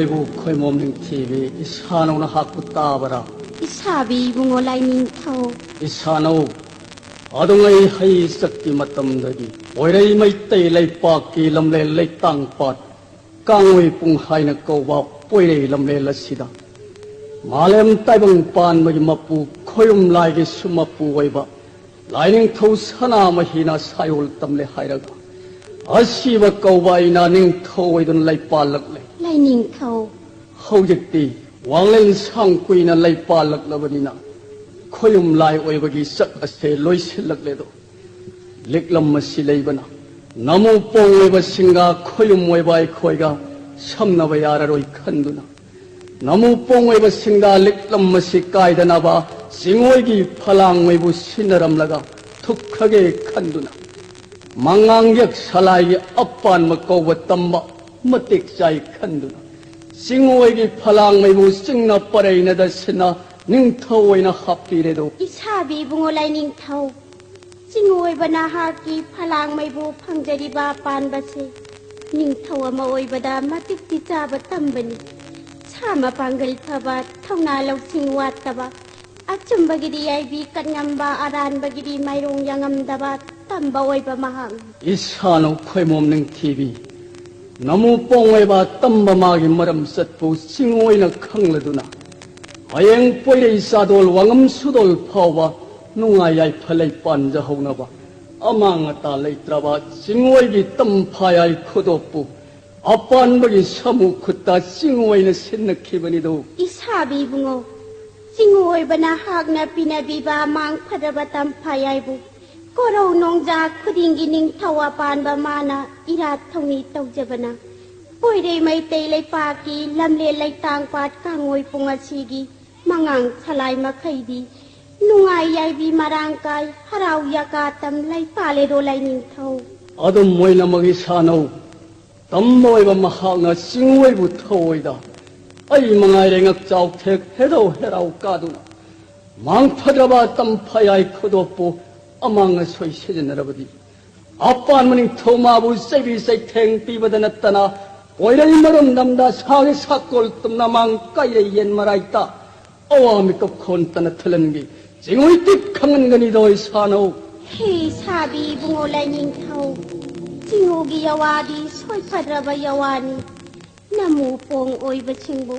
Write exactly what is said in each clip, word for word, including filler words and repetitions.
ꯏꯕꯨ ꯈꯣꯏꯃꯣꯝ ꯅꯤꯡꯊꯤꯕꯤ, ꯏꯁꯥꯅꯧꯅ ꯍꯥꯛꯄ ꯇꯥꯕꯔꯥ? ꯏꯁꯥꯕꯤ ꯏꯕꯨꯡꯉꯣ ꯂꯥꯏꯅꯤꯡꯊꯧ꯫ ꯏꯁꯥꯅꯧ, ꯑꯗꯨꯉꯩ ꯍꯩ ꯆꯠꯀꯤ ꯃꯇꯝꯗꯒꯤ ꯄꯣꯏꯔꯩ ꯃꯩꯇꯩ ꯂꯩꯄꯥꯛꯀꯤ ꯂꯝꯂꯦꯟ ꯂꯩꯇꯥꯡ ꯄꯥꯠ ꯀꯥꯡꯉꯣꯏ ꯄꯨꯡ ꯍꯥꯏꯅ ꯀꯧꯕ ꯄꯣꯏꯔꯩ ꯂꯝꯂꯦꯟ ꯑꯁꯤꯗ ꯃꯥꯂꯦꯝ ꯇꯥꯏꯕꯪ ꯄꯥꯟꯕꯒꯤ ꯃꯄꯨ ꯈꯣꯏꯔꯨꯝ ꯂꯥꯏꯒꯤ ꯁꯨꯃꯄꯨ ꯑꯣꯏꯕ ꯂꯥꯏꯅꯤꯡꯊꯧ ꯁꯅꯥꯃꯍꯤꯅ ꯁꯥꯌꯣꯜ ꯇꯝꯂꯦ ꯍꯥꯏꯔꯒ ꯑꯁꯤꯕ ꯀꯧꯕ ꯑꯩꯅ ꯅꯤꯡꯊꯧ ꯑꯣꯏꯗꯨꯅ ꯂꯩꯄꯥꯜꯂꯛꯂꯦ꯫ ꯂꯥꯏꯅꯤꯡꯊꯧ꯫ ꯍꯧꯖꯤꯛꯇꯤ ꯋꯥꯡꯂꯦꯟ ꯁꯥꯡ ꯀꯨꯏꯅ ꯂꯩꯄꯥꯜꯂꯛꯂꯕꯅꯤꯅ ꯈꯣꯏꯔꯨꯝ ꯂꯥꯏ ꯑꯣꯏꯕꯒꯤ ꯆꯛ ꯑꯁꯦ ꯂꯣꯏꯁꯤꯜꯂꯛꯂꯦꯗꯣ꯫ ꯂꯤꯛꯂꯝ ꯑꯁꯤ ꯂꯩꯕꯅ ꯅꯃꯨ ꯄꯣꯡ ꯑꯣꯏꯕꯁꯤꯡꯒ ꯈꯣꯏꯔꯨꯝ ꯑꯣꯏꯕ ꯑꯩꯈꯣꯏꯒ ꯁꯝꯅꯕ ꯌꯥꯔꯔꯣꯏ ꯈꯟꯗꯨꯅ, ꯅꯃꯨ ꯄꯣꯡ ꯑꯣꯏꯕꯁꯤꯡꯗ ꯂꯤꯛꯂꯝ ꯑꯁꯤ ꯀꯥꯏꯗꯅꯕ ꯆꯤꯡꯑꯣꯏꯒꯤ ꯐꯂꯥꯡ ꯃꯩꯕꯨ ꯁꯤꯟꯅꯔꯝꯂꯒ ꯊꯨꯛꯈ꯭ꯔꯒꯦ ꯈꯟꯗꯨꯅ, ꯃꯉꯥꯡ ꯌꯦꯛ ꯁꯂꯥꯏꯒꯤ ꯑꯄꯥꯟꯕ ꯀꯧꯕ ꯇꯝꯕ ꯃꯇꯤꯛ ꯆꯥꯏ ꯈꯟꯗꯨꯅ, ꯆꯤꯡꯑꯣꯏꯒꯤ ꯐꯂꯥꯡ ꯃꯩꯕꯨ ꯆꯤꯡꯅ ꯄꯔꯩꯅꯗ ꯁꯤꯟꯅ ꯅꯤꯡꯊꯧ ꯑꯣꯏꯅ ꯍꯥꯞꯄꯤꯔꯦꯗꯣ꯫ ꯏꯁꯥꯕꯤ ꯏꯕꯨꯡꯉꯣ ꯂꯥꯏꯅꯤꯡꯊꯧ, ꯆꯤꯡꯑꯣꯏꯕ ꯅꯍꯥꯛꯀꯤ ꯐꯂꯥꯡ ꯃꯩꯕꯨ ꯐꯪꯖꯔꯤꯕ ꯄꯥꯟꯕꯁꯦ ꯅꯤꯡꯊꯧ ꯑꯃ ꯑꯣꯏꯕꯗ ꯃꯇꯤꯛꯇꯤ ꯆꯥꯕ ꯇꯝꯕꯅꯤ꯫ ꯁꯥ ꯃꯄꯥꯡꯒꯜ ꯐꯕ, ꯊꯧꯅꯥ ꯂꯧꯁꯤꯡ ꯋꯥꯠꯇꯕ, ꯑꯆꯨꯝꯕꯒꯤꯗꯤ ꯌꯥꯏꯕꯤ ꯀꯠꯉꯝꯕ, ꯑꯔꯥꯟꯕꯒꯤꯗꯤ ꯃꯥꯏꯔꯣꯡ ꯌꯥꯉꯝꯗꯕ ꯇꯝꯕ ꯑꯣꯏꯕ ꯃꯍꯥꯛꯅꯤ꯫ ꯏꯁꯥꯅꯧ ꯈꯣꯏꯃꯣꯝ ꯅꯤꯡꯊꯤꯕꯤ, ꯅꯃꯨ ꯄꯣꯡ ꯑꯣꯏꯕ ꯇꯝꯕ ꯃꯥꯒꯤ ꯃꯔꯝ ꯆꯠꯄꯨ ꯆꯤꯡꯑꯣꯏꯅ ꯈꯪꯂꯗꯨꯅ, ꯍꯌꯦꯡ ꯄꯣꯏꯔꯩ ꯆꯥꯗꯣꯜ ꯋꯥꯉꯝ ꯁꯨꯗꯣꯜ ꯐꯥꯎꯕ ꯅꯨꯡꯉꯥꯏ ꯌꯥꯏꯐ ꯂꯩ ꯄꯥꯟꯖꯍꯧꯅꯕ ꯑꯃꯥꯡ ꯑꯇꯥ ꯂꯩꯇ꯭ꯔꯕ ꯆꯤꯡꯑꯣꯏꯒꯤ ꯇꯝꯐꯥꯌꯥꯏ ꯈꯨꯗꯣꯞꯄꯨ ꯑꯄꯥꯟꯕꯒꯤ ꯁꯥꯃꯨ ꯈꯨꯠꯇ ꯆꯤꯡꯑꯣꯏꯅ ꯁꯤꯟꯅꯈꯤꯕꯅꯤꯗꯣ꯫ ꯏꯁꯥꯕꯤ ꯏꯕꯨꯡꯉꯣ, ꯆꯤꯡꯑꯣꯏꯕ ꯅꯍꯥꯛꯅ ꯄꯤꯅꯕꯤꯕ ꯃꯥꯡ ꯐꯔꯕ ꯇꯝꯐꯥꯌꯥꯏꯕꯨ ꯀꯣꯔꯧ ꯅꯣꯡꯖꯥ ꯈꯨꯗꯤꯡꯒꯤ ꯅꯤꯡꯊꯧ ꯑꯄꯥꯟꯕ ꯃꯥꯅ ꯏꯔꯥꯠ ꯊꯧꯅꯤ ꯇꯧꯖꯕꯅ ꯄꯣꯏꯔꯩ ꯃꯩꯇꯩ ꯂꯩꯄꯥꯛꯀꯤ ꯂꯝꯂꯦꯟ ꯂꯩꯇꯥꯡ ꯄꯥꯠ ꯀꯥꯡꯉꯣꯏ ꯄꯨꯡ ꯑꯁꯤꯒꯤ ꯃꯉꯥꯡ ꯁꯂꯥꯏ ꯃꯈꯩꯗꯤ ꯅꯨꯡꯉꯥꯏ ꯌꯥꯏꯕꯤ ꯃꯔꯥꯡ ꯀꯥꯏ ꯍꯔꯥꯎ ꯌꯥꯀꯥꯇꯝ ꯂꯩꯄꯥꯂꯦꯗꯣ ꯂꯥꯏꯅꯤꯡꯊꯧ꯫ ꯑꯗꯨꯝ ꯑꯣꯏꯅꯃꯛ ꯏꯁꯥꯅꯧ ꯇꯝꯕ ꯑꯣꯏꯕ ꯃꯍꯥꯛꯅ ꯆꯤꯡꯑꯣꯏꯕꯨ ꯊꯧꯑꯣꯏꯗ ꯑꯩ ꯃꯉꯥꯏꯔꯦ ꯉꯛꯆꯥꯎ ꯊꯦꯛ ꯍꯦꯔꯧ ꯍꯦꯔꯥꯎ ꯀꯥꯗꯨꯅ ꯃꯥꯡ ꯐꯗ꯭ꯔꯕ ꯇꯝꯐꯥꯌꯥꯏ ꯈꯨꯗꯣꯞꯄꯨ ꯑꯃꯥꯡ ꯑꯁꯣꯏ ꯁꯤꯖꯤꯟꯅꯔꯕꯗꯤ ꯑꯄꯥꯟꯕ ꯅꯤꯡꯊꯧ ꯃꯥꯕꯨ ꯆꯩꯕꯤ ꯆꯩꯊꯦꯡ ꯄꯤꯕꯗ ꯅꯠꯇꯅ ꯀꯣꯏꯔꯩ ꯃꯔꯨꯝ ꯅꯝꯗ ꯁꯥꯒꯤ ꯁꯥꯀꯣꯜ ꯇꯨꯝꯅ ꯃꯥꯡ ꯀꯥꯏꯔꯩ ꯌꯦꯟ ꯃꯔꯥꯏꯇ ꯑꯋꯥ ꯃꯤꯀꯞ ꯈꯣꯟꯇꯅ ꯊꯜꯍꯟꯒꯤ ꯆꯤꯡꯉꯨꯏ ꯇꯤꯛ ꯈꯪꯍꯟꯒꯅꯤꯗꯣ ꯏꯁꯥꯅꯧ꯫ ꯍꯦ ꯁꯥꯕꯤ ꯏꯕꯨꯡꯉꯣ ꯂꯥꯏꯅꯤꯡꯊꯧ, ꯆꯤꯡꯉꯨꯒꯤ ꯌꯥꯋꯥꯗꯤ ꯁꯣꯏꯐꯗ꯭ꯔꯕ ꯌꯥꯋꯥꯅꯤ꯫ ꯅꯃꯨ ꯄꯣꯡ ꯑꯣꯏꯕꯁꯤꯡꯕꯨ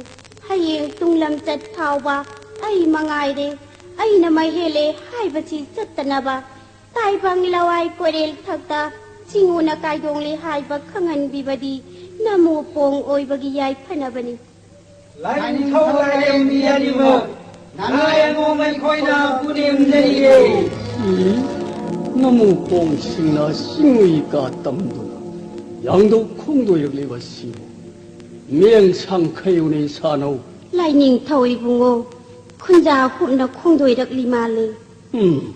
ꯍꯌꯦꯡ ꯇꯨꯡꯂꯝꯆꯠ ꯐꯥꯎꯕ ꯑꯩ ꯃꯉꯥꯏꯔꯦ, ꯑꯩꯅ ꯃꯩ ꯍꯦꯜꯂꯦ ꯍꯥꯏꯕꯁꯤ ꯆꯠꯇꯅꯕ ꯇꯥꯏꯕꯪ ꯂꯋꯥꯏ ꯀꯣꯏꯔꯦꯜ ꯊꯛꯇ ꯆꯤꯡꯉꯨꯅ ꯀꯥꯏꯗꯣꯡꯂꯤ ꯍꯥꯏꯕ ꯈꯪꯍꯟꯕꯤꯕꯗꯤ ꯅꯃꯨ ꯄꯣꯡ ꯑꯣꯏꯕꯒꯤ ꯌꯥꯏꯐꯅꯕꯅꯤ꯫ ꯂꯥꯏꯅꯤꯡꯊꯧ ꯂꯥꯏꯔꯦꯝꯕꯤ ꯑꯅꯤꯃꯛ ꯅꯅꯥ ꯌꯥꯉꯣꯝ ꯑꯩꯈꯣꯏꯅ ꯄꯨꯅꯦꯝꯖꯔꯤꯌꯦ꯫ ꯎꯝ, ꯅꯃꯨ ꯄꯣꯡꯁꯤꯡꯅ ꯆꯤꯡꯉꯨꯏ ꯀꯥ ꯇꯝꯗꯨꯅ ꯌꯥꯡꯗꯧ ꯈꯣꯡꯗꯣꯏꯔꯛꯂꯤꯕ ꯁꯤꯕꯨ ꯃꯤꯠꯌꯦꯡ ꯁꯪꯈꯩꯌꯨꯅꯦ ꯁꯥꯅꯧ꯫ ꯂꯥꯏꯅꯤꯡꯊꯧ ꯏꯕꯨꯡꯉꯣ, ꯈꯨꯟꯖꯥ ꯍꯨꯞꯅ ꯈꯣꯡꯗꯣꯏꯔꯛꯂꯤ ꯃꯥꯜꯂꯦ꯫ ꯎꯝ,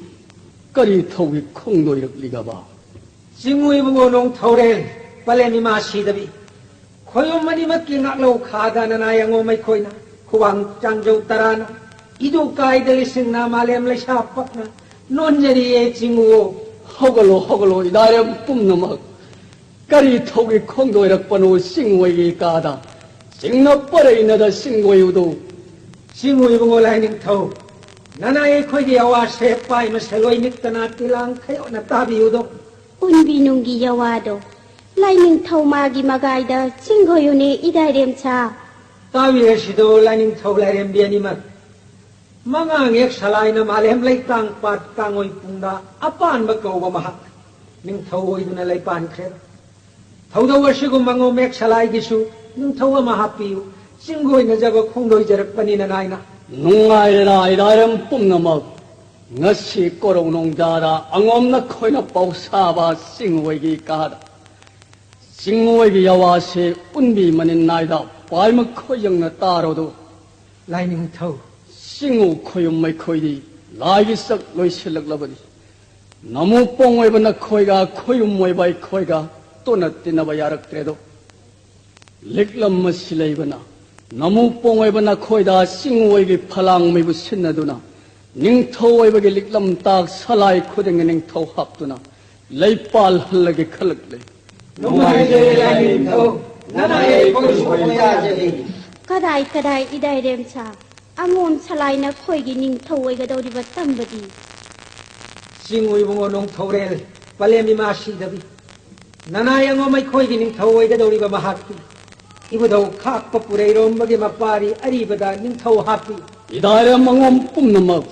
ꯀꯔꯤ ꯊꯧꯒꯤ ꯈꯣꯡꯗꯣꯏꯔꯛꯂꯤꯒꯕ? ꯆꯤꯡꯉꯨ ꯏꯕꯨꯡꯉꯣ ꯅꯣꯡꯊꯧꯔꯦꯜ ꯄꯂꯦꯟ ꯏꯃꯥ ꯁꯤꯗꯕꯤ, ꯈꯣꯌꯨꯝ ꯑꯅꯤꯃꯛꯀꯤ ꯉꯥꯛꯂꯧ ꯈꯥꯗ ꯅꯅꯥ ꯌꯥꯉꯣꯝ ꯑꯩꯈꯣꯏꯅ ꯈꯨꯋꯥꯡ ꯆꯥꯡꯖꯧ ꯇꯔꯥꯅ ꯏꯗꯨ ꯀꯥꯏꯗ ꯂꯤꯁꯤꯡꯅ ꯃꯥꯂꯦꯝ ꯂꯩꯁꯥ ꯄꯛꯅ ꯅꯣꯟꯖꯔꯤꯌꯦ ꯆꯤꯡꯉꯨ꯫ ꯍꯧꯒꯠꯂꯣ, ꯍꯧꯒꯠꯂꯣ, ꯏꯗꯥꯏꯔꯦꯝ ꯄꯨꯝꯅꯃꯛ꯫ ꯀꯔꯤ ꯊꯧꯒꯤ ꯈꯣꯡꯗꯣꯏꯔꯛꯄꯅꯣ ꯆꯤꯡꯉꯣꯏꯒꯤ ꯀꯥꯗ? ꯆꯤꯡꯅ ꯄꯔꯩꯅꯗ ꯆꯤꯡꯉꯣꯏ ꯎꯗꯧ꯫ ꯆꯤꯡꯉꯨ ꯏꯕꯨꯡꯉꯣ ꯂꯥꯏꯅꯤꯡꯊꯧ, ꯅꯅꯥꯏ ꯑꯩꯈꯣꯏꯒꯤ ꯑꯋꯥꯁꯦ ꯄꯥꯏ ꯃꯁꯦꯜ ꯑꯣꯏ ꯅꯤꯛꯇꯅ ꯇꯤꯂꯥꯡ ꯈꯌꯣꯠꯅ ꯇꯥꯕꯤꯌꯨꯗꯧ꯫ ꯎꯟꯕꯤ ꯅꯨꯡꯒꯤ ꯌꯥꯋꯥꯗꯣ ꯂꯥꯏꯅꯤꯡꯊꯧ ꯃꯥꯒꯤ ꯃꯒꯥꯏꯗ ꯆꯤꯡꯒꯣꯌꯨꯅꯦ ꯏꯗꯥꯏꯔꯦꯝꯁꯥ꯫ ꯇꯥꯕꯤꯔꯁꯤꯗꯣ ꯂꯥꯏꯅꯤꯡꯊꯧ ꯂꯥꯏꯔꯦꯝꯕꯤ ꯑꯅꯤꯃꯛ꯫ ꯃꯉꯥꯡ ꯌꯦꯛ ꯁꯂꯥꯏꯅ ꯃꯥꯂꯦꯝ ꯂꯩꯇꯥꯡ ꯄꯥꯠ ꯀꯥꯡꯉꯣꯏ ꯄꯨꯡꯗ ꯑꯄꯥꯟꯕ ꯀꯧꯕ ꯃꯍꯥꯛ ꯅꯤꯡꯊꯧ ꯑꯣꯏꯗꯨꯅ ꯂꯩꯄꯥꯟꯈ꯭ꯔꯦ꯫ ꯊꯧꯗꯧ ꯑꯁꯤꯒꯨꯝꯕ ꯉꯣꯃꯦꯛ ꯁꯂꯥꯏꯒꯤꯁꯨ ꯅꯤꯡꯊꯧ ꯑꯃ ꯍꯥꯞꯄꯤꯌꯨ꯫ ꯆꯤꯡꯒꯣꯏꯅꯖꯕ ꯈꯣꯡꯗꯣꯏꯖꯔꯛꯄꯅꯤꯅ ꯅꯥꯏꯅ꯫ ꯅꯨꯡꯉꯥꯏꯔꯦꯔꯥ ꯏꯔꯥꯏꯔꯝ ꯄꯨꯝꯅꯃꯛ꯫ ꯉꯁꯤ ꯀꯣꯔꯧ ꯅꯣꯡꯖꯥꯗ ꯑꯉꯣꯝ ꯅꯈꯣꯏꯅ ꯄꯥꯎꯁꯥꯕ ꯆꯤꯡꯉꯣꯏꯒꯤ ꯀꯥꯗ꯫ ꯆꯤꯡꯉꯣꯏꯒꯤ ꯌꯥꯋꯥꯁꯦ ꯎꯟꯕꯤ ꯃꯅꯤꯟ ꯅꯥꯏꯗ ꯄꯥꯏꯃ ꯈꯣꯏꯌꯪꯅ ꯇꯥꯔꯣꯗꯨ꯫ ꯂꯥꯏꯅꯤꯡꯊꯧ꯫ ꯆꯤꯡꯉꯨ ꯈꯣꯌꯨꯝ ꯃꯩꯈꯣꯏꯗꯤ ꯂꯥꯏꯒꯤ ꯆꯥꯛ ꯂꯣꯏꯁꯤꯜꯂꯛꯂꯕꯅꯤ꯫ ꯅꯃꯨ ꯄꯣꯡ ꯑꯣꯏꯕ ꯅꯈꯣꯏꯒ ꯈꯣꯌꯨꯝ ꯑꯣꯏꯕ ꯑꯩꯈꯣꯏꯒ ꯇꯣꯟꯅ ꯇꯤꯟꯅꯕ ꯌꯥꯔꯛꯇ꯭ꯔꯦꯗꯣ꯫ ꯂꯤꯛꯂꯝ ꯑꯁꯤ ꯂꯩꯕꯅ ꯅꯃꯨ ꯄꯣꯡ ꯑꯣꯏꯕ ꯅꯈꯣꯏꯗ ꯆꯤꯡꯉꯣꯏꯒꯤ ꯐꯂꯥꯡ ꯃꯩꯕꯨ ꯁꯤꯟꯅꯗꯨꯅ ꯅꯤꯡꯊꯧ ꯑꯣꯏꯕꯒꯤ ꯂꯤꯛꯂꯝ ꯇꯥꯛ ꯁꯂꯥꯏ ꯈꯨꯗꯤꯡꯒꯤ ꯅꯤꯡꯊꯧ ꯍꯥꯞꯇꯨꯅ ꯂꯩꯄꯥꯜ ꯍꯜꯂꯒꯦ ꯈꯜꯂꯛꯂꯦ꯫ ꯅꯨꯡꯉꯥꯏꯖꯔꯦ ꯂꯥꯏꯅꯤꯡꯊꯧ꯫ ꯅꯅꯥꯏ ꯑꯩꯈꯣꯏꯁꯨ ꯈꯣꯏ ꯌꯥꯖꯔꯤ꯫ ꯀꯗꯥꯏ ꯀꯗꯥꯏ ꯏꯗꯥꯏꯔꯦꯝꯁꯥ, ꯑꯉꯣꯝ ꯁꯂꯥꯏ ꯅꯈꯣꯏꯒꯤ ꯅꯤꯡꯊꯧ ꯑꯣꯏꯒꯗꯧꯔꯤꯕ ꯇꯝꯕꯗꯤ? ꯆꯤꯡꯉꯨ ꯏꯕꯨꯡꯉꯣ ꯅꯣꯡꯊꯧꯔꯦꯜ, ꯄꯂꯦꯝ ꯏꯃꯥ ꯁꯤꯗꯕꯤ꯫ ꯅꯅꯥꯏ ꯑꯉꯣꯝ ꯑꯩꯈꯣꯏꯒꯤ ꯅꯤꯡꯊꯧ ꯑꯣꯏꯒꯗꯧꯔꯤꯕ ꯃꯍꯥꯛꯇꯤ ꯏꯕꯨꯙꯧ ꯈꯥꯛꯄ ꯄꯨꯔꯩꯔꯣꯝꯕꯒꯤ ꯃꯄꯥꯔꯤ ꯑꯔꯤꯕꯗ ꯅꯤꯡꯊꯧ ꯍꯥꯞꯄꯤ꯫ ꯏꯗꯥꯏꯔꯦꯝ ꯑꯉꯣꯝ ꯄꯨꯝꯅꯃꯛ,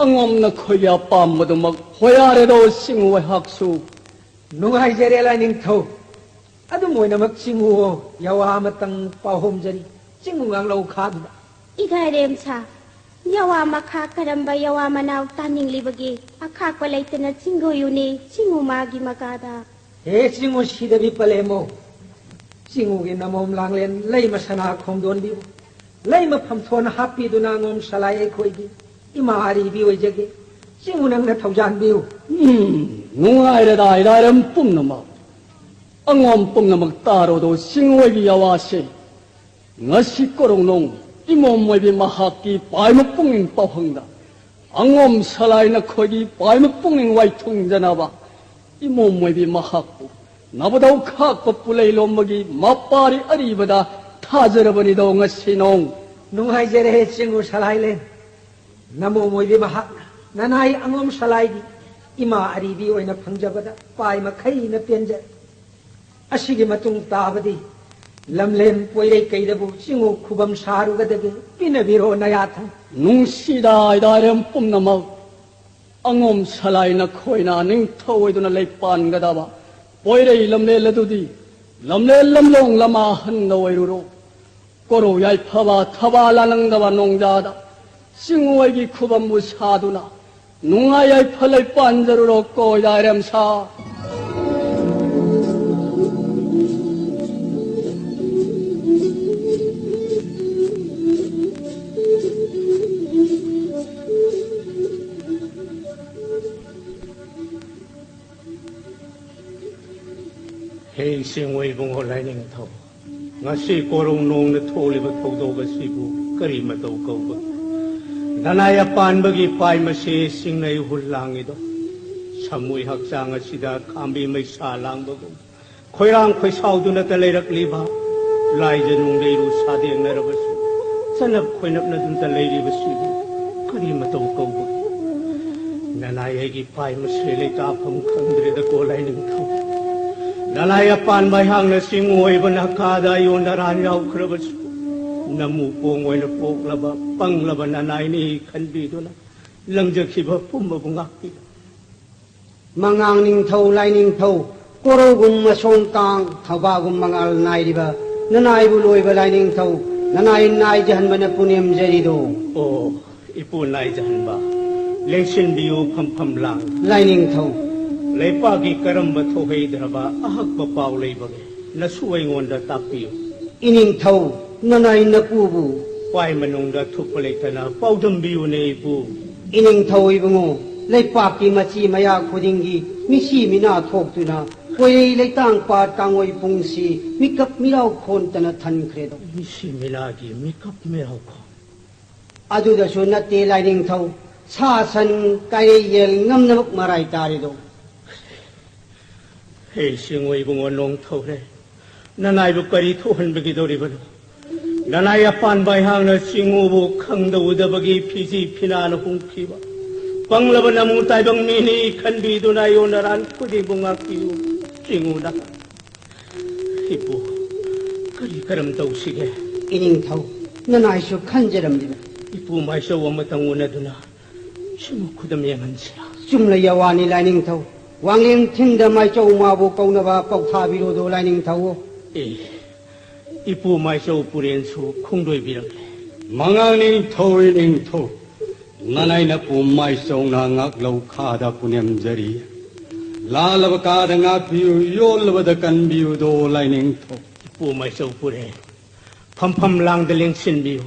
ꯑꯉꯣꯝ ꯅꯈꯣꯏꯒꯤ ꯑꯄꯥꯝꯕꯗꯨꯃꯛ ꯍꯣꯌꯥꯔꯦꯗꯣ ꯆꯤꯡꯉꯨ ꯑꯩꯍꯥꯛꯁꯨ꯫ ꯅꯨꯡꯉꯥꯏꯖꯔꯦ ꯂꯥꯏꯅꯤꯡꯊꯧ꯫ ꯑꯗꯨꯝ ꯑꯣꯏꯅꯃꯛ ꯆꯤꯡꯉꯨꯑꯣ, ꯌꯥꯋꯥ ꯑꯃꯇꯪ ꯄꯥꯎꯍꯣꯝꯖꯔꯤ꯫ ꯆꯤꯡꯉꯨ ꯉꯥꯡꯂꯧ ꯈꯥꯗꯨꯗ꯫ ꯏꯒꯥꯏꯔꯦꯝꯁꯥ, ꯌꯥꯋꯥ ꯃꯈꯥ ꯀꯔꯝꯕ ꯌꯥꯋꯥ ꯃꯅꯥꯎ ꯇꯥꯅꯤꯡꯂꯤꯕꯒꯦ? ꯑꯈꯥꯛꯄ ꯂꯩꯇꯅ ꯆꯤꯡꯒꯣꯌꯨꯅꯦ, ꯆꯤꯡꯉꯨ ꯃꯥꯒꯤ ꯃꯀꯥꯗ꯫ ꯍꯦ ꯆꯤꯡꯉꯨ ꯁꯤꯗꯕꯤ ꯄꯂꯦꯝꯃꯧ, ꯆꯤꯡꯉꯨꯒꯤ ꯅꯃꯣꯝ ꯂꯥꯡꯂꯦꯟ ꯂꯩꯃ ꯁꯅꯥ ꯈꯣꯡꯗꯣꯟꯕꯤꯕꯨ ꯂꯩꯃ ꯐꯝꯊꯣꯟ ꯍꯥꯞꯄꯤꯗꯨꯅ ꯑꯉꯣꯝ ꯁꯂꯥꯏ ꯑꯩꯈꯣꯏꯒꯤ ꯏꯃꯥ ꯑꯔꯤꯕꯤ ꯑꯣꯏꯖꯒꯦ꯫ ꯆꯤꯡꯉꯨ ꯅꯪꯅ ꯊꯧꯖꯥꯟꯕꯤꯌꯨ꯫ ꯎꯝ, ꯅꯨꯡꯉꯥꯏꯔꯦꯗꯥ ꯏꯗꯥꯏꯔꯦꯝ ꯄꯨꯝꯅꯃꯛ꯫ ꯑꯉꯣꯝ ꯄꯨꯝꯅꯃꯛ ꯇꯥꯔꯣꯗꯣ ꯆꯤꯡꯉꯨ ꯑꯣꯏꯕꯤ ꯌꯥꯋꯥꯁꯦ꯫ ꯉꯁꯤ ꯀꯣꯔꯧꯅꯣꯡ ꯏꯃꯣꯝ ꯑꯣꯏꯕꯤ ꯃꯍꯥꯛꯀꯤ ꯄꯥꯏꯃ ꯄꯨꯛꯅꯤꯡ ꯄꯥꯎꯍꯪꯗ ꯑꯉꯣꯝ ꯁꯂꯥꯏ ꯅꯈꯣꯏꯒꯤ ꯄꯥꯏꯃ ꯄꯨꯛꯅꯤꯡ ꯋꯥꯏꯊꯨꯡꯖꯅꯕ ꯏꯃꯣꯝ ꯑꯣꯏꯕꯤ ꯃꯍꯥꯛꯄꯨ ꯅꯕꯗꯧ ꯈꯥꯛꯄ ꯄꯨꯂꯩ ꯂꯣꯝꯕꯒꯤ ꯃꯄꯥꯔꯤ ꯑꯔꯤꯕꯗ ꯊꯥꯖꯔꯕꯅꯤꯗꯣ ꯉꯁꯤ ꯅꯣꯡ꯫ ꯅꯨꯡꯉꯥꯏꯖꯔꯦ ꯆꯤꯡꯉꯨ ꯁꯂꯥꯏꯂꯦꯟ꯫ ꯅꯃꯣꯝ ꯑꯣꯏꯕꯤ ꯃꯍꯥꯛꯅ ꯅꯅꯥꯏ ꯑꯉꯣꯝ ꯁꯂꯥꯏꯒꯤ ꯏꯃꯥ ꯑꯔꯤꯕꯤ ꯑꯣꯏꯅ ꯐꯪꯖꯕꯗ ꯄꯥꯏ ꯃꯈꯩꯅ ꯄꯦꯟꯖꯔꯦ꯫ ꯑꯁꯤꯒꯤ ꯃꯇꯨꯡ ꯇꯥꯕꯗꯤ ꯂꯝꯂꯦꯟ ꯄꯣꯏꯔꯩ ꯀꯩꯗꯕꯨ ꯆꯤꯡꯉꯨ ꯈꯨꯕꯝ ꯁꯥꯔꯨꯒꯗꯒꯦ ꯄꯤꯅꯕꯤꯔꯣ ꯅꯌꯥꯊꯪ꯫ ꯅꯨꯡꯁꯤꯗꯥꯏꯗꯥꯏꯔꯦꯝ ꯄꯨꯝꯅꯃꯛ ꯑꯉꯣꯝ ꯁꯂꯥꯏ ꯅꯈꯣꯏꯅ ꯅꯤꯡꯊꯧ ꯑꯣꯏꯗꯨꯅ ꯂꯩꯄꯥꯟꯒꯗꯕ ꯄꯣꯏꯔꯩ ꯂꯝꯂꯦꯟ ꯑꯗꯨꯗꯤ ꯂꯝꯂꯦꯟ ꯂꯝꯂꯣꯡ ꯂꯃꯥꯍꯟꯗ ꯑꯣꯏꯔꯨꯔꯣ꯫ ꯀꯣꯔꯧ ꯌꯥꯏꯐꯕ ꯊꯕꯥ ꯂꯥꯅꯪꯗꯕ ꯅꯣꯡꯖꯥꯗ ꯆꯤꯡꯉꯣꯏꯒꯤ ꯈꯨꯕꯝꯕꯨ ꯁꯥꯗꯨꯅ ꯅꯨꯡꯉꯥꯏ ꯌꯥꯏꯐ ꯂꯩ ꯄꯥꯟꯖꯔꯨꯔꯣ ꯀꯣ ꯌꯥꯏꯔꯦꯝꯁꯥ꯫ ꯍꯦ ꯏꯁꯤꯡ ꯑꯣꯏꯕꯨꯡꯉꯣ ꯂꯥꯏꯅꯤꯡꯊꯧ, ꯉꯁꯤ ꯀꯣꯔꯧ ꯅꯣꯡꯅ ꯊꯣꯛꯂꯤꯕ ꯊꯧꯗꯣꯛ ꯑꯁꯤꯕꯨ ꯀꯔꯤ ꯃꯇꯧ ꯀꯧꯕꯒꯦ? ꯅꯅꯥꯏ ꯑꯄꯥꯟꯕꯒꯤ ꯄꯥꯏ ꯃꯁꯦ ꯆꯤꯡꯅꯩ ꯍꯨꯜ ꯂꯥꯡꯉꯤꯗꯣ, ꯁꯃꯨꯏ ꯍꯛꯆꯥꯡ ꯑꯁꯤꯗ ꯈꯥꯝꯕꯤ ꯃꯩꯁꯥ ꯂꯥꯡꯕꯒꯨꯝ꯫ ꯈꯣꯏꯔꯥꯡ ꯈꯣꯏꯁꯥꯎꯗꯨꯅꯇ ꯂꯩꯔꯛꯂꯤꯕ ꯂꯥꯏꯖ ꯅꯨꯡꯂꯩꯔꯨ ꯁꯥꯗꯦꯡꯅꯔꯕꯁꯨ, ꯆꯅꯞ ꯈꯣꯏꯅꯞꯅꯗꯨꯅꯇ ꯂꯩꯔꯤꯕꯁꯤꯕꯨ ꯀꯔꯤ ꯃꯇꯧ ꯀꯧꯕꯒꯦ? ꯅꯅꯥꯏ ꯑꯩꯒꯤ ꯄꯥꯏ ꯃꯁꯦ ꯂꯩꯇꯥꯐꯝ ꯈꯪꯗ꯭ꯔꯦꯗꯀꯣ ꯂꯥꯏꯅꯤꯡꯊꯧ꯫ ꯅꯅꯥꯏ ꯑꯄꯥꯟꯕ ꯑꯩꯍꯥꯛꯅ ꯆꯤꯡ ꯑꯣꯏꯕ ꯅꯥꯀꯥꯗ ꯑꯌꯣꯟ ꯑꯔꯥꯟ ꯌꯥꯎꯈ꯭ꯔꯕꯁꯨ, ꯅꯃꯨ ꯄꯣꯡ ꯑꯣꯏꯅ ꯄꯣꯛꯂꯕ ꯄꯪꯂꯕ ꯅꯅꯥꯏꯅꯤ ꯈꯟꯕꯤꯗꯨꯅ ꯂꯪꯖꯈꯤꯕ ꯄꯨꯝꯕꯕꯨ ꯉꯥꯛꯄꯤꯌꯨ꯫ ꯃꯉꯥꯡ ꯅꯤꯡꯊꯧ, ꯂꯥꯏꯅꯤꯡꯊꯧ, ꯀꯣꯔꯧꯒꯨꯝ ꯃꯁꯣꯡ ꯀꯥꯡ, ꯊꯧꯕꯥꯒꯨꯝ ꯃꯉꯥꯜ ꯅꯥꯏꯔꯤꯕ ꯅꯅꯥꯏꯕꯨ ꯂꯣꯏꯕ ꯂꯥꯏꯅꯤꯡꯊꯧ, ꯅꯅꯥꯏ ꯅꯥꯏꯖꯍꯟꯕꯅ ꯄꯨꯅꯦꯝꯖꯔꯤꯗꯣ꯫ ꯑꯣ, ꯏꯄꯨ ꯅꯥꯏꯖꯍꯟꯕ, ꯂꯦꯡꯁꯤꯟꯕꯤꯌꯨ ꯐꯝꯐꯝ ꯂꯥꯡ꯫ ꯂꯥꯏꯅꯤꯡꯊꯧ꯫ ꯂꯩꯄꯥꯛꯀꯤ ꯀꯔꯝꯕ ꯊꯣꯛꯍꯩꯗ꯭ꯔꯕ ꯑꯍꯛꯄ ꯄꯥꯎ ꯂꯩꯕꯒꯦ? ꯅꯁꯨ ꯑꯩꯉꯣꯟꯗ ꯇꯥꯛꯄꯤꯌꯨ꯫ ꯏꯅꯤꯡꯊꯧ, ꯅꯅꯥꯏ ꯅꯄꯨꯕꯨ꯫ ꯄꯥꯏ ꯃꯅꯨꯡꯗ ꯊꯨꯞꯄ ꯂꯩꯇꯅ ꯄꯥꯎꯗꯝꯕꯤꯌꯨꯅꯦ ꯏꯄꯨ꯫ ꯏꯅꯤꯡꯊꯧ ꯏꯕꯨꯡꯉꯣ, ꯂꯩꯄꯥꯛꯀꯤ ꯃꯆꯤ ꯃꯌꯥ ꯈꯨꯗꯤꯡꯒꯤ ꯃꯤꯁꯤ ꯃꯤꯅꯥ ꯊꯣꯛꯇꯨꯅ ꯀꯣꯏꯔꯩ ꯂꯩꯇꯥꯡ ꯄꯥꯠ ꯀꯥꯡꯉꯣꯏ ꯄꯨꯡꯁꯤ ꯃꯤꯀꯞ ꯃꯤꯔꯥꯎ ꯈꯣꯟꯇꯅ ꯊꯟꯈ꯭ꯔꯦꯗꯣ꯫ ꯃꯤꯁꯤ ꯃꯤꯅꯥꯒꯤ ꯃꯤꯀꯞ ꯃꯤꯔꯥꯎ ꯈꯣꯟ꯫ ꯑꯗꯨꯗꯁꯨ ꯅꯠꯇꯦ ꯂꯥꯏꯅꯤꯡꯊꯧ, ꯁꯥ ꯁꯟ, ꯀꯥꯏꯔꯩ ꯌꯦꯜ ꯉꯝꯅꯃꯛ ꯃꯔꯥꯏ ꯇꯥꯔꯦꯗꯣ꯫ ꯍꯦ ꯏꯁꯤꯡ ꯑꯣꯏꯕꯨꯡꯉꯣ ꯅꯣꯡ ꯊꯧꯔꯦ, ꯅꯅꯥꯏꯕꯨ ꯀꯔꯤ ꯊꯣꯛꯍꯟꯕꯒꯤꯗꯧꯔꯤꯕꯅꯣ? ꯅꯅꯥꯏ ꯑꯄꯥꯟꯕ ꯑꯩꯍꯥꯛꯅ ꯆꯤꯡꯉꯨꯕꯨ ꯈꯪꯗ ꯎꯗꯕꯒꯤ ꯐꯤꯖꯤ ꯐꯤꯅꯥꯅ ꯍꯨꯝꯈꯤꯕ ꯄꯪꯂꯕ ꯅꯃꯨ ꯇꯥꯏꯕꯪ ꯃꯤꯅꯤ ꯈꯟꯕꯤꯗꯨꯅ ꯑꯩꯉꯣꯟꯗ ꯔꯥꯟ ꯈꯨꯗꯤꯡꯕꯨ ꯉꯥꯛꯄꯤꯌꯨ꯫ ꯆꯤꯡꯉꯨꯅ ꯏꯄꯨ, ꯀꯔꯤ ꯀꯔꯝ ꯇꯧꯁꯤꯒꯦ? ꯏꯅꯤꯡꯊꯧ, ꯅꯅꯥꯏꯁꯨ ꯈꯟꯖꯔꯝꯂꯤꯕ꯫ ꯏꯄꯨ ꯃꯥꯏꯆꯧ ꯑꯃꯇꯪ ꯎꯅꯗꯨꯅ ꯁꯤꯃꯨꯛ ꯈꯨꯗꯝ ꯌꯦꯡꯍꯟꯁꯤꯔꯥ? ꯆꯨꯝꯂꯩ ꯑꯋꯥꯅꯤ ꯂꯥꯏꯅꯤꯡꯊꯧ꯫ ꯋꯥꯡꯂꯦꯟ ꯊꯤꯟꯗ ꯃꯥꯏꯆꯧ ꯃꯥꯕꯨ ꯀꯧꯅꯕ ꯄꯧꯊꯥꯕꯤꯔꯣꯗꯣ ꯂꯥꯏꯅꯤꯡꯊꯧ꯫ ꯑꯦ, ꯏꯄꯨ ꯃꯥꯏꯆꯧ ꯄꯨꯔꯦꯟꯁꯨ ꯈꯣꯡꯗꯣꯏꯕꯤꯔꯛꯂꯦ꯫ ꯃꯉꯥꯡ ꯅꯤꯡꯊꯧ ꯏꯅꯤꯡꯊꯧ, ꯅꯅꯥꯏꯅ ꯄꯨꯝ ꯃꯥꯏꯆꯧꯅ ꯉꯥꯛꯂꯧ ꯈꯥꯗ ꯄꯨꯅꯦꯝꯖꯔꯤ꯫ ꯂꯥꯜꯂꯕ ꯀꯥꯗ ꯉꯥꯛꯄꯤꯌꯨ, ꯌꯣꯜꯂꯕꯗ ꯀꯟꯕꯤꯌꯨꯗꯣ ꯂꯥꯏꯅꯤꯡꯊꯧ꯫ ꯏꯄꯨ ꯃꯥꯏꯆꯧ ꯄꯨꯔꯦꯟ, ꯐꯝꯐꯝ ꯂꯥꯡꯗ ꯂꯦꯡꯁꯤꯟꯕꯤꯌꯨ꯫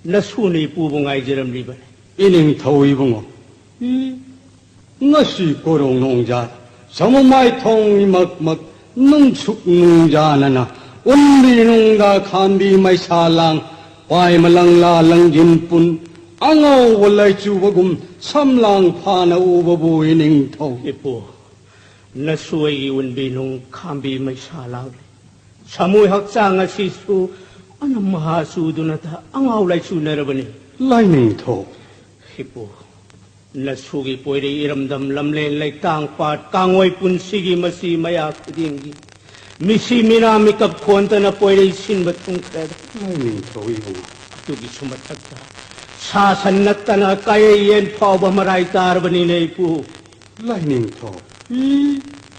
ꯅꯁꯨꯅ ꯏꯄꯨꯕꯨ ꯉꯥꯏꯖꯔꯝꯂꯤꯕꯅꯤ꯫ ꯏꯅꯤꯡꯊꯧ ꯏꯕꯨꯡꯉꯣ, ꯏ, ꯉꯁꯤ ꯀꯣꯔꯧ ꯅꯣꯡꯖꯥ, ꯁꯃꯨ ꯃꯥꯏꯊꯣꯡ ꯏꯃꯛꯃꯛ, ꯅꯨꯡꯁꯨꯛ ꯅꯨꯡꯖꯥꯅꯅ, ꯎꯟꯕꯤ ꯅꯨꯡꯗ ꯈꯥꯝꯕꯤ ꯃꯩꯁꯥ ꯂꯥꯡ, ꯄꯥꯏ ꯃꯂꯪꯂꯥ ꯂꯪꯖꯤꯟ ꯄꯨꯟ, ꯑꯉꯧꯕ ꯂꯩꯆꯨꯕꯒꯨꯝ ꯁꯝꯂꯥꯡ ꯐꯥꯅ ꯎꯕꯕꯨ ꯏꯅꯤꯡꯊꯧ꯫ ꯏꯄꯨ, ꯅꯁꯨ ꯑꯩꯒꯤ ꯎꯟꯕꯤ ꯅꯨꯡ ꯈꯥꯝꯕꯤ ꯃꯩꯁꯥ ꯂꯥꯡꯂꯤ꯫ ꯁꯥꯃꯨ ꯍꯛꯆꯥꯡ ꯑꯁꯤꯁꯨ ꯑꯅꯝ ꯃꯍꯥ ꯆꯨꯗꯨꯅꯇ ꯑꯉꯥꯎ ꯂꯥꯏꯆꯨꯅꯔꯕꯅꯤ꯫ ꯂꯥꯏꯅꯤꯡꯊꯧ꯫ ꯏꯄꯨ, ꯅꯁꯨꯒꯤ ꯄꯣꯏꯔꯩ ꯏꯔꯝꯗꯝ ꯂꯝꯂꯦꯟ ꯂꯩꯇꯥꯡ ꯄꯥꯠ ꯀꯥꯡꯑꯣꯏ ꯄꯨꯟꯁꯤꯒꯤ ꯃꯆꯤ ꯃꯌꯥ ꯈꯨꯗꯤꯡꯒꯤ ꯃꯤꯁꯤ ꯃꯤꯅꯥ ꯃꯤꯀꯞ ꯈꯣꯟꯗꯅ ꯄꯣꯏꯔꯩ ꯁꯤꯟꯕ ꯊꯨꯡꯈ꯭ꯔꯦꯗ꯫ ꯂꯥꯏꯅꯤꯡꯊꯧ ꯏꯕꯨꯡꯉꯣ꯫ ꯑꯗꯨꯒꯤꯁꯨ ꯃꯊꯛꯇ ꯁꯥ ꯁꯟ ꯅꯠꯇꯅ ꯀꯥꯌꯩ ꯌꯦꯟ ꯐꯥꯎꯕ ꯃꯔꯥꯏ ꯇꯥꯔꯕꯅꯤꯅꯦ ꯏꯄꯨ꯫ ꯂꯥꯏꯅꯤꯡꯊꯧ꯫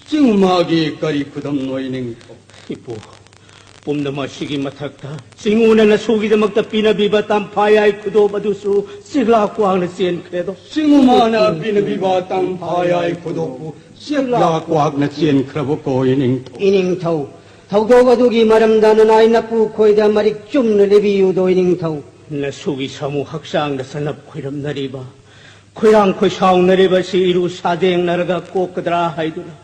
ꯆꯤꯡꯃꯥꯒꯤ ꯀꯔꯤ ꯈꯨꯗꯝꯅꯣ ꯏꯅꯤꯡꯊꯧ? ꯏꯄꯨ, ꯄꯨꯝꯅꯃꯛ ꯑꯁꯤꯒꯤ ꯃꯊꯛꯇ ꯆꯤꯡꯉꯨꯅ ꯅꯁꯨꯒꯤꯗꯃꯛꯇ ꯄꯤꯅꯕꯤꯕ ꯇꯝꯐꯥꯌꯥꯏ ꯈꯨꯗꯣꯞ ꯑꯗꯨꯁꯨ ꯆꯤꯛꯂꯥ ꯀ꯭ꯋꯥꯛꯅ ꯆꯦꯟꯈ꯭ꯔꯦꯗꯣ꯫ ꯆꯤꯡꯉꯨꯃꯥꯅ ꯄꯤꯅꯕꯤꯕ ꯇꯝꯐꯥꯌꯥꯏ ꯈꯨꯗꯣꯞꯄꯨ ꯆꯤꯛꯂꯥ ꯀ꯭ꯋꯥꯛꯅ ꯆꯦꯟꯈ꯭ꯔꯕꯀꯣ ꯏꯅꯤꯡꯊꯧ꯫ ꯏꯅꯤꯡꯊꯧ, ꯊꯧꯗꯣꯛ ꯑꯗꯨꯒꯤ ꯃꯔꯝꯗ ꯅꯅꯥꯏ ꯅꯄꯨ ꯈꯣꯏꯗ ꯃꯔꯤꯛ ꯆꯨꯝꯅ ꯂꯤꯕꯤꯌꯨꯗꯣ ꯏꯅꯤꯡꯊꯧ꯫ ꯅꯁꯨꯒꯤ ꯁꯥꯃꯨ ꯍꯛꯆꯥꯡꯗ ꯆꯅꯞ ꯈꯣꯏꯔꯝꯅꯔꯤꯕ, ꯈꯣꯏꯔꯥꯡ ꯈꯣꯏꯁꯥꯎꯅꯔꯤꯕ ꯑꯁꯤ ꯏꯔꯨ ꯁꯥꯗꯦꯡꯅꯔꯒ ꯀꯣꯛꯀꯗ꯭ꯔꯥ ꯍꯥꯏꯗꯨꯅ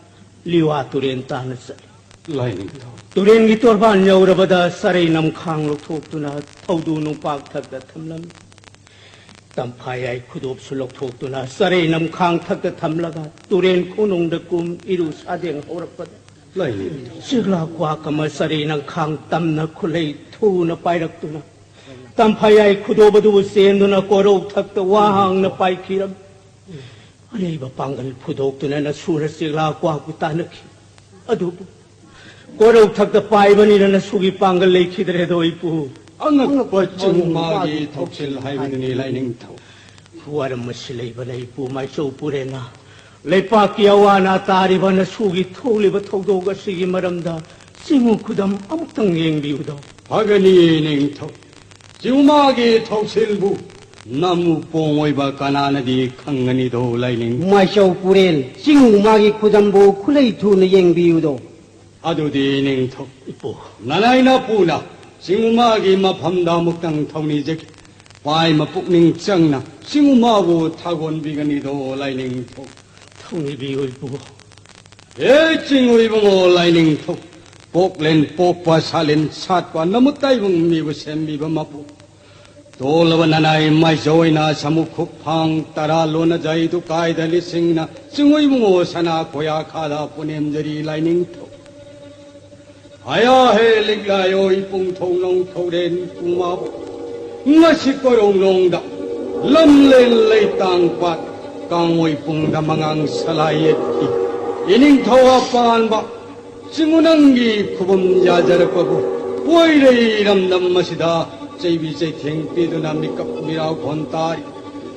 ꯂꯤꯋꯥ ꯇꯨꯔꯦꯟ ꯇꯥꯟꯅ ꯆꯠꯂꯤ꯫ ꯂꯥꯏꯅꯤꯡꯊꯧ꯫ ꯇꯨꯔꯦꯟꯒꯤ ꯇꯣꯔꯕꯥꯟ ꯌꯧꯔꯕꯗ ꯆꯔꯩ ꯅꯝꯈꯥꯡ ꯂꯧꯊꯣꯛꯇꯨꯅ ꯊꯧꯗꯨ ꯅꯨꯡꯄꯥꯛ ꯊꯛꯇ ꯊꯝꯂꯝꯃꯤ꯫ ꯇꯝꯐꯥꯌꯥꯏ ꯈꯨꯗꯣꯞꯁꯨ ꯂꯧꯊꯣꯛꯇꯨꯅ ꯆꯔꯩ ꯅꯝꯈꯥꯡ ꯊꯛꯇ ꯊꯝꯂꯒ ꯇꯨꯔꯦꯟ ꯈꯣꯡꯅꯨꯡꯗ ꯀꯨꯝ ꯏꯔꯨ ꯁꯥꯗꯦꯡ ꯍꯧꯔꯛꯄꯗ ꯂꯥꯏꯅꯤꯡꯊꯧ꯫ ꯆꯤꯛꯂꯥ ꯀ꯭ꯋꯥꯛ ꯑꯃ ꯆꯔꯩ ꯅꯝꯈꯥꯡ ꯇꯝꯅ ꯈꯨꯠꯂꯩ ꯊꯨꯅ ꯄꯥꯏꯔꯛꯇꯨꯅ ꯇꯝꯐꯥꯌꯥꯏ ꯈꯨꯗꯣꯞ ꯑꯗꯨꯕꯨ ꯆꯦꯟꯗꯨꯅ ꯀꯣꯔꯧ ꯊꯛꯇ ꯋꯥ ꯍꯥꯡꯅ ꯄꯥꯏꯈꯤꯔꯝꯃꯤ꯫ ꯑꯔꯩꯕ ꯄꯥꯡꯒꯜ ꯐꯨꯗꯣꯛꯇꯨꯅ ꯅꯁꯨꯅ ꯆꯤꯛꯂꯥ ꯀ꯭ꯋꯥꯛꯄꯨ ꯇꯥꯟꯅꯈꯤ꯫ ꯑꯗꯨꯕꯨ ꯀꯣꯔꯧ ꯊꯛꯇ ꯄꯥꯏꯕꯅꯤꯅ ꯅꯁꯨꯒꯤ ꯄꯥꯡꯒꯜ ꯂꯩꯈꯤꯗ꯭ꯔꯦꯗꯣ ꯏꯄꯨ꯫ ꯑꯉꯛꯄ ꯆꯤꯡꯃꯥꯒꯤ ꯊꯧꯁꯤꯜ ꯍꯥꯏꯕꯗꯨꯅꯤ ꯂꯥꯏꯅꯤꯡꯊꯧ꯫ ꯋꯥꯔꯝ ꯑꯁꯤ ꯂꯩꯕꯅ ꯏꯄꯨ ꯃꯥꯏꯆꯧ ꯄꯨꯔꯦꯅ ꯂꯩꯄꯥꯛꯀꯤ ꯑꯋꯥ ꯑꯅꯥ ꯇꯥꯔꯤꯕ ꯅꯁꯨꯒꯤ ꯊꯣꯛꯂꯤꯕ ꯊꯧꯗꯣꯛ ꯑꯁꯤꯒꯤ ꯃꯔꯝꯗ ꯆꯤꯡꯉꯨ ꯈꯨꯗꯝ ꯑꯃꯨꯛꯇꯪ ꯌꯦꯡꯕꯤꯌꯨꯗꯣ꯫ ꯐꯒꯅꯤ ꯅꯤꯡꯊꯧ꯫ ꯆꯤꯡꯃꯥꯒꯤ ꯊꯧꯁꯤꯜꯕꯨ ꯅꯝꯃꯨ ꯄꯣꯡ ꯑꯣꯏꯕ ꯀꯅꯥꯅꯗꯤ ꯈꯪꯒꯅꯤꯗꯣ ꯂꯥꯏꯅꯤꯡ꯫ ꯃꯥꯏꯆꯧ ꯄꯨꯔꯦꯜ, ꯆꯤꯡꯃꯥꯒꯤ ꯈꯨꯗꯝꯕꯨ ꯈꯨꯂꯩ ꯊꯨꯅ ꯌꯦꯡꯕꯤꯌꯨꯗꯣ꯫ ꯑꯗꯨꯗꯤ ꯅꯤꯡꯊꯧ꯫ ꯏꯄꯨ꯫ ꯅꯅꯥꯏ ꯅꯄꯨꯅ ꯆꯤꯡꯃꯥꯒꯤ ꯃꯐꯝꯗ ꯑꯃꯨꯛꯇꯪ ꯊꯧꯅꯤꯖꯒꯦ꯫ ꯄꯥꯏꯃ ꯄꯨꯛꯅꯤꯡ ꯆꯪꯅ ꯆꯤꯡꯃꯥꯕꯨ ꯊꯥꯒꯣꯟꯕꯤꯒꯅꯤꯗꯣ ꯂꯥꯏꯅꯤꯡꯊꯧ꯫ ꯊꯧꯅꯤꯕꯤꯌꯨ ꯏꯄꯨ꯫ ꯍꯦ ꯆꯤꯡꯉꯨ ꯏꯕꯨꯡꯉꯣ ꯂꯥꯏꯅꯤꯡꯊꯧ, ꯄꯣꯛꯂꯦꯟ ꯄꯣꯛꯄ ꯁꯥꯂꯦꯟ ꯁꯥꯠꯄ ꯅꯃꯨꯠ ꯇꯥꯏꯕꯪ ꯃꯤꯕꯨ ꯁꯦꯝꯕꯤꯕ ꯃꯄꯨ꯫ ꯇꯣꯜꯂꯕ ꯅꯅꯥꯏ ꯃꯥꯏꯖꯧꯅ ꯁꯃꯨꯛ ꯈꯨꯛ ꯐꯥꯡ ꯇꯔꯥ ꯂꯣꯟꯅꯖꯩꯗꯨ ꯀꯥꯏꯗ ꯂꯤꯁꯤꯡꯅ ꯆꯤꯡꯉꯨꯏ ꯏꯕꯨꯡꯉꯣ ꯁꯅꯥ ꯈꯣꯌꯥ ꯈꯥꯗ ꯄꯨꯅꯦꯝꯖꯔꯤ ꯂꯥꯏꯅꯤꯡꯊꯧ꯫ ꯍꯌꯥ ꯍꯦ ꯂꯤꯛꯂꯥꯏ ꯑꯣꯏ ꯄꯨꯡꯊꯧ ꯅꯣꯡ ꯊꯧꯔꯦꯟ ꯄꯨꯃꯥꯕꯨ ꯉꯁꯤ ꯀꯣꯔꯣꯡꯂꯣꯡꯗ ꯂꯝꯂꯦꯟ ꯂꯩꯇꯥꯡ ꯄꯥꯠ ꯀꯥꯡꯉꯣꯏ ꯄꯨꯡꯗ ꯃꯉꯥꯡ ꯁꯂꯥꯏ ꯌꯦꯠꯄꯤ ꯏꯅꯤꯡꯊꯧ ꯑꯄꯥꯟꯕ ꯆꯤꯡꯉꯨ ꯅꯪꯒꯤ ꯈꯨꯕꯝ ꯌꯥꯖꯔꯛꯄꯕꯨ ꯄꯣꯏꯔꯩ ꯏꯔꯝꯗꯝ ꯑꯁꯤꯗ ꯆꯩꯕꯤ ꯆꯩꯊꯦꯡ ꯄꯤꯗꯨꯅ ꯃꯤꯀꯞ ꯃꯤꯔꯥꯎ ꯈꯣꯟ ꯇꯥꯔꯤ꯫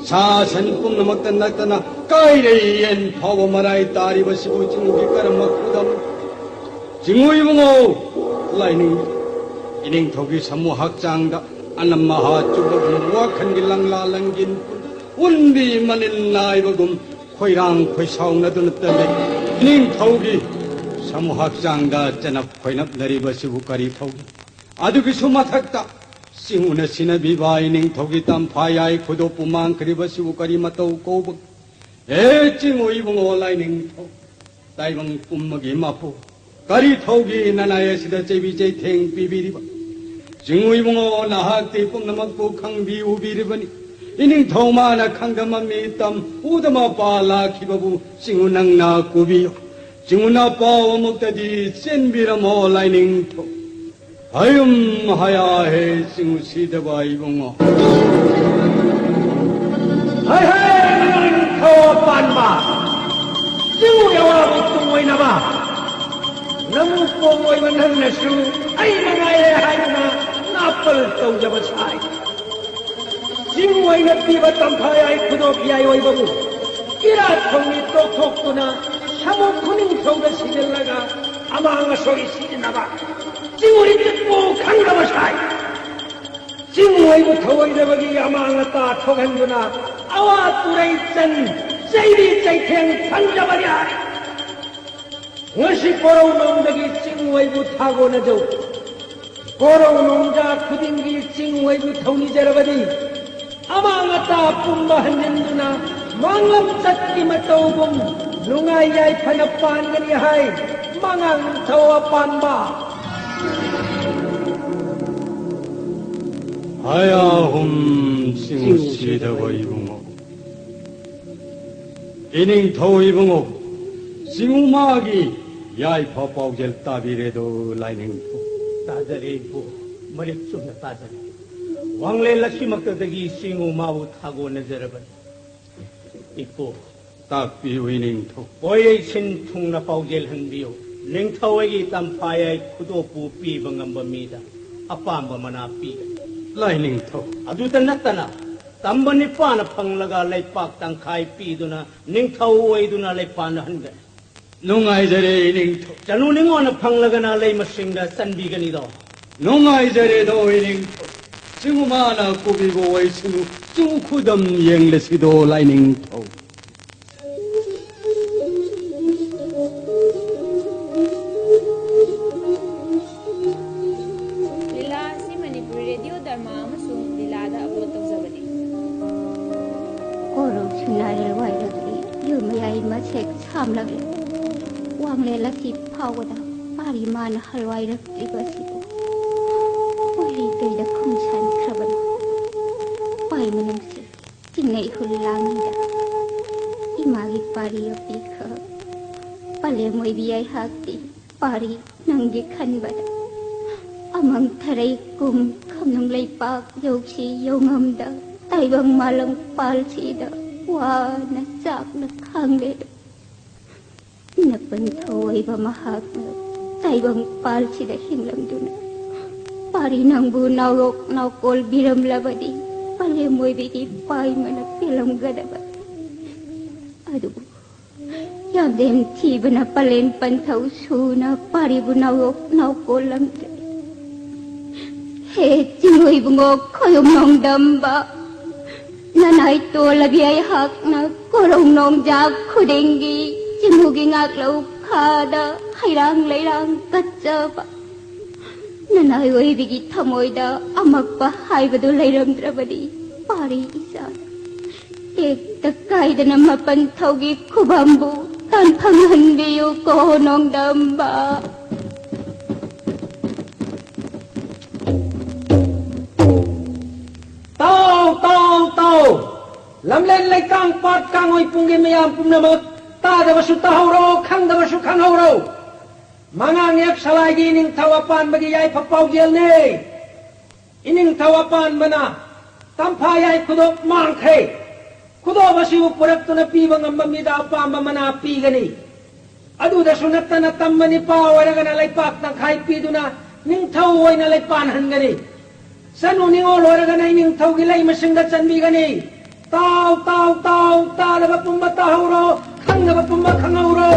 ꯁꯥ ꯁꯟ ꯄꯨꯝꯅꯃꯛꯇ ꯅꯠꯇꯅ ꯀꯥꯏꯔꯩ ꯌꯦꯟ ꯐꯥꯎꯕ ꯃꯔꯥꯏ ꯇꯥꯔꯤꯕꯁꯤꯕꯨ ꯆꯤꯡꯉꯨꯒꯤ ꯀꯔꯝꯕ ꯈꯨꯗꯝ? ꯆꯤꯡꯉꯨ ꯏꯕꯨꯡꯉꯣ ꯂꯥꯏꯅꯤꯡ ꯏꯅꯤꯡꯊꯧꯒꯤ ꯁꯃꯨ ꯍꯛꯆꯥꯡꯗ ꯑꯅꯝ ꯑꯍꯥ ꯆꯨꯕꯒꯨꯝ ꯋꯥꯈꯜꯒꯤ ꯂꯪꯂꯥ ꯂꯪꯒꯤꯟ ꯎꯟꯕꯤ ꯃꯅꯤꯟ ꯅꯥꯏꯕꯒꯨꯝ ꯈꯣꯏꯔꯥꯡ ꯈꯣꯏꯁꯥꯎꯅꯗꯨꯅ ꯇꯜꯂꯤ꯫ ꯏꯅꯤꯡꯊꯧꯒꯤ ꯁꯃꯨ ꯍꯛꯆꯥꯡꯗ ꯆꯅꯞ ꯈꯣꯏꯅꯞꯅꯔꯤꯕꯁꯤꯕꯨ ꯀꯔꯤ ꯊꯧꯒꯦ? ꯑꯗꯨꯒꯤꯁꯨ ꯃꯊꯛꯇ ꯆꯤꯡꯉꯨꯅ ꯁꯤꯟꯅꯕꯤꯕ ꯏꯅꯤꯡꯊꯧꯒꯤ ꯇꯝꯐꯥ ꯌꯥꯏ ꯈꯨꯗꯣꯞꯄꯨ ꯃꯥꯡꯈ꯭ꯔꯤꯕꯁꯤꯕꯨ ꯀꯔꯤ ꯃꯇꯧ ꯀꯧꯕ? ꯍꯦ ꯆꯤꯡꯉꯨ ꯏꯕꯨꯡꯉꯣ ꯂꯥꯏꯅꯤꯡꯊꯧ, ꯇꯥꯏꯕꯪ ꯄꯨꯝꯕꯒꯤ ꯃꯄꯨ, ꯀꯔꯤ ꯊꯧꯒꯤ ꯅꯅꯥꯏ ꯑꯁꯤꯗ ꯆꯩꯕꯤ ꯆꯩꯊꯦꯡ ꯄꯤꯕꯤꯔꯤꯕ? ꯆꯤꯡꯉꯨ ꯏꯕꯨꯡꯉꯣ, ꯅꯍꯥꯛꯇꯤ ꯄꯨꯝꯅꯃꯛꯄꯨ ꯈꯪꯕꯤ ꯎꯕꯤꯔꯤꯕꯅꯤ꯫ ꯏꯅꯤꯡꯊꯧ ꯃꯥꯅ ꯈꯪꯗ ꯃꯃꯤ ꯇꯝ ꯎꯗ ꯃꯄꯥ ꯂꯥꯛꯈꯤꯕꯕꯨ ꯆꯤꯡꯉꯨ ꯅꯪꯅ ꯀꯨꯕꯤꯌꯨ꯫ ꯆꯤꯡꯉꯨꯅ ꯄꯥꯎ ꯑꯃꯨꯛꯇꯗꯤ ꯆꯦꯟꯕꯤꯔꯝꯃꯣ ꯂꯥꯏꯅꯤꯡꯊꯧ꯫ ꯍꯌꯨꯝ ꯍꯌꯥ ꯍꯦ ꯆꯤꯡꯉꯨ ꯁꯤꯗꯕ ꯏꯕꯨꯡꯉꯣ꯫ ꯍꯩ ꯍꯩ ꯅꯤꯡꯊꯧ ꯄꯥꯟꯕ ꯆꯤꯡꯉꯨ ꯌꯥꯋꯥꯕꯨ ꯇꯨꯡꯑꯣꯏꯅꯕ ꯅꯃꯨ ꯄꯣꯡꯑꯣꯏꯕ ꯅꯪꯅꯁꯨ ꯑꯩ ꯃꯉꯥꯏꯔꯦ ꯍꯥꯏꯗꯨꯅ ꯅꯥꯄꯜ ꯇꯧꯖꯕ ꯁꯥꯏ꯫ ꯆꯤꯡ ꯑꯣꯏꯅ ꯄꯤꯕ ꯇꯝꯐꯥ ꯌꯥꯏ ꯈꯨꯗꯣꯞ ꯌꯥꯏ ꯑꯣꯏꯕꯕꯨ ꯏꯔꯥꯠ ꯊꯧꯅꯤ ꯇꯣꯛꯊꯣꯛꯇꯨꯅ ꯁꯃꯨ ꯈꯨꯅꯤꯡꯊꯧꯗ ꯁꯤꯖꯤꯜꯂꯒ ꯑꯃꯥꯡ ꯑꯁꯣꯏ ꯁꯤꯖꯤꯟꯅꯕ ꯆꯤꯡ ꯑꯣꯏꯅ ꯄꯤꯛꯄ ꯈꯪꯗꯕ ꯁꯥꯏ꯫ ꯆꯤꯡ ꯑꯣꯏꯕꯨ ꯊꯧꯑꯣꯏꯗꯕꯒꯤ ꯑꯃꯥꯡ ꯑꯇꯥ ꯊꯣꯛꯍꯟꯗꯨꯅ ꯑꯋꯥ ꯇꯨꯔꯩ ꯆꯟ ꯆꯩꯕꯤ ꯆꯩꯊꯦꯡ ꯐꯪꯖꯕꯅꯤ ꯍꯥꯏ꯫ ꯉꯁꯤ ꯀꯣꯔꯧꯅꯣꯡꯗꯒꯤ ꯆꯤꯡ ꯑꯣꯏꯕꯨ ꯊꯥꯒꯣꯅꯖꯧ꯫ ꯀꯣꯔꯧꯅꯣꯡꯖꯥ ꯈꯨꯗꯤꯡꯒꯤ ꯆꯤꯡ ꯑꯣꯏꯕꯨ ꯊꯧꯅꯤꯖꯔꯕꯗꯤ ꯑꯃꯥꯡ ꯑꯇꯥ ꯄꯨꯝꯕ ꯍꯟꯖꯤꯟꯗꯨꯅ ꯃꯥꯡꯂꯝ ꯆꯠꯀꯤ ꯃꯇꯧꯒꯨꯝ ꯅꯨꯡꯉꯥꯏ ꯌꯥꯏꯐꯅ ꯄꯥꯟꯒꯅꯤ ꯍꯥꯏ ꯃꯉꯥꯡ ꯊꯧ ꯑꯄꯥꯟꯕ꯫ ꯍꯌꯥꯍꯨꯝ ꯆꯤꯡꯁꯤꯗꯕ ꯏꯕꯨꯡꯉꯣ꯫ ꯏꯅꯤꯡꯊꯧ ꯏꯕꯨꯡꯉꯣ, ꯆꯤꯡꯉꯨꯃꯥꯒꯤ ꯌꯥꯏꯐ ꯄꯥꯎꯖꯦꯜ ꯇꯥꯕꯤꯔꯦꯗꯣ ꯂꯥꯏꯅꯤꯡꯊꯧ꯫ ꯇꯥꯖꯔꯦ ꯏꯄꯨ, ꯃꯔꯤꯛ ꯆꯨꯝꯅ ꯇꯥꯖꯔꯦ꯫ ꯋꯥꯡꯂꯦꯟ ꯂꯛꯈꯤꯃꯛꯇꯗꯒꯤ ꯆꯤꯡꯉꯨꯃꯥꯕꯨ ꯊꯥꯒꯣꯟꯅꯖꯔꯕꯅꯤ꯫ ꯏꯄꯨ, ꯇꯥꯛꯄꯤꯌꯨ ꯏꯅꯤꯡꯊꯧ꯫ ꯄꯣꯌꯩ ꯁꯤꯟ ꯊꯨꯡꯅ ꯄꯥꯎꯖꯦꯜ ꯍꯟꯕꯤꯌꯨ꯫ ꯅꯤꯡꯊꯧ ꯑꯩꯒꯤ ꯇꯝꯐꯥ ꯌꯥꯏ ꯈꯨꯗꯣꯞꯄꯨ ꯄꯤꯕ ꯉꯝꯕ ꯃꯤꯗ ꯑꯄꯥꯝꯕ ꯃꯅꯥ ꯄꯤꯒꯅꯤ꯫ ꯂꯥꯏꯅꯤꯡꯊꯧ꯫ ꯑꯗꯨꯇ ꯅꯠꯇꯅ ꯇꯝꯕ ꯅꯤꯄꯥꯅ ꯐꯪꯂꯒ ꯂꯩꯄꯥꯛ ꯇꯪꯈꯥꯏ ꯄꯤꯗꯨꯅ ꯅꯤꯡꯊꯧ ꯑꯣꯏꯗꯨꯅ ꯂꯩꯄꯥꯛꯅ ꯍꯟꯒꯅꯤ꯫ ꯅꯨꯡꯉꯥꯏꯖꯔꯦ ꯏꯅꯤꯡꯊꯧ꯫ ꯆꯅꯨ ꯅꯤꯉꯣꯜꯅ ꯐꯪꯂꯒꯅ ꯂꯩꯃꯁꯤꯡꯗ ꯆꯟꯕꯤꯒꯅꯤꯗꯣ꯫ ꯅꯨꯡꯉꯥꯏꯖꯔꯦꯗꯣ ꯏꯅꯤꯡꯊꯧ꯫ ꯆꯤꯡꯉꯨꯃꯥꯅ ꯀꯨꯕꯤꯕ ꯑꯣꯏꯁꯅꯨ, ꯆꯤꯡꯉꯨ ꯈꯨꯗꯝ ꯌꯦꯡꯂꯁꯤꯗꯣ ꯂꯥꯏꯅꯤꯡꯊꯧ꯫ ꯂꯤꯂꯥ ꯑꯁꯤ ꯃꯅꯤꯄꯨꯔꯤ ꯔꯦꯗꯤꯑꯣ ꯗꯔꯃꯥ ꯑꯃꯁꯨꯡ ꯂꯤꯂꯥꯗ ꯑꯞꯂꯣꯗ ꯇꯧꯖꯕꯅꯤ꯫ ꯀꯣꯔꯧ ꯁꯤꯡꯅꯥꯔꯦꯜ ꯋꯥꯏꯔꯛꯂꯤ, ꯌꯨꯝ ꯃꯌꯥꯏ ꯃꯁꯦꯛ ꯁꯥꯝꯂꯛꯂꯤ꯫ ꯋꯥꯡꯂꯦꯟ ꯂꯛꯈꯤ ꯐꯥꯎꯕꯗ ꯄꯥꯔꯤ ꯃꯥꯅ ꯍꯜꯋꯥꯏꯔꯛꯇ꯭ꯔꯤꯕ ꯑꯁꯤꯕꯨ ꯋꯥꯍꯩ ꯀꯩꯗ ꯈꯨꯝꯁꯥꯟꯈ꯭ꯔꯕꯅꯣ? ꯄꯥꯏ ꯃꯅꯨꯡꯁꯤ ꯆꯤꯡꯅꯩ ꯍꯨꯜ ꯂꯥꯡꯉꯤꯗ ꯏꯃꯥꯒꯤ ꯄꯥꯔꯤ ꯑꯄꯤꯈꯛ ꯄꯂꯦꯝ ꯑꯣꯏꯕꯤ ꯑꯩꯍꯥꯛꯇꯤ ꯄꯥꯔꯤ ꯅꯪꯒꯤ ꯈꯟꯕꯗ ꯑꯃꯪ ꯊꯔꯩ ꯀꯨꯝ ꯈꯝꯅꯨꯡ ꯂꯩꯄꯥꯛ ꯌꯧꯁꯤ ꯌꯧꯉꯝꯗ ꯇꯥꯏꯕꯪ ꯃꯥꯂꯪ ꯄꯥꯜꯁꯤꯗ ꯋꯥꯅ ꯆꯥꯛꯅ ꯈꯥꯡꯂꯦꯗꯣ꯫ ꯅꯄꯟ ꯊꯧꯑꯣꯏꯕ ꯃꯍꯥꯛꯅ ꯇꯥꯏꯕꯪ ꯄꯥꯜꯁꯤꯗ ꯍꯤꯡꯂꯝꯗꯨꯅ ꯄꯥꯔꯤ ꯅꯪꯕꯨ ꯅꯥꯎꯔꯣꯛ ꯅꯥꯎꯀꯣꯜ ꯕꯤꯔꯝꯂꯕꯗꯤ ꯄꯂꯦꯝ ꯑꯣꯏꯕꯤꯒꯤ ꯄꯥꯏꯃꯅ ꯄꯦꯜꯂꯝꯒꯗꯕ꯫ ꯑꯗꯨꯕꯨ ꯌꯥꯝꯂꯦꯝ ꯊꯤꯕꯅ ꯄꯂꯦꯝ ꯄꯟꯊꯧ ꯁꯨꯅ ꯄꯥꯔꯤꯕꯨ ꯅꯥꯎꯔꯣꯛ ꯅꯥꯎꯀꯣꯜꯂꯝꯗ꯭ꯔꯦ꯫ ꯍꯦ ꯆꯤꯡꯉꯨ ꯏꯕꯨꯡꯉꯣ ꯈꯣꯏꯔꯨꯝ ꯅꯣꯡꯗꯝꯕ, ꯅꯅꯥꯏ ꯇꯣꯜꯂꯕꯤ ꯑꯩꯍꯥꯛꯅ ꯀꯣꯔꯧ ꯅꯣꯡꯖꯥꯛ ꯈꯨꯗꯤꯡꯒꯤ ꯆꯤꯡꯉꯨꯒꯤ ꯉꯥꯛꯂꯧ ꯈꯥꯗ ꯍꯩꯔꯥꯡ ꯂꯩꯔꯥꯡ ꯀꯠꯆꯕ꯫ ꯅꯅꯥꯏ ꯑꯣꯏꯕꯤꯒꯤ ꯊꯃꯣꯏꯗ ꯑꯃꯛꯄ ꯍꯥꯏꯕꯗꯨ ꯂꯩꯔꯝꯗ꯭ꯔꯕꯗꯤ ꯄꯥꯔꯤ ꯏꯆꯥ꯫ ꯇꯦꯛꯇ ꯀꯥꯏꯗꯅ ꯃꯄꯟ ꯊꯧꯒꯤ ꯈꯨꯕꯝꯕꯨ ꯇꯥꯟꯐꯝ ꯍꯟꯕꯤꯌꯨ ꯀꯣ ꯅꯣꯡꯗꯝꯕ꯫ ꯂꯝꯂꯦꯟ ꯂꯩꯇꯥꯡ ꯄꯥꯠ ꯀꯥꯡꯉꯣꯏ ꯄꯨꯡꯒꯤ ꯃꯤꯌꯥꯝ ꯄꯨꯝꯅꯃꯛ, ꯇꯥꯗꯕꯁꯨ ꯇꯥꯍꯧꯔꯣ, ꯈꯪꯗꯕꯁꯨ ꯈꯪꯍꯧꯔꯣ꯫ ꯃꯉꯥꯡ ꯌꯦꯛ ꯁꯂꯥꯏꯒꯤ ꯅꯤꯡꯊꯧ ꯑꯄꯥꯟꯕꯒꯤ ꯌꯥꯏꯐ ꯄꯥꯎꯖꯦꯜꯅꯦ꯫ ꯏꯅꯤꯡꯊꯧ ꯑꯄꯥꯟꯕꯅ ꯇꯝꯐꯥ ꯌꯥꯏ ꯈꯨꯗꯣꯞ ꯃꯥꯡꯈ꯭ꯔꯦ꯫ ꯈꯨꯗꯣꯞ ꯑꯁꯤꯕꯨ ꯄꯨꯔꯛꯇꯨꯅ ꯄꯤꯕ ꯉꯝꯕ ꯃꯤꯗ ꯑꯄꯥꯝꯕ ꯃꯅꯥ ꯄꯤꯒꯅꯤ꯫ ꯑꯗꯨꯗꯁꯨ ꯅꯠꯇꯅ ꯇꯝꯕ ꯅꯤꯄꯥ ꯑꯣꯏꯔꯒꯅ ꯂꯩꯄꯥꯛ ꯇꯪꯈꯥꯏ ꯄꯤꯗꯨꯅ ꯅꯤꯡꯊꯧ ꯑꯣꯏꯅ ꯂꯩꯄꯥꯟꯍꯟꯒꯅꯤ꯫ ꯆꯅꯨ ꯅꯤꯉꯣꯜ ꯑꯣꯏꯔꯒꯅ ꯏꯅꯤꯡꯊꯧꯒꯤ ꯂꯩꯃꯁꯤꯡꯗ ꯆꯟꯕꯤꯒꯅꯤ꯫ ꯇꯥꯎ, ꯇꯥꯎ, ꯇꯥꯎ, ꯇꯥꯗꯕ ꯄꯨꯝꯕ ꯇꯥꯍꯧꯔꯣ, ꯈꯪꯗꯕ ꯄꯨꯝꯕ ꯈꯪꯍꯧꯔꯣ꯫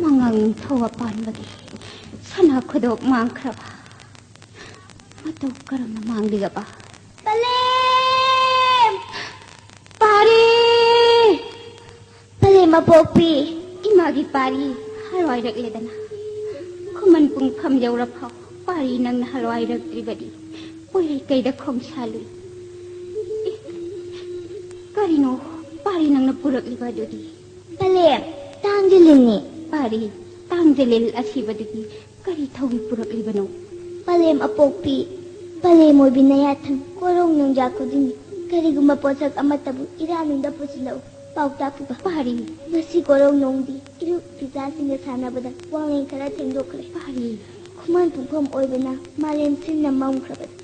ꯃꯉꯥꯡ ꯅꯤꯡꯊꯧ ꯑꯄꯥꯟꯕꯒꯤ ꯁꯅꯥ ꯈꯨꯗꯣꯞ ꯃꯥꯡꯈ꯭ꯔꯕ꯫ ꯃꯇꯧ ꯀꯔꯝꯅ ꯃꯥꯡꯂꯤꯒꯕ? ꯄꯂꯦꯝ! ꯄꯥꯔꯤ! ꯄꯂꯦꯝ ꯑꯄꯣꯛꯄꯤ! ꯏꯃꯥꯒꯤ ꯄꯥꯔꯤ ꯍꯔꯥꯎꯔꯛꯂꯦꯗꯅ꯫ ꯈꯨꯃꯟ ꯄꯨꯡꯐꯝ ꯌꯧꯔꯐꯥꯎ ꯄꯥꯔꯤ ꯅꯪꯅ ꯍꯔꯥꯎꯔꯛꯇ꯭ꯔꯤꯕꯗꯤ ꯄꯣꯏꯔꯩꯀꯩꯗ ꯈꯣꯡꯁꯥꯜꯂꯨꯏ꯫ ꯑꯦ, ꯀꯔꯤꯅꯣ ꯄꯥꯔꯤ ꯅꯪꯅ ꯄꯨꯔꯛꯂꯤꯕ ꯑꯗꯨꯗꯤ? ꯄꯂꯦꯝ, ꯇꯥꯡꯖꯂꯤꯜꯅꯤ꯫ ꯄꯥꯔꯤ, ꯇꯥꯡꯖꯂꯤꯜ ꯑꯁꯤꯕꯗꯨꯗꯤ ꯀꯔꯤ ꯊꯧꯒꯤ ꯄꯨꯔꯛꯂꯤꯕꯅꯣ? ꯄꯂꯦꯝ ꯑꯄꯣꯛꯄꯤ, ꯄꯂꯦꯝ ꯑꯣꯏꯕꯤ ꯅꯌꯥꯊꯪ ꯀꯣꯔꯧ ꯅꯣꯡꯖꯥ ꯈꯨꯗꯤꯡꯒꯤ ꯀꯔꯤꯒꯨꯝꯕ ꯄꯣꯠꯁꯛ ꯑꯃꯠꯇꯕꯨ ꯏꯔꯥ ꯅꯨꯡꯗ ꯄꯨꯁꯤꯜꯂꯛꯎ꯫ ꯄꯥꯎ ꯇꯥꯛꯄꯤꯕ꯫ ꯄꯥꯔꯤ꯫ ꯃꯁꯤ ꯀꯣꯔꯧ ꯅꯣꯡꯗꯤ ꯏꯔꯨꯞ ꯐꯤꯁꯥꯁꯤꯡꯒ ꯁꯥꯟꯅꯕꯗ ꯋꯥꯡꯂꯦꯟ ꯈꯔ ꯊꯦꯡꯗꯣꯛꯈ꯭ꯔꯦ꯫ ꯄꯥꯔꯤ꯫ ꯈꯨꯃꯟ ꯄꯨꯡꯐꯝ ꯑꯣꯏꯕꯅ ꯃꯥꯂꯦꯝ ꯁꯤꯟꯅ ꯃꯝꯈ꯭ꯔꯕꯅꯤ꯫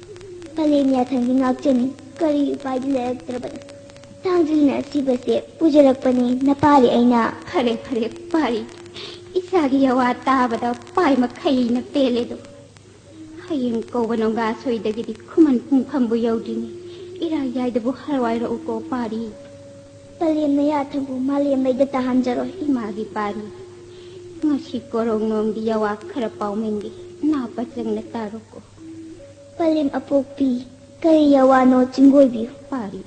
ꯄꯂꯦꯝ ꯌꯥꯊꯪꯗꯤ ꯉꯥꯛꯆꯅꯤ꯫ ꯀꯔꯤ ꯎꯄꯥꯏꯗꯤ ꯂꯩꯔꯛꯇ꯭ꯔꯕꯅꯤ꯫ ꯇꯥꯡꯖꯤꯜꯅ ꯑꯁꯤꯕꯁꯦ ꯄꯨꯖꯔꯛꯄꯅꯤ ꯅꯄꯥꯔꯤ ꯑꯩꯅ꯫ ꯐꯔꯦ, ꯐꯔꯦ, ꯄꯥꯔꯤ꯫ ꯏꯆꯥꯒꯤ ꯌꯋꯥ ꯇꯥꯕꯗ ꯄꯥꯏ ꯃꯈꯩꯅ ꯄꯦꯜꯂꯦꯗꯣ꯫ ꯍꯌꯦꯡ ꯀꯧꯕ ꯅꯣꯡꯒꯥ ꯁꯣꯏꯗꯒꯤꯗꯤ ꯈꯨꯃꯟ ꯄꯨꯡꯐꯝꯕꯨ ꯌꯧꯗ꯭ꯔꯤꯉꯩ ꯏꯔꯥꯏ ꯌꯥꯏꯗꯕꯨ ꯍꯔꯥꯎꯔꯛꯎꯀꯣ, ꯄꯥꯔꯤ꯫ ꯄꯂꯦꯝ ꯅꯌꯥꯊꯪꯕꯨ ꯃꯥꯂꯦꯝ ꯃꯩꯗ ꯇꯥꯍꯟꯖꯔꯣꯏ꯫ ꯏꯃꯥꯒꯤ ꯄꯥꯔꯤ꯫ ꯉꯁꯤ ꯀꯣꯔꯧ ꯅꯣꯡꯗꯤ ꯌꯋꯥ ꯈꯔ ꯄꯥꯎꯃꯦꯟꯒꯤ ꯅꯥ ꯄꯆꯪꯅ ꯇꯥꯔꯣꯀꯣ꯫ ꯄꯂꯦꯝ ꯑꯄꯣꯛꯄꯤ, ꯀꯔꯤ ꯌꯋꯥꯅꯣ ꯆꯤꯡꯒꯣꯏꯕꯤꯌꯨ꯫ ꯄꯥꯔꯤ꯫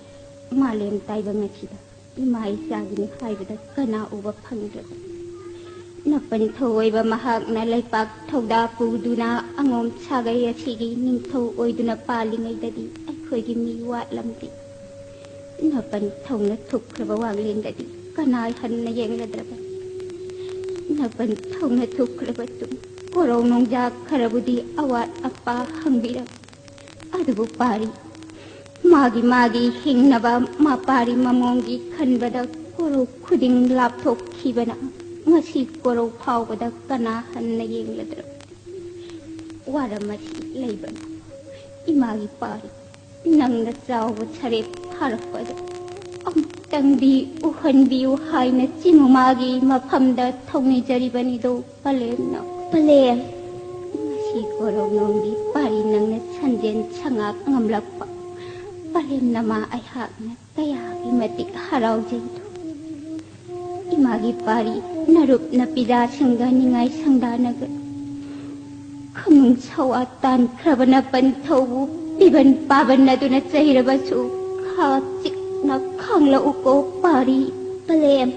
ꯃꯥꯂꯦꯝ ꯇꯥꯏꯕꯪ ꯑꯁꯤꯗ ꯏꯃꯥ ꯏꯆꯥꯒꯤꯅꯤ ꯍꯥꯏꯕꯗ ꯀꯅꯥ ꯎꯕ ꯐꯪꯗ꯭ꯔꯕ? ꯅꯄꯟ ꯊꯧꯑꯣꯏꯕ ꯃꯍꯥꯛꯅ ꯂꯩꯄꯥꯛ ꯊꯧꯗꯥ ꯄꯨꯗꯨꯅ ꯑꯉꯣꯝ ꯁꯥꯒꯩ ꯑꯁꯤꯒꯤ ꯅꯤꯡꯊꯧ ꯑꯣꯏꯗꯨꯅ ꯄꯥꯜꯂꯤꯉꯩꯗꯗꯤ ꯑꯩꯈꯣꯏꯒꯤ ꯃꯤ ꯋꯥꯠꯂꯝꯗꯦ꯫ ꯅꯄꯟ ꯊꯧꯅ ꯊꯨꯞꯈ꯭ꯔꯕ ꯋꯥꯡꯂꯦꯟꯗꯗꯤ ꯀꯅꯥ ꯍꯟꯅ ꯌꯦꯡꯂꯗ꯭ꯔꯕ? ꯅꯄꯟ ꯊꯧꯅ ꯊꯨꯞꯈ꯭ꯔꯕ ꯇꯨꯡ ꯀꯣꯔꯧ ꯅꯣꯡꯖꯥ ꯈꯔꯕꯨꯗꯤ ꯑꯋꯥꯠ ꯑꯄꯥ ꯍꯪꯕꯤꯔꯝ꯫ ꯑꯗꯨꯕꯨ ꯄꯥꯔꯤ ꯃꯥꯒꯤ ꯃꯥꯒꯤ ꯍꯤꯡꯅꯕ ꯃꯄꯥꯔꯤ ꯃꯃꯣꯝꯒꯤ ꯈꯟꯕꯗ ꯀꯣꯔꯧ ꯈꯨꯗꯤꯡ ꯂꯥꯞꯊꯣꯛꯈꯤꯕꯅ ꯉꯁꯤ ꯀꯣꯔꯧ ꯐꯥꯎꯕꯗ ꯀꯅꯥ ꯍꯟꯅ ꯌꯦꯡꯂꯗ꯭ꯔꯣ? ꯋꯥꯔꯝ ꯑꯁꯤ ꯂꯩꯕꯅ ꯏꯃꯥꯒꯤ ꯄꯥꯔꯤ ꯅꯪꯅ ꯆꯥꯎꯕ ꯁꯔꯦꯞ ꯐꯥꯔꯛꯄꯗ ꯑꯃꯨꯛꯇꯪꯗꯤ ꯎꯍꯟꯕꯤꯌꯨ ꯍꯥꯏꯅ ꯆꯤꯡꯉꯨꯃꯥꯒꯤ ꯃꯐꯝꯗ ꯊꯧꯅꯤꯖꯔꯤꯕꯅꯤꯗꯣ ꯄꯂꯦꯝꯅ꯫ ꯄꯂꯦꯝ꯫ ꯉꯁꯤ ꯀꯣꯔꯧꯅꯣꯝꯒꯤ ꯄꯥꯔꯤ ꯅꯪꯅ ꯁꯟꯖꯦꯟ ꯁꯉꯥꯛ ꯉꯝꯂꯛꯄ ꯄꯂꯦꯝ ꯅꯃꯥ ꯑꯩꯍꯥꯛꯅ ꯀꯌꯥꯒꯤ ꯃꯇꯤꯛ ꯍꯔꯥꯎꯖꯩꯗꯣ꯫ ꯏꯃꯥꯒꯤ ꯄꯥꯔꯤ ꯅꯔꯨꯞ ꯅꯄꯤꯖꯥꯁꯤꯡꯒ ꯅꯤꯡꯉꯥꯏ ꯁꯪꯗꯥꯅꯒ ꯈꯃꯨꯡ ꯁꯋꯥ ꯇꯥꯟꯈ꯭ꯔꯕꯅ ꯄꯟꯊꯧꯕꯨ ꯄꯤꯕꯟ ꯄꯥꯕꯟ ꯑꯗꯨꯅ ꯆꯩꯔꯕꯁꯨ ꯈꯥ ꯆꯤꯛꯅ ꯈꯥꯡꯂꯛꯎꯀꯣ ꯄꯥꯔꯤ꯫ ꯄꯂꯦꯝ꯫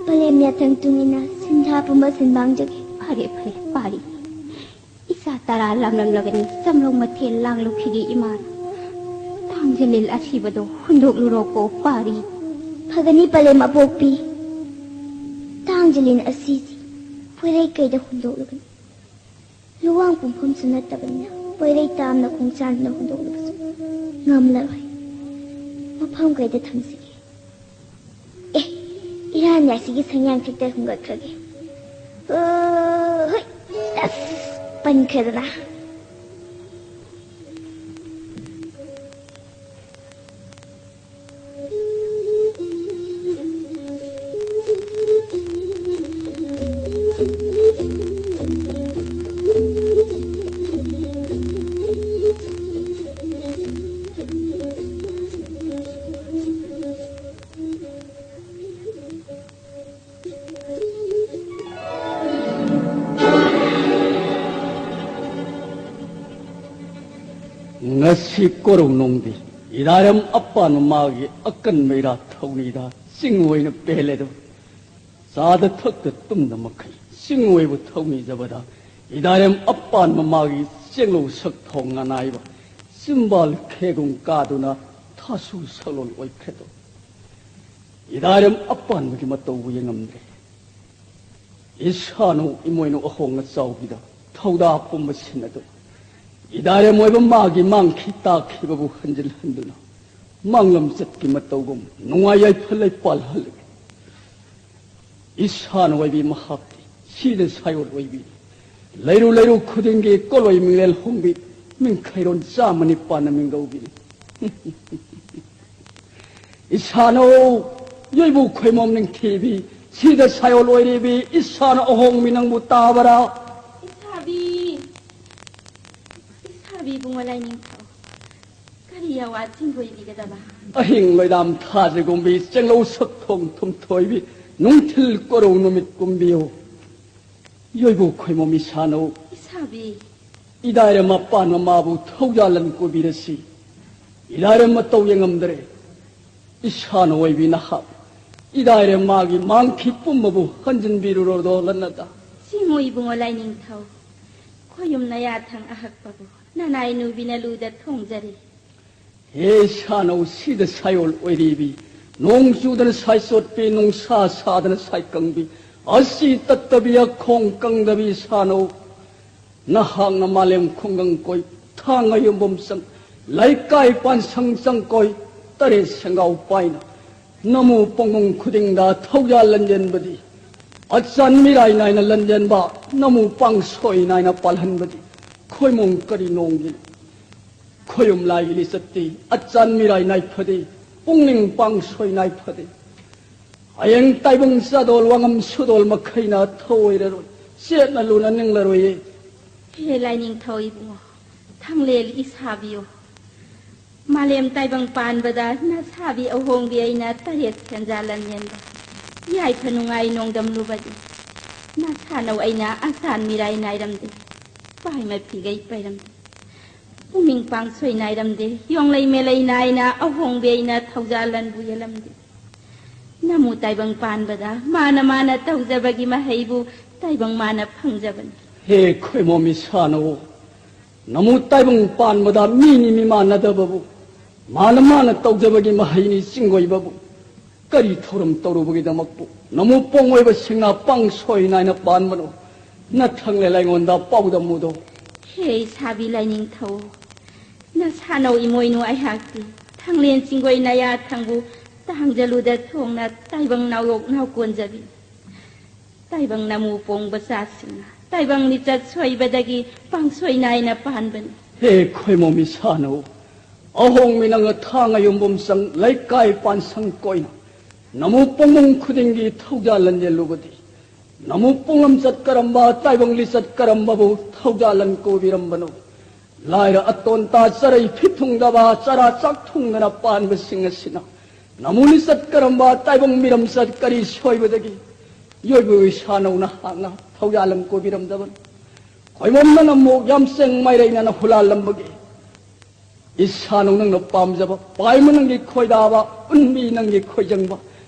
ꯄꯂꯦꯝ ꯌꯥꯊꯪ ꯇꯨꯡꯏꯟꯅ ꯁꯤꯟꯊꯥ ꯄꯨꯝꯕ ꯁꯤꯟꯕꯥꯡꯖꯒꯦ꯫ ꯐꯔꯦ ꯐꯔꯦ ꯄꯥꯔꯤ꯫ ꯏꯆꯥ ꯇꯔꯥ ꯂꯥꯝꯂꯝꯂꯕꯅꯤ, ꯆꯝꯂꯧ ꯃꯊꯦꯜ ꯂꯥꯡꯂꯨꯈꯤꯒꯦ ꯏꯃꯥꯅ꯫ ꯇꯥꯡꯖꯂꯤꯜ ꯑꯁꯤꯕꯗꯣ ꯍꯨꯟꯗꯣꯛꯂꯨꯔꯣꯀꯣ ꯄꯥꯔꯤ꯫ ꯐꯒꯅꯤ ꯄꯂꯦꯝ ꯑꯄꯣꯛꯄꯤ꯫ ꯇꯥꯡꯖꯂꯤꯜ ꯑꯁꯤꯁꯤ ꯄꯣꯏꯔꯩ ꯀꯩꯗ ꯍꯨꯟꯗꯣꯛꯂꯨꯒꯅꯤ꯫ ꯂꯨꯋꯥꯡ ꯄꯨꯡꯐꯝꯁꯨ ꯅꯠꯇꯕꯅꯤꯅ ꯄꯣꯏꯔꯩ ꯇꯥꯝꯅ ꯈꯣꯡꯆꯥꯟꯗꯨꯅ ꯍꯨꯟꯗꯣꯛꯂꯨꯕꯁꯨ ꯉꯝꯂꯔꯣꯏ꯫ ꯃꯐꯝ ꯀꯩꯗ ꯊꯝꯁꯤꯒꯦ? ꯑꯦ, ꯏꯔꯥꯟ ꯌꯥꯏꯁꯤꯒꯤ ꯁꯪꯌꯥꯡ ꯊꯦꯛꯇ ꯍꯨꯟꯒꯠꯈ꯭ꯔꯒꯦ꯫ ꯑꯣ, ꯍꯣꯏ꯫ ꯑꯁ, ꯄꯟꯈ꯭ꯔꯦꯗꯅ꯫ ꯉꯁꯤ ꯀꯣꯔꯧꯅꯣꯡꯗꯤ ꯏꯔꯥꯏꯔꯝ ꯑꯄꯥꯟꯕ ꯃꯥꯒꯤ ꯑꯀꯟꯕ ꯏꯔꯥ ꯊꯧꯅꯤꯗ ꯆꯤꯡ ꯑꯣꯏꯅ ꯄꯦꯜꯂꯦꯗꯣ꯫ ꯆꯥꯗ ꯊꯛꯇ ꯇꯨꯝꯗ ꯃꯈꯩ ꯆꯤꯡ ꯑꯣꯏꯕꯨ ꯊꯧꯅꯤꯖꯕꯗ ꯏꯔꯥꯏꯔꯝ ꯑꯄꯥꯟꯕ ꯃꯥꯒꯤ ꯆꯦꯡꯂꯧ ꯁꯛ ꯊꯣꯡ ꯑꯅꯥꯏꯕ ꯆꯤꯝꯕꯥꯜ ꯈꯦꯒꯨꯝ ꯀꯥꯗꯨꯅ ꯊꯥꯁꯨ ꯁꯛꯂꯣꯟ ꯑꯣꯏꯈ꯭ꯔꯦꯗꯣ꯫ ꯏꯔꯥꯏꯔꯝ ꯑꯄꯥꯟꯕꯒꯤ ꯃꯇꯧꯕꯨ ꯌꯦꯡꯉꯝꯗ꯭ꯔꯦ꯫ ꯏꯁꯥꯅꯧ ꯏꯃꯣꯏꯅꯧ ꯑꯍꯣꯡꯅ ꯆꯥꯎꯕꯤꯗ ꯊꯧꯗꯥ ꯄꯨꯝꯕ ꯁꯤꯟꯅꯗꯨ ꯏꯗꯥꯏꯔꯦꯝ ꯑꯣꯏꯕ ꯃꯥꯒꯤ ꯃꯥꯡꯈꯤ ꯇꯥꯈꯤꯕꯕꯨ ꯍꯟꯖꯤꯜꯍꯟꯗꯨꯅ ꯃꯥꯡꯂꯝꯆꯠꯀꯤ ꯃꯇꯧꯒꯨꯝ ꯅꯨꯡꯉꯥꯏ ꯌꯥꯏꯐ ꯂꯩꯄꯥꯜꯍꯜꯂꯒꯦ꯫ ꯏꯁꯥꯅ ꯑꯣꯏꯕꯤ ꯃꯍꯥꯛꯇꯤ ꯁꯤꯗ ꯁꯥꯏꯑꯣꯠ ꯑꯣꯏꯕꯤ꯫ ꯂꯩꯔꯨ ꯂꯩꯔꯨ ꯈꯨꯗꯤꯡꯒꯤ ꯀꯣꯂꯣꯏ ꯃꯤꯡꯂꯦꯜ ꯍꯣꯡꯕꯤ, ꯃꯤꯡꯈꯩꯔꯣꯟ ꯆꯥꯝꯃ ꯅꯤꯄꯥꯟꯅ ꯃꯤꯡꯒꯧꯕꯤꯅꯤ꯫ ꯏꯁꯥꯅꯧ, ꯌꯣꯏꯕꯨ ꯈꯣꯏꯃꯣꯝ ꯅꯤꯡꯊꯤꯕꯤ, ꯁꯤꯗ ꯁꯥꯏꯑꯣꯜ ꯑꯣꯏꯔꯤꯕꯤ, ꯏꯁꯥꯅ ꯑꯍꯣꯡꯕꯤ ꯅꯪꯕꯨ ꯇꯥꯕꯔꯥ? ꯏꯁꯥꯕꯤ, ꯏꯁꯥꯕꯤ ꯏꯕꯨꯡꯉꯣ ꯂꯥꯏꯅꯤꯡꯊꯧ, ꯀꯔꯤ ꯑꯋꯥ ꯆꯤꯡꯒꯣꯏꯕꯤꯒꯗꯕ? ꯑꯍꯤꯡ ꯂꯣꯏꯗꯥꯝ ꯊꯥꯖꯒꯨꯝꯕꯤ, ꯆꯦꯡꯂꯧ ꯁꯛꯊꯣꯡ ꯊꯨꯝꯊꯣꯏꯕꯤ, ꯅꯨꯡꯊꯤꯜ ꯀꯣꯔꯧ ꯅꯨꯃꯤꯠ ꯀꯨꯝꯕꯤꯌꯨ꯫ ꯌꯣꯏꯕꯨ ꯈꯣꯏꯃꯣꯝ ꯏꯁꯥꯅꯧ꯫ ꯏꯁꯥꯕꯤ꯫ ꯏꯗꯥꯏꯔꯦꯝ ꯃꯄꯥꯟ ꯃꯃꯥꯕꯨ ꯊꯧꯖꯥꯜꯂꯟ ꯀꯣꯕꯤꯔꯁꯤ꯫ ꯏꯗꯥꯏꯔꯦꯝ ꯃꯇꯧ ꯌꯦꯡꯉꯝꯗ꯭ꯔꯦ꯫ ꯏꯁꯥꯅ ꯑꯣꯏꯕꯤ ꯅꯍꯥꯛ ꯏꯗꯥꯏꯔꯦꯝ ꯃꯥꯒꯤ ꯃꯥꯡꯈꯤ ꯄꯨꯝꯕꯕꯨ ꯍꯟꯖꯤꯟꯕꯤꯔꯨꯔꯣꯗꯣ ꯂꯟꯅꯗ꯫ ꯁꯤꯃꯨ ꯏꯕꯨꯡꯉꯣ ꯂꯥꯏꯅꯤꯡꯊꯧ, ꯈꯣꯌꯨꯝ ꯅꯌꯥꯊꯪ ꯑꯍꯛꯄꯕꯨ ꯅꯅꯥꯏ ꯅꯨꯕꯤꯅ ꯂꯨꯗ ꯊꯣꯡꯖꯔꯤ꯫ ꯍꯦ ꯁꯥꯅꯧ, ꯁꯤꯗ ꯁꯥꯏꯑꯣꯜ ꯑꯣꯏꯔꯤꯕꯤ, ꯅꯣꯡ ꯆꯨꯗꯅ ꯁꯥꯏ ꯆꯣꯠꯄꯤ, ꯅꯨꯡꯁꯥ ꯁꯥꯗꯅ ꯁꯥꯏ ꯀꯪꯕꯤ, ꯑꯁꯤ ꯇꯠꯇꯕꯤ ꯑꯈꯣꯡ ꯀꯪꯗꯕꯤ ꯁꯥꯅꯧ, ꯅꯍꯥꯛꯅ ꯃꯥꯂꯦꯝ ꯈꯨꯡꯒꯪ ꯀꯣꯏ, ꯊꯥꯡꯉ ꯌꯨꯝꯕꯝ ꯆꯪ, ꯂꯩꯀꯥꯏ ꯄꯥꯟꯁꯪ ꯆꯪ ꯀꯣꯏ, ꯇꯔꯦꯠ ꯁꯦꯡꯒꯥꯎ ꯄꯥꯏꯅ ꯅꯃꯨ ꯄꯣꯡꯉꯨꯡ ꯈꯨꯗꯤꯡꯗ ꯊꯧꯖꯥꯜ ꯂꯟꯖꯦꯟꯕꯗꯤ, ꯑꯆꯥꯟ ꯃꯤꯔꯥꯏ ꯅꯥꯏꯅ ꯂꯟꯖꯦꯟꯕ ꯅꯃꯨ ꯄꯥꯡꯁꯣꯏ ꯅꯥꯏꯅ ꯄꯥꯜꯍꯟꯕꯗꯤ ꯈꯣꯏꯃꯣꯡ ꯀꯔꯤ ꯅꯣꯡꯒꯤ ꯈꯣꯌꯨꯝ ꯂꯥꯏꯒꯤ ꯂꯤꯆꯠꯇꯤ ꯑꯆꯥꯟ ꯃꯤꯔꯥꯏ ꯅꯥꯏꯐꯗꯦ, ꯄꯨꯛꯅꯤꯡ ꯄꯥꯡꯁꯣꯏ ꯅꯥꯏꯐꯗꯦ꯫ ꯍꯌꯦꯡ ꯇꯥꯏꯕꯪ ꯆꯥꯗꯣꯜ ꯋꯥꯉꯝ ꯁꯨꯗꯣꯜ ꯃꯈꯩꯅ ꯊꯧꯑꯣꯏꯔꯔꯣꯏ, ꯆꯦꯠꯅ ꯂꯨꯅ ꯅꯤꯡꯂꯔꯣꯏꯌꯦ꯫ ꯍꯦ ꯂꯥꯏꯅꯤꯡꯊꯧ ꯏꯕꯨꯡꯉꯣ, ꯊꯥꯡꯂꯦꯜ ꯏꯁꯥꯕꯤꯌꯣ, ꯃꯥꯂꯦꯝ ꯇꯥꯏꯕꯪ ꯄꯥꯟꯕꯗ ꯅꯁꯥꯕꯤ ꯑꯍꯣꯡꯕꯤ ꯑꯩꯅ ꯇꯔꯦꯠ ꯁꯦꯟꯖꯥ ꯂꯟꯖꯦꯟꯕ ꯌꯥꯏꯐ ꯅꯨꯡꯉꯥꯏ ꯅꯣꯡꯗꯝꯂꯨꯕꯗꯤ, ꯅꯁꯥꯅꯧ ꯑꯩꯅ ꯑꯁꯥꯟ ꯃꯤꯔꯥꯏ ꯅꯥꯏꯔꯝꯗꯦ, ꯄꯥꯏꯃ ꯐꯤꯒꯩ ꯄꯩꯔꯝꯗꯦ, ꯄꯨꯛꯅꯤꯡ ꯄꯥꯡꯁꯣꯏ ꯅꯥꯏꯔꯝꯗꯦ, ꯌꯣꯡꯂꯩ ꯃꯦꯂꯩ ꯅꯥꯏꯅ ꯑꯍꯣꯡꯕꯤ ꯑꯩꯅ ꯊꯧꯖꯥꯜ ꯂꯟꯕꯨ ꯌꯦꯜꯂꯝꯗꯦ꯫ ꯅꯃꯨ ꯇꯥꯏꯕꯪ ꯄꯥꯟꯕꯗ ꯃꯥꯅ ꯃꯥꯅ ꯇꯧꯖꯕꯒꯤ ꯃꯍꯩꯕꯨ ꯇꯥꯏꯕꯪ ꯃꯥꯅ ꯐꯪꯖꯕꯅꯤ꯫ ꯍꯦ ꯈꯣꯏꯃꯣꯝ ꯏꯁꯥꯅꯧ, ꯅꯃꯨ ꯇꯥꯏꯕꯪ ꯄꯥꯟꯕꯗ ꯃꯤꯅꯤ ꯃꯤꯃꯥꯟꯅꯗꯕꯕꯨ ꯃꯥꯅ ꯃꯥꯅ ꯇꯧꯖꯕꯒꯤ ꯃꯍꯩꯅꯤ ꯆꯤꯡꯒꯣꯏꯕꯕꯨ꯫ ꯀꯔꯤ ꯊꯧꯔꯝ ꯇꯧꯔꯨꯕꯒꯤꯗꯃꯛꯄꯨ ꯅꯃꯨ ꯄꯣꯡꯉꯣꯏꯕꯁꯤꯡꯅ ꯄꯥꯡꯁꯣꯏ ꯅꯥꯏꯅ ꯄꯥꯟꯕꯅꯣ? ꯅꯊꯪꯂꯦꯜ ꯑꯩꯉꯣꯟꯗ ꯄꯥꯎꯗꯝꯃꯨꯗꯣ꯫ ꯍꯦ ꯍꯦ ꯁꯥꯕꯤ ꯂꯥꯏꯅꯤꯡꯊꯧ, ꯅꯁꯥꯅꯧ ꯏꯃꯣꯏꯅꯨ ꯑꯩꯍꯥꯛꯇꯤ ꯊꯥꯡꯂꯦꯟ ꯆꯤꯡꯒꯣꯏ ꯅꯌꯥ ꯊꯪꯕꯨ ꯇꯥꯡꯖꯂꯨꯗ ꯊꯣꯡꯅ ꯇꯥꯏꯕꯪ ꯅꯥꯎꯌꯣꯛ ꯅꯥꯎꯀꯣꯟꯖꯕꯤ꯫ ꯇꯥꯏꯕꯪ ꯅꯃꯨ ꯄꯣꯡꯕ ꯆꯥꯁꯤꯡꯅ ꯇꯥꯏꯕꯪ ꯂꯤꯆꯠ ꯁꯣꯏꯕꯗꯒꯤ ꯄꯥꯡꯁꯣꯏ ꯅꯥꯏꯅ ꯄꯥꯟꯕꯅꯤ꯫ ꯍꯦ ꯈꯣꯏꯃꯣꯝ ꯏꯁꯥꯅꯧ, ꯑꯍꯣꯡ ꯃꯤꯅꯪ ꯑꯊꯥꯡ ꯑꯌꯨꯝꯕꯝ ꯆꯪ ꯂꯩꯀꯥꯏ ꯄꯥꯟꯁꯪ ꯀꯣꯏꯅ ꯅꯃꯨ ꯄꯣꯡꯕꯝ ꯈꯨꯗꯤꯡꯒꯤ ꯊꯧꯖꯥꯜ ꯂꯟꯖꯦꯜꯂꯨꯕꯗꯤ ꯅꯃꯨ ꯄꯣꯡꯂꯝ ꯆꯠ ꯀꯔꯝꯕ, ꯇꯥꯏꯕꯪ ꯂꯤꯆꯠ ꯀꯔꯝꯕꯕꯨ ꯊꯧꯖꯥꯜ ꯂꯟ ꯀꯣꯕꯤꯔꯝꯕꯅꯣ? ꯂꯥꯏꯔ ꯑꯇꯣꯟ ꯇꯥ ꯆꯔꯩ ꯐꯤꯠ ꯊꯨꯡꯗꯕ ꯆꯔꯥ ꯆꯥꯛ ꯊꯨꯡꯗꯅ ꯄꯥꯟꯕꯁꯤꯡ ꯑꯁꯤꯅ ꯅꯃꯨ ꯂꯤꯆꯠ ꯀꯔꯝꯕ, ꯇꯥꯏꯕꯪ ꯃꯤꯔꯝ ꯆꯠ ꯀꯔꯤ ꯁꯣꯏꯕꯗꯒꯤ ꯌꯣꯏꯕꯨ ꯏꯁꯥꯅꯧ ꯅꯍꯥꯛꯅ ꯊꯧꯖꯥꯜ ꯂꯟ ꯀꯣꯕꯤꯔꯝꯗꯕꯅꯣ? ꯈꯣꯏꯃꯣꯝꯅ ꯅꯃꯨꯛ ꯌꯥꯝ ꯆꯦꯡ ꯃꯥꯏꯔꯩꯅꯅ ꯍꯨꯂꯥꯜꯂꯝꯕꯒꯤ ꯏꯁꯥꯅꯧ ꯅꯪꯅ ꯄꯥꯝꯖꯕ ꯄꯥꯏꯃ ꯅꯪꯒꯤ ꯈꯣꯏꯗꯥꯕ, ꯎꯟꯕꯤ ꯅꯪꯒꯤ ꯈꯣꯏꯖꯪꯕ,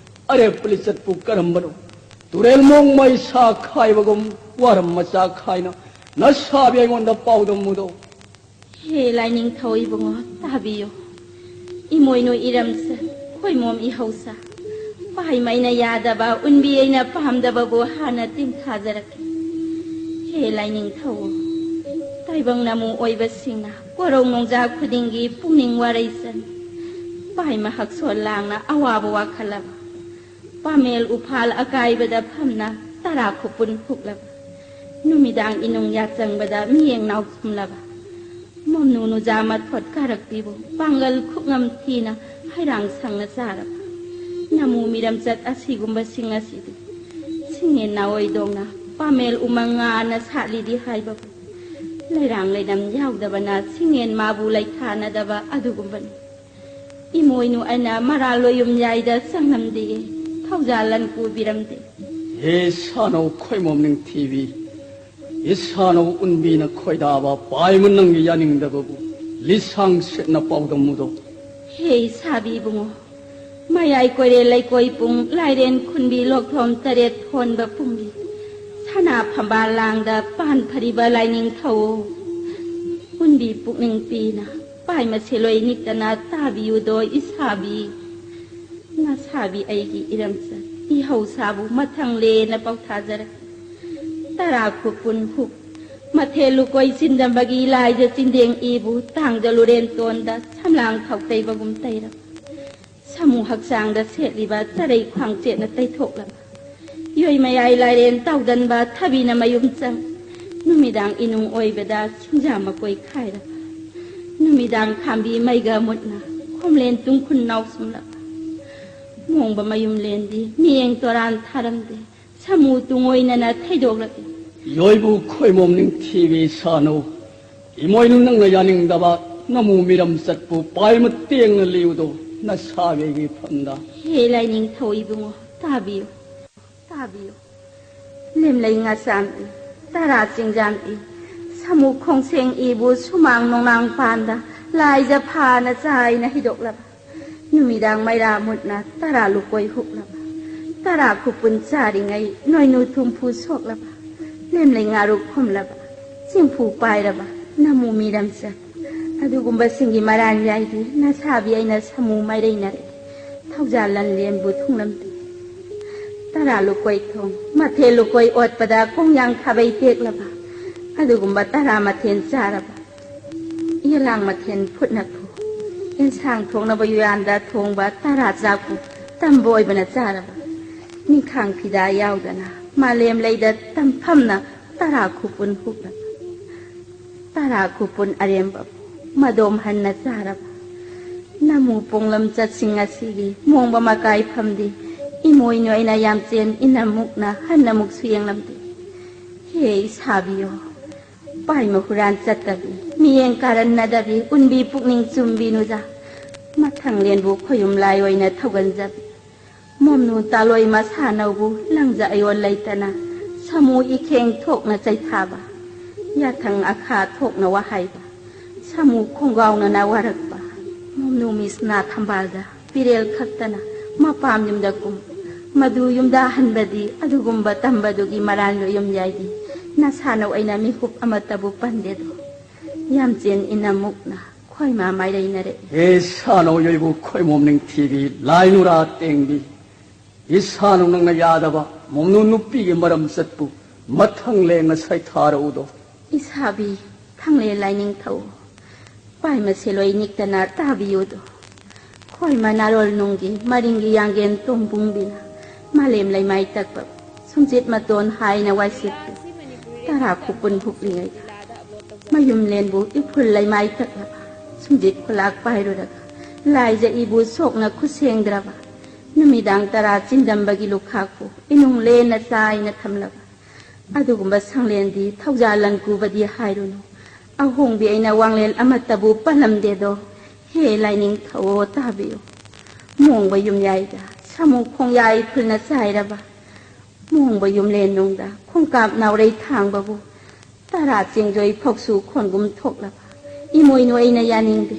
ꯑꯔꯦꯞꯄ ꯂꯤꯆꯠꯄꯨ ꯀꯔꯝꯕꯅꯣ? ꯇꯨꯔꯦꯜ ꯃꯣꯡ ꯃꯩꯁꯥ ꯈꯥꯏꯕꯒꯨꯝ ꯋꯥꯔꯝ ꯃꯆꯥ ꯈꯥꯏꯅ ꯅꯁꯥꯕꯤ ꯑꯩꯉꯣꯟꯗ ꯄꯥꯎꯗꯝꯃꯨꯗꯣ꯫ ꯍꯦ ꯂꯥꯏꯅꯤꯡꯊꯧ ꯏꯕꯨꯡꯉꯣ, ꯇꯥꯕꯤꯌꯨ꯫ ꯏꯃꯣꯏꯅꯨ ꯏꯔꯝꯆꯠ, ꯈꯣꯏꯃꯣꯝ ꯏꯍꯧꯁꯥ, ꯄꯥꯏꯃꯩꯅ ꯌꯥꯗꯕ, ꯎꯟꯕꯤ ꯑꯩꯅ ꯄꯥꯝꯗꯕꯕꯨ ꯍꯥꯟꯅ ꯇꯤꯟꯊꯥꯖꯔꯛꯀꯦ꯫ ꯍꯦ ꯂꯥꯏꯅꯤꯡꯊꯧ, ꯇꯥꯏꯕꯪ ꯅꯃꯨ ꯑꯣꯏꯕꯁꯤꯡꯅ ꯀꯣꯔꯧ ꯅꯣꯡꯖꯥ ꯈꯨꯗꯤꯡꯒꯤ ꯄꯨꯛꯅꯤꯡ ꯋꯥꯔꯩ ꯆꯟ, ꯄꯥꯏꯃ ꯍꯛꯁꯣꯜ ꯂꯥꯡꯅ ꯑꯋꯥꯕ ꯋꯥꯈꯜꯂꯕ, ꯄꯥꯃꯦꯜ ꯎꯐꯥꯜ ꯑꯀꯥꯏꯕꯗ ꯐꯝꯅ ꯇꯔꯥ ꯈꯨꯄꯨꯟ ꯍꯨꯛꯂꯕ, ꯅꯨꯃꯤꯗꯥꯡ ꯏꯅꯨꯡ ꯌꯥꯆꯪꯕꯗ ꯃꯤꯌꯦꯡ ꯅꯥꯎ ꯊꯨꯝꯂꯕ, ꯃꯣꯝꯅꯨ ꯅꯨꯖꯥ ꯃꯊꯣꯠ ꯀꯥꯔꯛꯄꯤꯕꯨ ꯄꯥꯡꯒꯜ ꯈꯨꯛꯉꯝ ꯊꯤꯅ ꯍꯩꯔꯥꯡ ꯁꯪꯅ ꯆꯥꯔꯕ ꯅꯃꯨ ꯃꯤꯔꯝꯆꯠ ꯑꯁꯤꯒꯨꯝꯕꯁꯤꯡ ꯑꯁꯤꯗꯤ ꯁꯤꯡꯉꯦꯟ ꯅꯥꯑꯣꯏꯗꯣꯡꯅ ꯄꯥꯃꯦꯜ ꯎꯃꯪ ꯉꯥꯅ ꯁꯥꯠꯂꯤꯗꯤ ꯍꯥꯏꯕꯕꯨ ꯂꯩꯔꯥꯡ ꯂꯩꯅꯝ ꯌꯥꯎꯗꯕꯅ ꯁꯤꯡꯉꯦꯟ ꯃꯥꯕꯨ ꯂꯩꯊꯥꯅꯗꯕ ꯑꯗꯨꯒꯨꯝꯕꯅꯤ꯫ ꯏꯃꯣꯏꯅꯨ ꯑꯩꯅ ꯃꯔꯥꯜ ꯂꯣꯌꯨꯝ ꯌꯥꯏꯗ ꯆꯪꯂꯝꯗꯦ, ꯊꯧꯖꯥꯜ ꯂꯟ ꯀꯨꯕꯤꯔꯝꯗꯦ꯫ ꯍꯦ ꯁꯥꯅꯧ ꯈꯣꯏꯃꯣꯝ ꯅꯤꯡꯊꯤꯕꯤ, ꯏꯁꯥꯅꯧ ꯎꯟꯕꯤꯅ ꯈꯣꯏꯗꯥꯕ ꯄꯥꯏꯃ ꯅꯪꯒꯤ ꯌꯥꯅꯤꯡꯗꯕꯕꯨ ꯂꯤꯁꯥꯡ ꯁꯦꯠꯅ ꯄꯥꯎꯗꯝꯃꯨꯗꯣ꯫ ꯍꯦ ꯁꯥꯕꯤ ꯏꯕꯨꯡꯉꯣ, ꯃꯌꯥꯏ ꯀꯣꯏꯔꯦꯜ ꯂꯩꯀꯣꯏ ꯄꯨꯡ ꯂꯥꯏꯔꯦꯟ ꯈꯨꯟꯕꯤ ꯂꯣꯛꯊꯣꯝ ꯇꯔꯦꯠ ꯊꯣꯟꯕ ꯄꯨꯡꯒꯤ ꯁꯅꯥ ꯐꯝꯕꯥꯜ ꯂꯥꯡꯗ ꯄꯥꯟ ꯐꯔꯤꯕ ꯂꯥꯏꯅꯤꯡꯊꯧ, ꯎꯟꯕꯤ ꯄꯨꯛꯅꯤꯡ ꯄꯤꯅ ꯄꯥꯏꯃ ꯁꯦꯂꯣꯏ ꯅꯤꯛꯇꯅ ꯇꯥꯕꯤꯌꯨꯗꯣ ꯏꯁꯥꯕꯤ꯫ ꯅꯁꯥꯕꯤ ꯑꯩꯒꯤ ꯏꯔꯝꯆꯠ ꯏꯍꯧꯁꯥꯕꯨ ꯃꯊꯪ ꯂꯦꯟꯅ ꯄꯥꯎꯊꯥꯖꯔꯛꯀꯦ꯫ ꯇꯔꯥ ꯈꯨꯄꯨꯟ ꯍꯨꯛ ꯃꯊꯦꯜ ꯂꯨꯀꯣꯏ ꯆꯤꯟꯗꯝꯕꯒꯤ ꯂꯥꯏꯖ ꯆꯤꯟꯗꯦꯡ ꯏꯕꯨ ꯇꯥꯡꯖ ꯂꯨꯔꯦꯟ ꯇꯣꯟꯗ ꯁꯝꯂꯥꯡ ꯊꯥꯎ ꯇꯩꯕꯒꯨꯝ ꯇꯩꯔꯕ꯫ ꯁꯥꯃꯨ ꯍꯛꯆꯥꯡꯗ ꯁꯦꯠꯂꯤꯕ ꯆꯔꯩ ꯈ꯭ꯋꯥꯡꯆꯦꯠꯅ ꯇꯩꯊꯣꯛꯂꯕ꯫ ꯌꯣꯏ ꯃꯌꯥꯏ ꯂꯥꯏꯔꯦꯟ ꯇꯥꯎꯗꯟꯕ ꯊꯕꯤꯅ ꯃꯌꯨꯝ ꯆꯪ꯫ ꯅꯨꯃꯤꯗꯥꯡ ꯏꯅꯨꯡ ꯑꯣꯏꯕꯗ ꯁꯤꯡꯖꯥ ꯃꯀꯣꯏ ꯈꯥꯏꯔꯕ꯫ ꯅꯨꯃꯤꯗꯥꯡ ꯈꯥꯝꯕꯤ ꯃꯩꯒ ꯃꯨꯠꯅ ꯈꯣꯝꯂꯦꯟ ꯇꯨꯡꯈꯨꯟ ꯅꯥꯎꯁꯨꯝꯂꯕ꯫ ꯃꯣꯡꯕ ꯃꯌꯨꯝ ꯂꯦꯟꯗꯤ ꯃꯤꯌꯦꯡ ꯇꯣꯔꯥꯟ ꯊꯥꯔꯝꯗꯦ꯫ ꯁꯥꯃꯨ ꯇꯨꯡꯑꯣꯏꯅꯅ ꯊꯩꯗꯣꯛꯂꯛꯏ꯫ ꯌꯣꯏꯕꯨ ꯈꯣꯏꯃꯣꯝ ꯅꯤꯡꯊꯤꯕꯤ ꯁꯥꯅꯨ, ꯏꯃꯣꯏꯅꯨ ꯅꯪꯅ ꯌꯥꯅꯤꯡꯗꯕ ꯅꯃꯨ ꯃꯤꯔꯝ ꯆꯠꯄꯨ ꯄꯥꯏ ꯃꯇꯦꯡꯅ ꯂꯤꯌꯨꯗꯣ ꯅꯁꯥꯒꯤ ꯐꯝꯗ꯫ ꯍꯦ ꯂꯥꯏꯅꯤꯡꯊꯧ ꯏꯕꯨꯡꯉꯣ, ꯇꯥꯕꯤꯌꯨ, ꯇꯥꯕꯤꯌꯨ꯫ ꯂꯦꯝꯂꯩ ꯉꯥꯆꯥꯝ ꯏ, ꯇꯔꯥ ꯆꯤꯡꯖꯥꯝ ꯏ, ꯁꯥꯃꯨ ꯈꯣꯡꯁꯦꯡ ꯏꯕꯨ ꯁꯨꯃꯥꯡ ꯅꯣꯡꯅꯥꯡ ꯄꯥꯟꯗ ꯂꯥꯏꯖ ꯐꯥꯅ ꯆꯥꯏꯅ ꯍꯩꯗꯣꯛꯂꯕ꯫ ꯅꯨꯃꯤꯗꯥꯡ ꯃꯩꯔꯥ ꯃꯨꯠꯅ ꯇꯔꯥ ꯂꯨꯀꯣꯏ ꯍꯨꯛꯂꯕ꯫ ꯇꯔꯥ ꯈꯨꯄꯨꯟ ꯆꯥꯔꯤꯉꯩ ꯅꯣꯏꯅꯨ ꯊꯨꯝꯐꯨ ꯁꯣꯛꯂꯕ꯫ ꯂꯦꯝꯂꯩ ꯉꯥꯔꯨꯛ ꯈꯨꯝꯂꯕ꯫ ꯆꯦꯡꯐꯨ ꯄꯥꯏꯔꯕ꯫ ꯅꯃꯨ ꯃꯤꯔꯝꯆꯠ꯫ ꯑꯗꯨꯒꯨꯝꯕꯁꯤꯡꯒꯤ ꯃꯔꯥꯟ ꯌꯥꯏꯗꯤ ꯅꯁꯥꯕꯤ ꯑꯩꯅ ꯁꯥꯃꯨ ꯃꯥꯏꯔꯩꯅꯔꯦ꯫ ꯊꯧꯖꯥꯜ ꯂꯟꯂꯦꯟꯕꯨ ꯊꯨꯡꯂꯝꯗꯦ꯫ ꯇꯔꯥ ꯂꯨꯀꯣꯏ ꯊꯣꯡ, ꯃꯊꯦꯜ ꯂꯨꯀꯣꯏ ꯑꯣꯠꯄꯗ ꯀꯣꯡꯌꯥꯡ ꯈꯥꯕꯩ ꯇꯦꯛꯂꯕ꯫ ꯑꯗꯨꯒꯨꯝꯕ ꯇꯔꯥ ꯃꯊꯦꯜ ꯆꯥꯔꯕ꯫ ꯌꯦꯂꯥꯡ ꯃꯊꯦꯜ ꯐꯨꯠꯅ ꯐꯨ꯫ ꯑꯦꯟꯁꯥꯡ ꯊꯣꯡꯅꯕ ꯌꯨꯌꯥꯟꯗ ꯊꯣꯡꯕ ꯇꯔꯥ ꯆꯥꯛꯄꯨ ꯇꯝꯕ ꯑꯣꯏꯕꯅ ꯆꯥꯔꯕ꯫ ꯅꯤꯡꯈꯥꯡ ꯐꯤꯗꯥ ꯌꯥꯎꯗꯅ ꯃꯥꯂꯦꯝ ꯂꯩꯗ ꯇꯝꯐꯝꯅ ꯇꯔꯥ ꯈꯨꯄꯨꯟ ꯍꯨꯛꯂꯕ꯫ ꯇꯔꯥ ꯈꯨꯄꯨꯟ ꯑꯔꯦꯝꯕ ꯃꯗꯣꯝ ꯍꯟꯅ ꯆꯥꯔꯕ꯫ ꯅꯃꯨ ꯄꯣꯡꯂꯝ ꯆꯠꯁꯤꯡ ꯑꯁꯤꯒꯤ ꯃꯣꯡꯕ ꯃꯀꯥꯏ ꯐꯝꯗꯤ ꯏꯃꯣꯏꯅꯨ ꯑꯩꯅ ꯌꯥꯝꯆꯦꯟ ꯏꯅꯝꯃꯨꯛꯅ ꯍꯟꯅꯃꯨꯛꯁꯨ ꯌꯦꯡꯂꯝꯗꯦ꯫ ꯍꯦ ꯏꯁꯥꯕꯤꯌꯣ, ꯄꯥꯏꯃ ꯍꯨꯔꯥꯟ ꯆꯠꯇꯕꯤ, ꯃꯤꯌꯦꯡ ꯀꯥꯔꯟꯅꯗꯕꯤ, ꯎꯟꯕꯤ ꯄꯨꯛꯅꯤꯡ ꯆꯨꯝꯕꯤ ꯅꯨꯖꯥ꯫ ꯃꯊꯪꯂꯦꯟꯕꯨ ꯈꯣꯌꯨꯝ ꯂꯥꯏ ꯑꯣꯏꯅ ꯊꯧꯒꯟꯖꯕꯤ꯫ ꯃꯣꯝꯅꯨ ꯇꯥꯂꯣꯏ ꯃꯁꯥꯅꯧꯕꯨ ꯂꯪꯖ ꯑꯌꯣꯟ ꯂꯩꯇꯅ ꯁꯥꯃꯨ ꯏꯈꯦꯡ ꯊꯣꯛꯅ ꯆꯩꯊꯥꯕ꯫ ꯌꯥꯊꯪ ꯑꯈꯥ ꯊꯣꯛꯅ ꯋꯥꯍꯥꯏꯕ꯫ ꯁꯥꯃꯨ ꯈꯣꯡꯒꯥꯎꯅꯅ ꯋꯥꯔꯛꯄ꯫ ꯃꯣꯝꯅꯨ ꯃꯤꯁꯅꯥ ꯊꯝꯕꯥꯜꯗ ꯄꯤꯔꯦꯜ ꯈꯛꯇꯅ ꯃꯄꯥꯝ ꯌꯨꯝꯗ ꯀꯨꯝ꯫ ꯃꯗꯨ ꯌꯨꯝꯗ ꯍꯟꯕꯗꯤ ꯑꯗꯨꯒꯨꯝꯕ ꯇꯝꯕꯗꯨꯒꯤ ꯃꯔꯥꯟ ꯂꯣꯏꯌꯨꯝ ꯌꯥꯏꯗꯤ ꯅꯁꯥꯅꯧ ꯑꯩꯅ ꯃꯤꯍꯨꯞ ꯑꯃꯠꯇꯕꯨ ꯄꯟꯗꯦꯗꯣ꯫ ꯌꯥꯝꯆꯦꯟ ꯏꯅꯝꯃꯨꯛꯅ ꯈꯣꯏꯃꯥ ꯃꯥꯏꯔꯩꯅꯔꯦ꯫ ꯍꯦ ꯁꯥꯅꯧ ꯌꯣꯏꯕꯨ ꯈꯣꯏꯃꯣꯝ ꯅꯤꯡꯊꯤꯕꯤ ꯂꯥꯏ ꯅꯨꯔꯥ ꯇꯦꯡꯕꯤ, ꯏꯁꯥꯅꯧ ꯅꯪꯅ ꯌꯥꯗꯕ ꯃꯣꯝꯅꯨ ꯅꯨꯄꯤꯒꯤ ꯃꯔꯝ ꯆꯠꯄꯨ ꯃꯊꯪ ꯂꯦꯡꯅ ꯁꯩꯊꯥꯔꯛꯎꯗꯣ꯫ ꯏꯁꯥꯕꯤ ꯊꯥꯡꯂꯦꯟ ꯂꯥꯏꯅꯤꯡꯊꯧ, ꯄꯥꯏꯃ ꯁꯦꯂꯣꯏ ꯅꯤꯛꯇꯅ ꯇꯥꯕꯤꯌꯨꯗꯣ꯫ ꯈꯣꯏꯃ ꯅꯥꯔꯣꯜ ꯅꯨꯡꯒꯤ ꯃꯔꯤꯡꯒꯤ ꯌꯥꯡꯒꯦꯟ ꯇꯣꯝꯕꯨꯡꯕꯤꯅ ꯃꯥꯂꯦꯝ ꯂꯩꯃꯥꯏ ꯇꯛꯄ ꯁꯨꯝꯖꯤꯠ ꯃꯇꯣꯟ ꯍꯥꯏꯅ ꯋꯥꯏꯁꯤꯠꯄꯤ ꯇꯔꯥ ꯈꯨꯄꯨꯟ ꯍꯨꯛꯂꯤꯉꯩꯗ, ꯃꯌꯨꯝꯂꯦꯟꯕꯨ ꯏꯐꯨꯜ ꯂꯩꯃꯥꯏ ꯇꯛꯂꯕ ꯁꯨꯝꯖꯤꯠ ꯈꯨꯂꯥꯛ ꯄꯥꯏꯔꯨꯔꯒ ꯂꯥꯏꯖ ꯏꯕꯨ ꯁꯣꯛꯅ ꯈꯨꯠꯁꯦꯡꯗ꯭ꯔꯕ ꯅꯨꯃꯤꯗꯥꯡ ꯇꯔꯥ ꯆꯤꯟꯗꯝꯕꯒꯤ ꯂꯨꯈꯥꯛꯄꯨ ꯏꯅꯨꯡ ꯂꯦꯟꯅ ꯆꯥꯏꯅ ꯊꯝꯂꯕ ꯑꯗꯨꯒꯨꯝꯕ ꯁꯪꯂꯦꯟꯗꯤ ꯊꯧꯖꯥꯜ ꯂꯟ ꯀꯨꯕꯗꯤ ꯍꯥꯏꯔꯨꯅꯨ꯫ ꯑꯍꯣꯡꯕꯤ ꯑꯩꯅ ꯋꯥꯡꯂꯦꯟ ꯑꯃꯠꯇꯕꯨ ꯄꯜꯂꯝꯗꯦꯗꯣ꯫ ꯍꯦ ꯂꯥꯏꯅꯤꯡꯊꯧ ꯇꯥꯕꯤꯌꯨ꯫ ꯃꯣꯡꯕ ꯌꯨꯝꯌꯥꯏꯗ ꯁꯥꯃꯨ ꯈꯣꯡꯌꯥꯏ ꯐꯨꯜꯅ ꯆꯥꯏꯔꯕ ꯃꯣꯡꯕ ꯌꯨꯝꯂꯦꯟ ꯅꯨꯡꯗ ꯈꯣꯡꯀꯥꯞ ꯅꯥꯎꯔꯩ ꯊꯥꯡꯕꯕꯨ ꯇꯔꯥ ꯆꯦꯡꯖꯣꯏ ꯐꯧꯁꯨ ꯈꯣꯟꯒꯨꯝ ꯊꯣꯛꯂꯕ ꯏꯃꯣꯏꯅꯨ ꯑꯩꯅ ꯌꯥꯅꯤꯡꯗꯦ꯫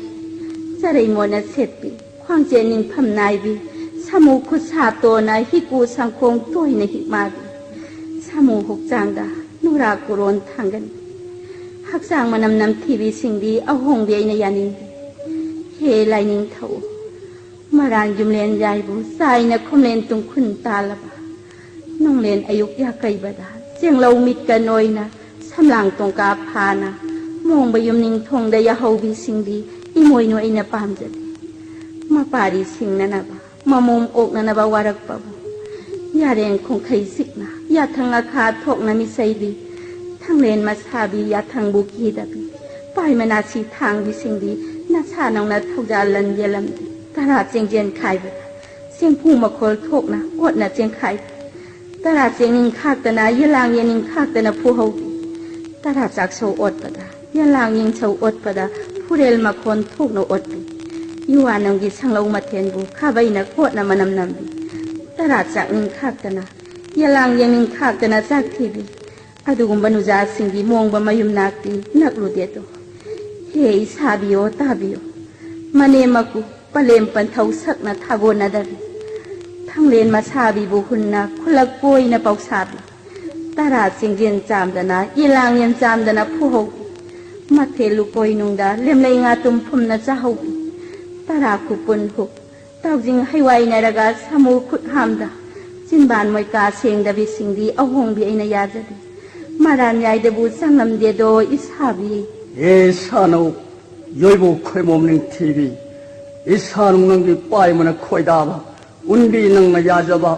ꯆꯔꯩ ꯃꯣꯟꯅ ꯁꯦꯠꯄꯤ, ꯈ꯭ꯋꯥꯡꯆꯦꯟ ꯅꯤꯡꯐꯝ ꯅꯥꯏꯕꯤ, ꯁꯥꯃꯨ ꯈꯨꯠꯁꯥ ꯇꯣꯟꯅ ꯍꯤꯀꯨ ꯁꯪꯈꯣꯡ ꯇꯣꯏꯅ ꯍꯤꯛ ꯃꯥꯕꯤ, ꯁꯥꯃꯨ ꯍꯛꯆꯥꯡꯗ ꯅꯨꯔꯥ ꯀꯨꯔꯣꯟ ꯊꯥꯡꯒꯟꯕꯤ, ꯍꯛꯆꯥꯡ ꯃꯅꯝ ꯅꯝꯊꯤꯕꯤꯁꯤꯡꯗꯤ ꯑꯍꯣꯡꯕꯤ ꯑꯩꯅ ꯌꯥꯅꯤꯡꯗꯦ꯫ ꯍꯦ ꯂꯥꯏꯅꯤꯡꯊꯧ, ꯃꯔꯥꯟ ꯌꯨꯝꯂꯦꯟ ꯌꯥꯏꯕꯨ ꯆꯥꯏꯅ ꯈꯨꯝꯂꯦꯟ ꯇꯨꯡꯈꯨꯟ ꯇꯥꯜꯂꯕ ꯅꯨꯡꯂꯦꯟ ꯑꯌꯨꯛ ꯌꯥꯀꯩꯕꯗ ꯆꯦꯡꯂꯧ ꯃꯤꯠꯀ ꯅꯣꯏꯅ ꯁꯝꯂꯥꯡ ꯇꯣꯡꯀꯥ ꯐꯥꯅ ꯃꯣꯡꯕ ꯌꯨꯝꯅꯤꯡ ꯊꯣꯡꯗ ꯌꯥꯍꯧꯕꯤꯁꯤꯡꯗꯤ ꯏꯃꯣꯏꯅꯨ ꯑꯩꯅ ꯄꯥꯝꯖꯗꯦ꯫ ꯃꯄꯥꯔꯤ ꯁꯤꯡꯅꯅꯕ, ꯃꯃꯣꯝ ꯑꯣꯛꯅꯅꯕ ꯋꯥꯔꯛꯄꯕꯨ ꯌꯥꯔꯦꯡ ꯈꯣꯡꯈꯩ ꯁꯤꯛꯅ ꯌꯥꯊꯪ ꯑꯈꯥ ꯊꯣꯛꯅ ꯃꯤꯁꯩꯕꯤ, ꯊꯥꯡꯂꯦꯟ ꯃꯁꯥꯕꯤ ꯌꯥꯊꯪꯕꯨ ꯀꯤꯗꯕꯤ, ꯄꯥꯏ ꯃꯅꯥꯁꯤ ꯊꯥꯡꯕꯤꯁꯤꯡꯗꯤ ꯅꯁꯥ ꯅꯧꯅ ꯊꯧꯖꯥꯜ ꯂꯟ ꯌꯦꯜꯂꯝꯗꯦ꯫ ꯇꯔꯥ ꯆꯦꯡꯖꯦꯟ ꯈꯥꯏꯕꯗ ꯆꯦꯡꯐꯨ ꯃꯈꯣꯜ ꯊꯣꯛꯅ ꯑꯣꯠꯅ ꯆꯦꯟꯈꯥꯏ꯫ ꯇꯔꯥ ꯆꯦꯡꯅꯤꯡ ꯈꯥꯛꯇꯅ ꯌꯦꯂꯥꯡ ꯌꯦꯅꯤꯡ ꯈꯥꯛꯇꯅ ꯐꯨꯍꯧꯕꯤ꯫ ꯇꯔꯥ ꯆꯥꯛꯁꯧ ꯑꯣꯠꯄꯗ, ꯌꯦꯂꯥꯡ ꯌꯦꯡꯁꯧ ꯑꯣꯠꯄꯗ ꯐꯨꯔꯦꯜ ꯃꯈꯣꯟ ꯊꯣꯛꯅ ꯑꯣꯠꯄꯤ꯫ ꯌꯨꯋꯥꯅꯝꯒꯤ ꯁꯪꯂꯧ ꯃꯊꯦꯟꯕꯨ ꯈꯥꯕꯩꯅ ꯀꯣꯠꯅ ꯃꯅꯝ ꯅꯝꯕꯤ꯫ ꯇꯔꯥ ꯆꯥꯛꯅꯤꯡ ꯈꯥꯛꯇꯅ, ꯌꯦꯂꯥꯡ ꯌꯦꯡꯅꯤꯡ ꯈꯥꯛꯇꯅ ꯆꯥꯛ ꯊꯤꯕꯤ꯫ ꯑꯗꯨꯒꯨꯝꯕ ꯅꯨꯖꯥꯁꯤꯡꯒꯤ ꯃꯣꯡꯕ ꯃꯌꯨꯝ ꯅꯥꯛꯇꯤ ꯅꯛꯂꯨꯗꯦꯗꯣ꯫ ꯍꯦ ꯏꯁꯥꯕꯤꯌꯣ ꯇꯥꯕꯤꯌꯣ, ꯃꯅꯦꯝ ꯃꯀꯨ ꯄꯂꯦꯝ ꯄꯟꯊꯧ ꯁꯛꯅ ꯊꯥꯒꯣꯟꯅꯗꯕꯤ, ꯊꯥꯡꯂꯦꯟ ꯃꯁꯥꯕꯤꯕꯨ ꯍꯨꯟꯅ ꯈꯨꯂꯛ ꯀꯣꯏꯅ ꯄꯧꯁꯥꯕꯤ, ꯇꯔꯥ ꯆꯦꯡꯖꯦꯟ ꯆꯥꯝꯗꯅ ꯌꯦꯂꯥꯡ ꯌꯦꯟ ꯆꯥꯝꯗꯅ ꯐꯨꯍꯧꯕꯤ, ꯃꯊꯦꯜ ꯂꯨꯀꯣꯏ ꯅꯨꯡꯗ ꯂꯦꯝꯂꯩ ꯉꯥꯇꯨꯝ ꯐꯨꯝꯅ ꯆꯥꯍꯧꯕꯤ, ꯇꯔꯥ ꯈꯨꯄꯨꯟ ꯍꯨꯛ ꯇꯥꯎꯖꯤꯡ ꯍꯩꯋꯥꯏꯅꯔꯒ ꯁꯥꯃꯨ ꯈꯨꯠ ꯍꯥꯝꯗ ꯆꯤꯟꯕꯥꯟ ꯃꯣꯏꯀꯥ ꯁꯦꯡꯗꯕꯤꯁꯤꯡꯗꯤ ꯑꯍꯣꯡꯕꯤ ꯑꯩꯅ ꯌꯥꯖꯗꯦ꯫ ꯃꯔꯥꯟ ꯌꯥꯏꯗꯕꯨ ꯆꯪꯂꯝꯗꯦꯗꯣ ꯏꯁꯥꯕꯤ꯫ ꯍꯦ ꯁꯥꯅꯧ, ꯌꯣꯏꯕꯨ ꯈꯣꯏꯃꯣꯝ ꯅꯤꯡꯊꯤꯕꯤ, ꯏꯁꯥꯅꯨꯡ ꯅꯪꯒꯤ ꯄꯥꯏꯃꯅ ꯈꯣꯏꯗꯥꯕ, ꯎꯟꯕꯤ ꯅꯪꯅ ꯌꯥꯖꯕ,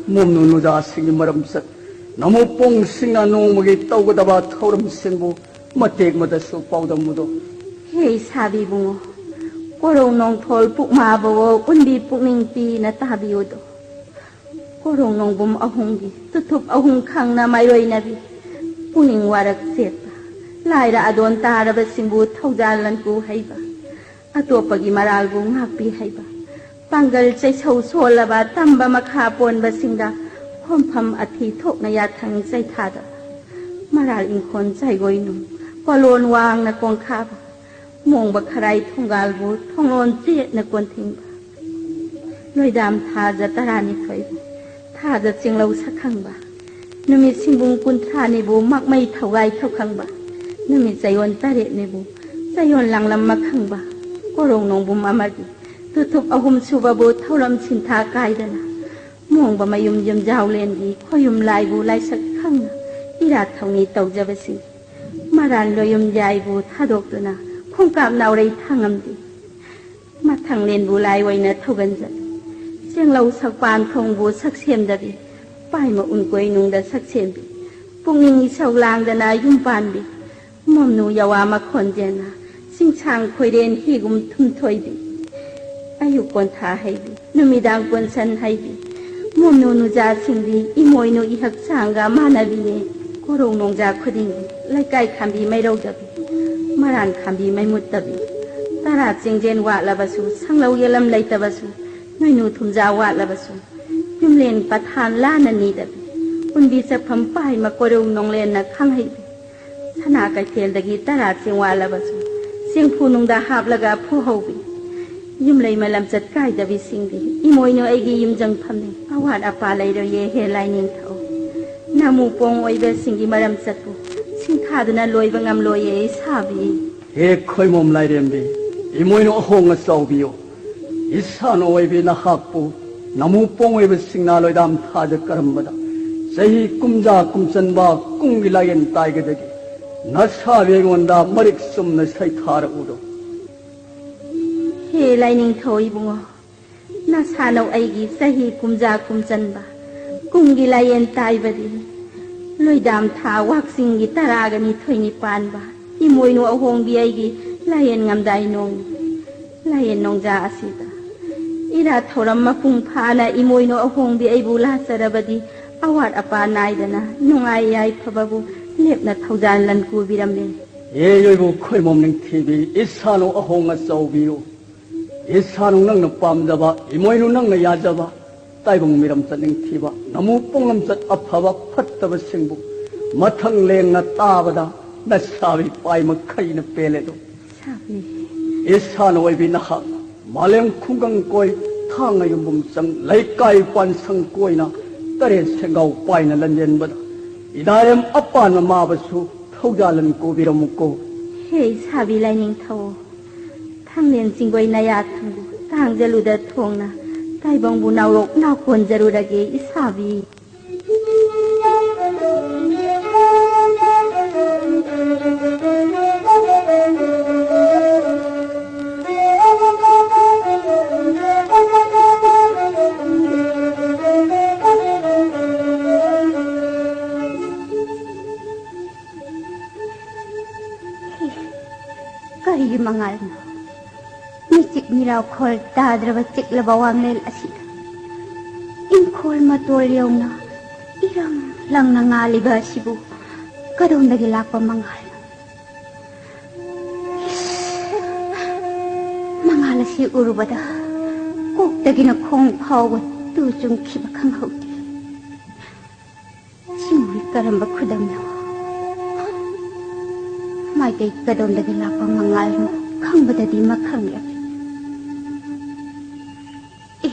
ꯃꯣꯝꯅꯨ ꯅꯨꯖꯥꯁꯤꯡꯒꯤ ꯃꯔꯝꯆꯠ, ꯅꯃꯨꯄꯣꯡꯁꯤꯡꯅ ꯅꯣꯡꯃꯒꯤ ꯇꯧꯒꯗꯕ ꯊꯧꯔꯝꯁꯤꯡꯕꯨ ꯃꯇꯦꯛ ꯃꯗꯁꯨ ꯄꯥꯎꯗꯝꯃꯨꯗꯣ꯫ ꯍꯦ ꯏꯁꯥꯕꯤ ꯏꯕꯨꯡꯉꯣ, ꯀꯣꯔꯧ ꯅꯣꯡꯊꯣꯜ ꯄꯨꯛꯃꯥꯕꯋꯣ ꯎꯟꯕꯤ ꯄꯨꯛꯅꯤꯡ ꯄꯤꯅ ꯇꯥꯕꯤꯌꯨꯗꯣ꯫ ꯀꯣꯔꯣꯡ ꯅꯣꯡꯕꯨꯝ ꯑꯍꯨꯝꯒꯤ ꯇꯨꯊꯨꯞ ꯑꯍꯨꯝ ꯈꯪꯅ ꯃꯥꯏꯔꯣꯏꯅꯕꯤ ꯄꯨꯛꯅꯤꯡ ꯋꯥꯔꯛ ꯆꯦꯠꯄ ꯂꯥꯏꯔ ꯑꯗꯣꯟ ꯇꯥꯔꯕꯁꯤꯡꯕꯨ ꯊꯧꯖꯥꯜ ꯂꯟꯀꯨ ꯍꯩꯕ ꯑꯇꯣꯞꯄꯒꯤ ꯃꯔꯥꯜꯕꯨ ꯉꯥꯛꯄꯤ ꯍꯩꯕ ꯄꯥꯡꯒꯜ ꯆꯩꯁꯧ ꯁꯣꯜꯂꯕ ꯇꯝꯕ ꯃꯈꯥ ꯄꯣꯟꯕꯁꯤꯡꯗ ꯈꯣꯝꯐꯝ ꯑꯊꯤ ꯊꯣꯛꯅ ꯌꯥꯊꯪ ꯆꯩꯊꯥꯗꯕ ꯃꯔꯥꯜ ꯏꯪꯈꯣꯜ ꯆꯥꯏꯒꯣꯏꯅꯨ ꯀꯣꯂꯣꯟ ꯋꯥꯡꯅ ꯀꯣꯡꯈꯥꯕ ꯃꯣꯡꯕ ꯈꯔꯥꯏ ꯊꯣꯡꯒꯥꯜꯕꯨ ꯊꯣꯡꯂꯣꯟ ꯆꯦꯠꯅ ꯀꯣꯟꯊꯤꯡꯕ ꯂꯣꯏꯗꯥꯝ ꯊꯥꯖ ꯇꯔꯥꯅꯤꯊꯣꯏꯕꯨ ꯊꯥꯖ ꯆꯤꯡꯂꯧ ꯁꯛꯈꯪꯕ ꯅꯨꯃꯤꯠ ꯁꯤꯡꯕꯨꯡ ꯀꯨꯟꯊ꯭ꯔꯥꯅꯤꯕꯨ ꯃꯛꯃꯩ ꯊꯧꯒꯥꯏ ꯊꯧꯈꯪꯕ ꯅꯨꯃꯤꯠ ꯆꯌꯣꯜ ꯇꯔꯦꯠꯅꯤꯕꯨ ꯆꯌꯣꯜ ꯂꯥꯡꯂꯝ ꯃꯈꯪꯕ ꯀꯣꯔꯣꯡ ꯅꯣꯡꯕꯨꯝ ꯑꯃꯒꯤ ꯇꯨꯊꯨꯞ ꯑꯍꯨꯝ ꯁꯨꯕꯕꯨ ꯊꯧꯔꯝ ꯁꯤꯟꯊꯥ ꯀꯥꯏꯗꯅ ꯃꯣꯡꯕ ꯃꯌꯨꯝ ꯌꯨꯝꯖꯥꯎꯂꯦꯟꯒꯤ ꯈꯣꯌꯨꯝ ꯂꯥꯏꯕꯨ ꯂꯥꯏꯁꯛ ꯈꯪꯅ ꯏꯔꯥꯠ ꯊꯧꯅꯤ ꯇꯧꯖꯕꯁꯤꯡ ꯃꯔꯥꯟ ꯂꯣꯌꯨꯝ ꯌꯥꯏꯕꯨ ꯊꯥꯗꯣꯛꯇꯨꯅ ꯈꯣꯡꯀꯥꯞ ꯅꯥꯎꯔꯩ ꯊꯥꯡꯉꯝꯗꯦ ꯃꯊꯪꯂꯦꯟꯕꯨ ꯂꯥꯏ ꯑꯣꯏꯅ ꯊꯧꯒꯟꯖꯕꯤ ꯆꯦꯡꯂꯧ ꯁꯛꯄꯥꯟ ꯊꯣꯡꯕꯨ ꯁꯛꯁꯦꯝꯗꯕꯤ ꯄꯥꯏꯃ ꯎꯟꯀꯣꯏ ꯅꯨꯡꯗ ꯁꯛꯁꯦꯝꯕꯤ ꯄꯨꯛꯅꯤꯡ ꯏꯁꯧ ꯂꯥꯡꯗꯅ ꯌꯨꯝ ꯄꯥꯟꯕꯤ ꯃꯣꯝꯅꯨ ꯌꯋꯥ ꯃꯈꯣꯟꯖꯦꯟꯅ ꯆꯤꯡꯁꯥꯡ ꯈꯣꯏꯔꯦꯟ ꯍꯤꯒꯨꯝ ꯊꯨꯝꯊꯣꯏꯕꯤ ꯑꯌꯨꯛ ꯀꯣꯟꯊꯥ ꯍꯩꯕꯤ ꯅꯨꯃꯤꯗꯥꯡ ꯀꯣꯟꯁꯟ ꯍꯩꯕꯤ ꯃꯣꯝꯅꯨ ꯅꯨꯖꯥꯁꯤꯡꯗꯤ ꯏꯃꯣꯏꯅꯨ ꯏꯍꯛꯆꯥꯡꯒ ꯃꯥꯟꯅꯕꯤꯅꯦ ꯀꯣꯔꯧ ꯅꯣꯡꯖꯥ ꯈꯨꯗꯤꯡꯒꯤ ꯂꯩꯀꯥꯏ ꯈꯥꯝꯕꯤ ꯃꯩꯔꯧꯗꯕꯤ ꯃꯔꯥꯟ ꯈꯥꯝꯕꯤ ꯃꯩꯃꯨꯠꯇꯕꯤ ꯇꯔꯥ ꯆꯤꯡꯖꯦꯟ ꯋꯥꯠꯂꯕꯁꯨ ꯁꯪꯂꯧ ꯌꯦꯂꯝ ꯂꯩꯇꯕꯁꯨ ꯅꯣꯏꯅꯨ ꯊꯨꯝꯖꯥ ꯋꯥꯠꯂꯕꯁꯨ ꯌꯨꯝꯂꯦꯟ ꯄꯊꯥꯟ ꯂꯥꯟꯅ ꯅꯤꯗꯕꯤ ꯀꯨꯟꯕꯤ ꯆꯠꯐꯝ ꯄꯥꯏ ꯃꯀꯣꯏꯔꯧ ꯅꯣꯡꯂꯦꯟꯅ ꯈꯪꯍꯩꯕꯤ ꯁꯅꯥ ꯀꯩꯊꯦꯜꯗꯒꯤ ꯇꯔꯥ ꯆꯦꯡꯋꯥꯠꯂꯕꯁꯨ ꯆꯦꯡꯐꯨ ꯅꯨꯡꯗ ꯍꯥꯞꯂꯒ ꯐꯨꯍꯧꯕꯤ ꯌꯨꯝꯂꯩ ꯃꯂꯝꯆꯠ ꯀꯥꯏꯗꯕꯤꯁꯤꯡꯗꯤ ꯏꯃꯣꯏꯅꯨ ꯑꯩꯒꯤ ꯌꯨꯝꯖꯪꯐꯝꯅꯤ ꯑꯋꯥꯠ ꯑꯄꯥ ꯂꯩꯔꯣꯏꯌꯦ ꯍꯦ ꯂꯥꯏꯅꯤꯡꯊꯧ ꯅꯃꯨ ꯄꯣꯡ ꯑꯣꯏꯕꯁꯤꯡꯒꯤ ꯃꯔꯝ ꯆꯠꯄꯨ ꯁꯤꯡꯊꯥꯗꯨꯅ ꯂꯣꯏꯕ ꯉꯝꯂꯣꯏꯌꯦ ꯏꯁꯥꯕꯤ ꯍꯦ ꯈꯣꯏꯃꯣꯝ ꯂꯥꯏꯔꯦꯝꯕꯤ, ꯏꯃꯣꯏꯅꯨ ꯑꯍꯣꯡ ꯑꯆꯥꯎꯕꯤꯌꯣ, ꯏꯁꯥꯅ ꯑꯣꯏꯕꯤ ꯅꯍꯥꯛꯄꯨ ꯅꯃꯨ ꯄꯣꯡ ꯑꯣꯏꯕ ꯁꯤꯡꯅꯥ ꯂꯣꯏꯗꯥꯝ ꯊꯥꯖ ꯀꯔꯝꯕꯗ ꯆꯍꯤ ꯀꯨꯝꯖꯥ ꯀꯨꯝꯆꯟꯕ ꯀꯨꯝꯒꯤ ꯂꯥꯏꯌꯦꯟ ꯇꯥꯏꯒꯗꯒꯤ ꯅꯁꯥꯕꯤ ꯑꯩꯉꯣꯟꯗ ꯃꯔꯤꯛ ꯆꯨꯝꯅ ꯁꯩꯊꯥꯔꯛꯎꯗꯣ꯫ ꯍꯦ ꯂꯥꯏꯅꯤꯡꯊꯧ ꯏꯕꯨꯡꯉꯣ, ꯅꯁꯥꯅꯧ ꯑꯩꯒꯤ ꯆꯍꯤ ꯀꯨꯝꯖꯥ ꯀꯨꯝꯆꯟꯕ ꯀꯨꯝꯒꯤ ꯂꯥꯏꯌꯦꯟ ꯇꯥꯏꯕꯗꯤ ꯂꯣꯏꯗꯥꯝ ꯊꯥ ꯋꯥꯛꯆꯤꯡꯒꯤ ꯇꯔꯥꯒ ꯅꯤꯊꯣꯏꯅꯤ ꯄꯥꯟꯕ ꯏꯃꯣꯏꯅꯨ ꯑꯍꯣꯡꯕꯤ ꯑꯩꯒꯤ ꯂꯥꯏꯌꯦꯟ ꯉꯝꯗꯥꯏ ꯅꯣꯡ ꯂꯥꯏꯌꯦꯟ ꯅꯣꯡꯖꯥ ꯑꯁꯤꯗ ꯏꯔꯥꯠ ꯊꯧꯔꯝ ꯃꯄꯨꯡ ꯐꯥꯅ ꯏꯃꯣꯏꯅꯨ ꯑꯍꯣꯡꯕꯤ ꯑꯩꯕꯨ ꯂꯥꯠꯆꯔꯕꯗꯤ ꯑꯋꯥꯠ ꯑꯄꯥ ꯅꯥꯏꯗꯅ ꯅꯨꯡꯉꯥꯏ ꯌꯥꯏꯐꯕꯕꯨ ꯂꯦꯞꯅ ꯊꯧꯖꯥꯜ ꯂꯟꯀꯨꯕꯤꯔꯝꯃꯦ꯫ ꯍꯦ ꯏꯌꯣꯏꯕꯨ ꯈꯣꯏꯃꯣꯝ ꯅꯤꯡꯊꯤꯕꯤ, ꯏꯁꯥꯅꯧ ꯑꯍꯣꯡ ꯑꯆꯧꯕꯤꯌꯨ꯫ ꯏꯁꯥꯅꯧ ꯅꯪꯅ ꯄꯥꯝꯖꯕ, ꯏꯃꯣꯏꯅꯨ ꯅꯪꯅ ꯌꯥꯖꯕ, ꯇꯥꯏꯕꯪ ꯃꯤꯔꯝ ꯆꯠꯅꯤꯡꯊꯤꯕ, ꯅꯃꯨ ꯄꯣꯡꯂꯝꯆꯠ ꯑꯐꯕ ꯐꯠꯇꯕꯁꯤꯡꯕꯨ ꯃꯊꯪ ꯂꯦꯡꯅ ꯇꯥꯕꯗ ꯅꯁꯥꯕꯤ ꯄꯥꯏ ꯃꯈꯩꯅ ꯄꯦꯜꯂꯦꯗꯣ꯫ ꯁꯥꯕꯤ꯫ ꯏꯁꯥꯅ ꯑꯣꯏꯕꯤ ꯅꯍꯥꯛ ꯃꯥꯂꯦꯝ ꯈꯨꯡꯒꯪ ꯀꯣꯏ, ꯊꯥꯡꯉ ꯌꯨꯝꯕꯨꯝ ꯆꯪ, ꯂꯩꯀꯥꯏ ꯄꯥꯟꯁꯪ ꯀꯣꯏꯅ ꯇꯔꯦꯠ ꯁꯦꯡꯒꯥꯎ ꯄꯥꯏꯅ ꯂꯟꯖꯦꯟꯕꯗ ꯏꯗꯥꯔꯦꯝ ꯑꯄꯥꯟꯕ ꯃꯥꯕꯁꯨ ꯊꯧꯖꯥꯜꯂꯟ ꯀꯣꯕꯤꯔꯝꯃꯨꯀꯣ꯫ ꯍꯦ ꯁꯥꯕꯤ ꯂꯥꯏꯅꯤꯡꯊꯧ, ꯊꯥꯡꯂꯦꯟ ꯆꯤꯡꯒꯣꯏ ꯅꯌꯥ ꯊꯪꯒꯨ ꯇꯥꯡꯖꯂꯨꯗ ꯊꯣꯡꯅ ꯇꯥꯏꯕꯪꯕꯨ ꯅꯥꯎꯔꯣꯛ ꯅꯥꯎꯀꯣꯟꯖꯔꯨꯔꯒꯦ ꯏꯁꯥꯕꯤ꯫ ꯀꯔꯤꯒꯤ ꯃꯉꯥꯜꯅꯣ? ꯃꯤꯆꯤꯛ ꯃꯤꯔꯥꯎꯈꯣꯜ ꯇꯥꯗ꯭ꯔꯕ ꯆꯤꯛꯂꯕ ꯋꯥꯡꯂꯦꯟ ꯑꯁꯤꯗ ꯏꯪꯈꯣꯜ ꯃꯇꯣꯜ ꯌꯧꯅ ꯏꯔꯪ ꯂꯪꯅ ꯉꯥꯜꯂꯤꯕ ꯑꯁꯤꯕꯨ ꯀꯗꯣꯝꯗꯒꯤ ꯂꯥꯛꯄ ꯃꯉꯥꯜꯅꯣ? ꯏꯁ! ꯃꯉꯥꯜ ꯑꯁꯤ ꯎꯔꯨꯕꯗ ꯀꯣꯛꯇꯒꯤꯅ ꯈꯣꯡ ꯐꯥꯎꯕ ꯇꯨ ꯆꯨꯡꯈꯤꯕ ꯈꯪꯍꯧꯗꯦ꯫ ꯁꯤꯕꯨ ꯀꯔꯝꯕ ꯈꯨꯗꯝꯅꯣ? ꯃꯥꯏꯀꯩ ꯀꯗꯣꯝꯗꯒꯤ ꯂꯥꯛꯄ ꯃꯉꯥꯜꯅꯣ ꯈꯪꯕꯗꯗꯤ ꯃꯈꯪ ꯌꯥꯝꯃꯤ꯫ ꯑꯦ,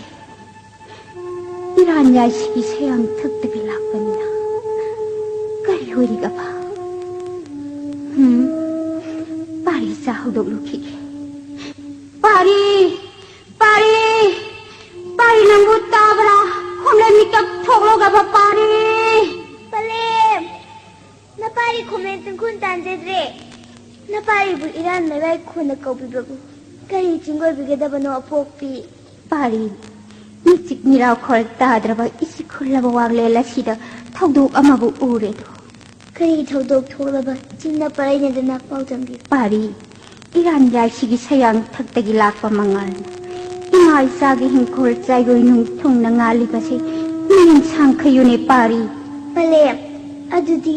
ꯏꯔꯥꯟ ꯌꯥꯏꯁꯤꯒꯤ ꯁꯌꯥꯝ ꯊꯛꯇꯒꯤ ꯂꯥꯛꯄꯅꯤꯅ ꯀꯔꯤ ꯑꯣꯏꯔꯤꯒꯕ? ꯍꯨꯝ, ꯄꯥꯔꯤ ꯆꯥ ꯍꯧꯗꯣꯛꯂꯨꯈꯤꯒꯦ꯫ ꯄꯥꯔꯤ! ꯄꯥꯔꯤ! ꯄꯥꯔꯤ, ꯅꯪꯕꯨ ꯇꯥꯕ꯭ꯔꯥ? ꯈꯣꯝꯂꯦ ꯃꯤꯀꯞ ꯊꯣꯛꯂꯣꯒꯕ ꯄꯥꯔꯤ! ꯄꯥꯔꯤ ꯈꯣꯃꯦꯟ ꯇꯨꯡꯈꯨꯟ ꯇꯥꯟꯖꯗ꯭ꯔꯦ꯫ ꯅꯄꯥꯔꯤꯕꯨ ꯏꯔꯥꯟ ꯃꯔꯥꯏ ꯈꯨꯅ ꯀꯧꯕꯤꯕꯕꯨ ꯀꯔꯤ ꯆꯤꯡꯒꯣꯏꯕꯤꯒꯗꯕꯅꯣ ꯑꯄꯣꯛꯄꯤ? ꯄꯥꯔꯤ, ꯃꯤꯆꯤꯛ ꯃꯤꯔꯥꯎ ꯈꯣꯜ ꯇꯥꯗ꯭ꯔꯕ ꯏꯁꯤꯛ ꯈꯨꯜꯂꯕ ꯋꯥꯡꯂꯦꯟ ꯑꯁꯤꯗ ꯊꯧꯗꯣꯛ ꯑꯃꯕꯨ ꯎꯔꯦꯗꯣ꯫ ꯀꯔꯤ ꯊꯧꯗꯣꯛ ꯊꯣꯛꯂꯕ ꯆꯤꯡꯅ ꯄꯔꯩꯅꯗꯅ ꯄꯥꯎꯗꯝꯕꯤꯌꯨ꯫ ꯄꯥꯔꯤ, ꯏꯔꯥꯟ ꯌꯥꯏꯁꯤꯒꯤ ꯁꯌꯥꯡ ꯊꯛꯇꯒꯤ ꯂꯥꯛꯄ ꯃꯉꯥꯜꯅ ꯏꯃꯥ ꯏꯆꯥꯒꯤ ꯍꯤꯡꯈꯣꯜ ꯆꯥꯏꯔꯣꯏ ꯅꯨꯡ ꯊꯨꯡꯅ ꯉꯥꯜꯂꯤꯕꯁꯦ ꯃꯤꯠꯌꯦꯡ ꯁꯥꯡꯈꯩꯌꯨꯅꯦ ꯄꯥꯔꯤ꯫ ꯄꯂꯦꯝ, ꯑꯗꯨꯗꯤ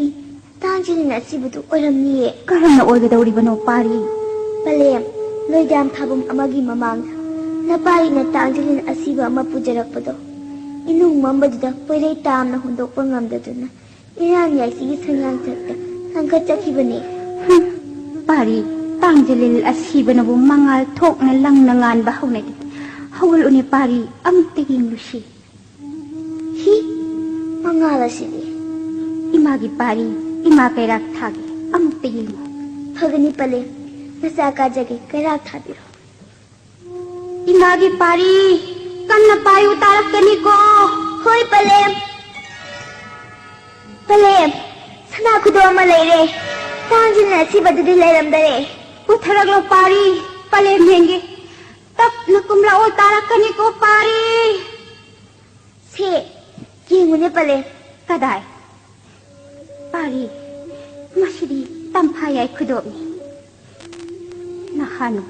ꯇꯥꯡꯖꯤꯜꯅ ꯑꯁꯤꯕꯗꯨ ꯑꯣꯏꯔꯝꯅꯤꯌꯦ꯫ ꯀꯔꯝꯅ ꯑꯣꯏꯒꯗꯧꯔꯤꯕꯅꯣ ꯄꯥꯔꯤ? ꯄꯂꯦꯝ, ꯂꯣꯏꯗꯥꯝ ꯊꯥꯐꯝ ꯑꯃꯒꯤ ꯃꯃꯥꯡꯗ ꯅꯄꯥꯔꯤꯅ ꯇꯥꯡꯖꯤꯜꯅ ꯑꯁꯤꯕ ꯑꯃ ꯄꯨꯖꯔꯛꯄꯗꯣ ꯏꯅꯨꯡ ꯃꯝꯕꯗꯨꯗ ꯄꯣꯏꯔꯩ ꯇꯥꯝꯅ ꯍꯨꯟꯗꯣꯛꯄ ꯉꯝꯗꯗꯨꯅ ꯏꯔꯥꯟ ꯌꯥꯏꯁꯤꯒꯤ ꯁꯪꯌꯥꯡꯊꯛꯇ ꯂꯪꯈꯠꯆꯈꯤꯕꯅꯤ꯫ ꯍꯨꯝ, ꯄꯥꯔꯤ, ꯇꯥꯡꯖꯂꯤꯜ ꯑꯁꯤꯕꯅꯕꯨ ꯃꯉꯥꯜ ꯊꯣꯛꯅ ꯂꯪꯅ ꯉꯥꯟꯕ ꯍꯧꯅꯗꯦ꯫ ꯍꯧꯒꯠꯂꯨꯅꯦ ꯄꯥꯔꯤ, ꯑꯃꯨꯛꯇ ꯌꯦꯡꯂꯨꯁꯤ꯫ ꯍꯤ, ꯃꯉꯥꯜ ꯑꯁꯤꯗꯤ꯫ ꯏꯃꯥꯒꯤ ꯄꯥꯔꯤ, ꯏꯃꯥ ꯀꯩꯔꯥꯛ ꯊꯥꯒꯦ, ꯑꯃꯨꯛꯇ ꯌꯦꯡꯉꯨ꯫ ꯐꯒꯅꯤ ꯄꯂꯦꯝ, ꯅꯆꯥ ꯀꯥꯖꯒꯦ, ꯀꯩꯔꯥꯛ ꯊꯥꯕꯤꯔꯣ꯫ ꯏꯃꯥꯒꯤ ꯄꯥꯔꯤ, ꯀꯟꯅ ꯄꯥꯏꯌꯨ, ꯇꯥꯔꯛꯀꯅꯤꯀꯣ꯫ ꯍꯣꯏ ꯄꯂꯦꯝ꯫ ꯄꯂꯦꯝ, ꯁꯅꯥ ꯈꯨꯗꯣ ꯑꯃ ꯂꯩꯔꯦ꯫ ꯇꯥꯡꯖꯤꯜꯅ ꯑꯁꯤꯕꯗꯨꯗꯤ ꯂꯩꯔꯝꯗꯔꯦ꯫ ꯄꯨꯊꯔꯛꯂꯣ ꯄꯥꯔꯤ, ꯄꯂꯦꯝ ꯌꯦꯡꯒꯦ꯫ ꯇꯞꯅ ꯀꯨꯝꯂꯛꯑꯣ, ꯇꯥꯔꯛꯀꯅꯤꯀꯣ ꯄꯥꯔꯤ꯫ ꯁꯦ, ꯌꯦꯡꯉꯨꯅꯦ ꯄꯂꯦꯝ꯫ ꯀꯗꯥꯏ? ꯄꯥꯔꯤ, ꯃꯁꯤꯗꯤ ꯇꯝꯐꯥ ꯌꯥꯏ ꯈꯨꯗꯣꯞꯅꯤ꯫ ꯅꯍꯥꯟ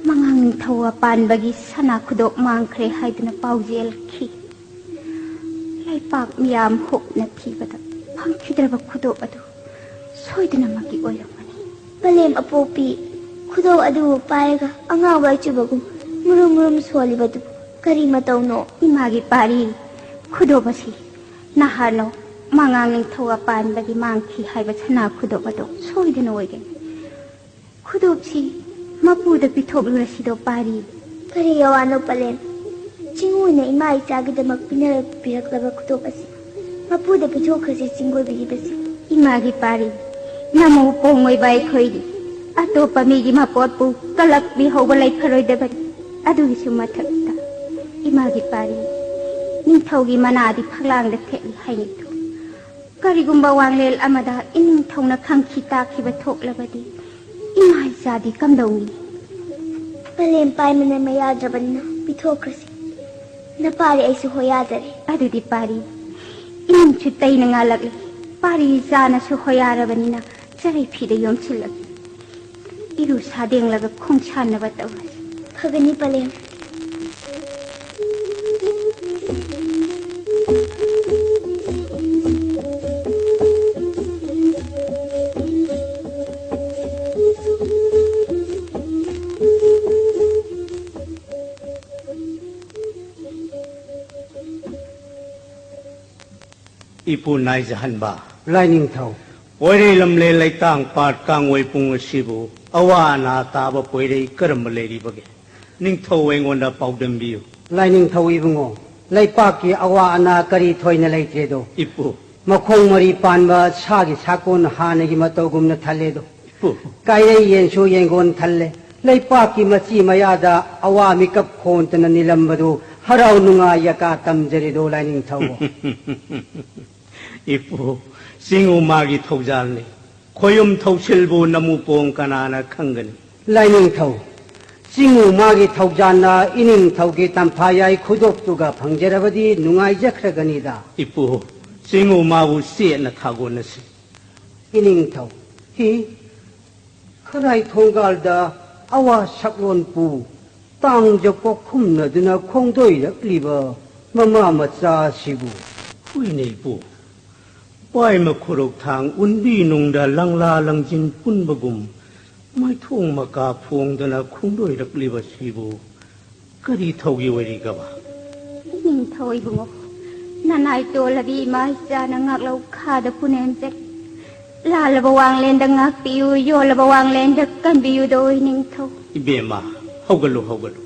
ꯃꯉꯥꯡ ꯅꯤꯡꯊꯧ ꯄꯥꯟꯕꯒꯤ ꯁꯅꯥ ꯈꯨꯗꯣꯞ ꯃꯥꯡꯈ꯭ꯔꯦ ꯍꯥꯏꯗꯨꯅ ꯄꯥꯎꯖꯦꯜꯈꯤ꯫ ꯂꯩꯄꯥꯛ ꯃꯤꯌꯥꯝ ꯍꯨꯞꯅ ꯊꯤꯕꯗ ꯐꯪꯈꯤꯗ꯭ꯔꯕ ꯈꯨꯗꯣꯞ ꯑꯗꯨ ꯁꯣꯏꯗꯅꯃꯛꯀꯤ ꯑꯣꯏꯔꯝꯒꯅꯤ꯫ ꯄꯂꯦꯝ ꯑꯄꯣꯛꯄꯤ, ꯈꯨꯗꯣꯞ ꯑꯗꯨꯕꯨ ꯄꯥꯏꯔꯒ ꯑꯉꯥꯎꯕ ꯑꯆꯨꯕꯒꯨꯝ ꯃꯨꯔꯨꯝ ꯃꯨꯔꯨꯝ ꯁꯣꯜꯂꯤꯕꯗꯨ ꯀꯔꯤ ꯃꯇꯧꯅꯣ? ꯏꯃꯥꯒꯤ ꯄꯥꯔꯤ, ꯈꯨꯗꯣꯞ ꯑꯁꯤ ꯅꯍꯥꯟꯅꯣ ꯃꯉꯥꯡ ꯅꯤꯡꯊꯧ ꯄꯥꯟꯕꯒꯤ ꯃꯥꯡꯈꯤ ꯍꯥꯏꯕ ꯁꯅꯥ ꯈꯨꯗꯣꯞ ꯑꯗꯨ ꯁꯣꯏꯗꯅ ꯑꯣꯏꯒꯅꯤ꯫ ꯈꯨꯗꯣꯞꯁꯤ ꯃꯄꯨꯗ ꯄꯤꯊꯣꯛꯂꯨꯔꯁꯤꯗꯣ ꯄꯥꯔꯤ꯫ ꯀꯔꯤ ꯑꯋꯥꯅꯣ ꯄꯂꯦꯝ? ꯆꯤꯡꯉꯨꯅ ꯏꯃꯥ ꯏꯆꯥꯒꯤꯗꯃꯛ ꯄꯤꯅꯔꯛ-, ꯄꯤꯔꯛꯂꯕ ꯈꯨꯗꯣꯞ ꯑꯁꯤ ꯃꯄꯨꯗ ꯄꯤꯊꯣꯛꯈ꯭ꯔꯁꯤ ꯆꯤꯡꯒꯣꯏꯕꯤꯔꯤꯕꯁꯤ꯫ ꯏꯃꯥꯒꯤ ꯄꯥꯔꯤ, ꯅꯃꯧ ꯄꯣꯡꯉꯣꯏꯕ ꯑꯩꯈꯣꯏꯗꯤ ꯑꯇꯣꯞꯄ ꯃꯤꯒꯤ ꯃꯄꯣꯠꯄꯨ ꯀꯜꯂꯛꯄꯤꯍꯧꯕ ꯂꯩꯐꯔꯣꯏꯗꯕꯅꯤ꯫ ꯑꯗꯨꯒꯤꯁꯨ ꯃꯊꯛꯇ ꯏꯃꯥꯒꯤ ꯄꯥꯔꯤ, ꯅꯤꯡꯊꯧꯒꯤ ꯃꯅꯥꯗꯤ ꯐꯛꯂꯥꯡꯗ ꯊꯦꯠꯂꯤ ꯍꯥꯏꯅꯩꯗꯣ꯫ ꯀꯔꯤꯒꯨꯝꯕ ꯋꯥꯡꯂꯦꯟ ꯑꯃꯗ ꯏꯅꯤꯡꯊꯧꯅ ꯈꯪꯈꯤ ꯇꯥꯈꯤꯕ ꯊꯣꯛꯂꯕꯗꯤ ꯏꯃꯥ ꯏꯆꯥꯗꯤ ꯀꯝꯗꯧꯅꯤ? ꯄꯂꯦꯝ ꯄꯥꯏꯃꯅ ꯃꯌꯥꯗ꯭ꯔꯕꯅꯤꯅ ꯄꯤꯊꯣꯛꯈ꯭ꯔꯁꯤ꯫ ꯅꯄꯥꯔꯤ ꯑꯩꯁꯨ ꯍꯣꯌꯥꯖꯔꯦ꯫ ꯑꯗꯨꯗꯤ ꯄꯥꯔꯤ, ꯏꯃꯨꯡꯁꯨ ꯇꯩꯅ ꯉꯥꯜꯂꯛꯂꯦ꯫ ꯄꯥꯔꯤ ꯏꯆꯥꯅꯁꯨ ꯍꯣꯌꯥꯔꯕꯅꯤꯅ ꯆꯔꯩ ꯐꯤꯗ ꯌꯣꯝꯁꯤꯜꯂꯒꯦ꯫ ꯏꯔꯨ ꯁꯥꯗꯦꯡꯂꯒ ꯈꯣꯡꯁꯥꯟꯅꯕ ꯇꯧꯔꯁꯤ꯫ ꯐꯒꯅꯤ ꯄꯂꯦꯝ꯫ ꯏꯄꯨ ꯅꯥꯏꯖꯍꯟꯕ꯫ ꯂꯥꯏꯅꯤꯡꯊꯧ꯫ ꯄꯣꯏꯔꯩ ꯂꯝꯂꯦꯟ ꯂꯩꯇꯥꯡ ꯄꯥꯠ ꯀꯥꯡꯋꯩ ꯄꯨꯡ ꯑꯁꯤꯕꯨ ꯑꯋꯥ ꯑꯅꯥ ꯇꯥꯕ ꯄꯣꯏꯔꯩ ꯀꯔꯝꯕ ꯂꯩꯔꯤꯕꯒꯦ? ꯅꯤꯡꯊꯧ ꯑꯩꯉꯣꯟꯗ ꯄꯥꯎꯗꯝꯕꯤꯌꯨ꯫ ꯂꯥꯏꯅꯤꯡꯊꯧ ꯏꯕꯨꯡꯉꯣ, ꯂꯩꯄꯥꯛꯀꯤ ꯑꯋꯥ ꯑꯅꯥ ꯀꯔꯤ ꯊꯣꯏꯅ ꯂꯩꯇ꯭ꯔꯦꯗꯣ꯫ ꯏꯄꯨ꯫ ꯃꯈꯣꯡ ꯃꯔꯤ ꯄꯥꯟꯕ ꯁꯥꯒꯤ ꯁꯥꯀꯣꯟ ꯍꯥꯟꯅꯒꯤ ꯃꯇꯧꯒꯨꯝꯅ ꯊꯜꯂꯦꯗꯣ꯫ ꯏꯄꯨ꯫ ꯀꯥꯏꯔꯩ ꯌꯦꯟꯁꯨ ꯌꯦꯡꯒꯣꯟ ꯊꯜꯂꯦ꯫ ꯂꯩꯄꯥꯛꯀꯤ ꯃꯆꯤ ꯃꯌꯥꯗ ꯑꯋꯥ ꯃꯤꯀꯞ ꯈꯣꯟꯇꯅ ꯅꯤꯂꯝꯕꯗꯨ ꯍꯔꯥꯎ ꯅꯨꯡꯉꯥꯏ ꯌꯥꯀꯥ ꯇꯝꯖꯔꯦꯗꯣ ꯂꯥꯏꯅꯤꯡꯊꯧ꯫ ꯏꯄꯨ, ꯆꯤꯡꯉꯨ ꯃꯥꯒꯤ ꯊꯧꯖꯥꯜꯅꯤ꯫ ꯈꯣꯌꯨꯝ ꯊꯧꯁꯤꯜꯕꯨ ꯅꯃꯨꯄꯣꯡ ꯀꯅꯥꯅ ꯈꯪꯒꯅꯤ? ꯂꯥꯏꯅꯤꯡꯊꯧ, ꯆꯤꯡꯉꯨ ꯃꯥꯒꯤ ꯊꯧꯖꯥꯜꯅ ꯏꯅꯤꯡꯊꯧꯒꯤ ꯇꯝꯐꯥ ꯌꯥꯏ ꯈꯨꯗꯣꯞꯇꯨꯒ ꯐꯪꯖꯔꯕꯗꯤ ꯅꯨꯡꯉꯥꯏꯖꯈ꯭ꯔꯒꯅꯤꯗ꯫ ꯏꯄꯨ, ꯆꯤꯡꯉꯨ ꯃꯥꯕꯨ ꯆꯦꯠꯅ ꯊꯥꯒꯣꯟꯅꯁꯤ꯫ ꯏꯅꯤꯡꯊꯧ, ꯍꯤ, ꯈꯔꯥꯏ ꯊꯣꯡꯒꯥꯜꯗ ꯑꯋꯥ ꯁꯛꯂꯣꯟꯄꯨ ꯇꯥꯡꯖ ꯀꯣꯛꯈꯨꯝꯅꯗꯨꯅ ꯈꯣꯡꯗꯣꯏꯔꯛꯂꯤꯕ ꯃꯃꯥ ꯃꯆꯥꯁꯤꯕꯨ꯫ ꯍꯨꯏꯅ ꯏꯄꯨ, ꯄꯥꯏꯃ ꯈꯨꯔꯧ ꯊꯥꯡ ꯎꯟꯕꯤ ꯅꯨꯡꯗ ꯂꯪꯂꯥ ꯂꯪꯖꯤꯟ ꯄꯨꯟꯕꯒꯨꯝ ꯃꯥꯏꯊꯣꯡ ꯃꯀꯥ ꯐꯣꯡꯗꯅ ꯈꯣꯡꯗꯣꯏꯔꯛꯂꯤꯕꯁꯤꯕꯨ ꯀꯔꯤ ꯊꯧꯒꯤ ꯑꯣꯏꯔꯤꯒꯕ? ꯏꯅꯤꯡꯊꯧ ꯏꯕꯨꯡꯉꯣ, ꯅꯅꯥꯏ ꯇꯣꯜꯂꯕꯤ ꯏꯃꯥ ꯏꯆꯥꯅ ꯉꯥꯛꯂꯧ ꯈꯥꯗ ꯄꯨꯅꯦꯝꯖꯔꯤ꯫ ꯂꯥꯜꯂꯕ ꯋꯥꯡꯂꯦꯟꯗ ꯉꯥꯛꯄꯤꯌꯨ, ꯌꯣꯜꯂꯕ ꯋꯥꯡꯂꯦꯟꯗ ꯀꯟꯕꯤꯌꯨꯗꯣ ꯏꯅꯤꯡꯊꯧ꯫ ꯏꯕꯦꯝꯃ, ꯍꯧꯒꯠꯂꯨ, ꯍꯧꯒꯠꯂꯨ꯫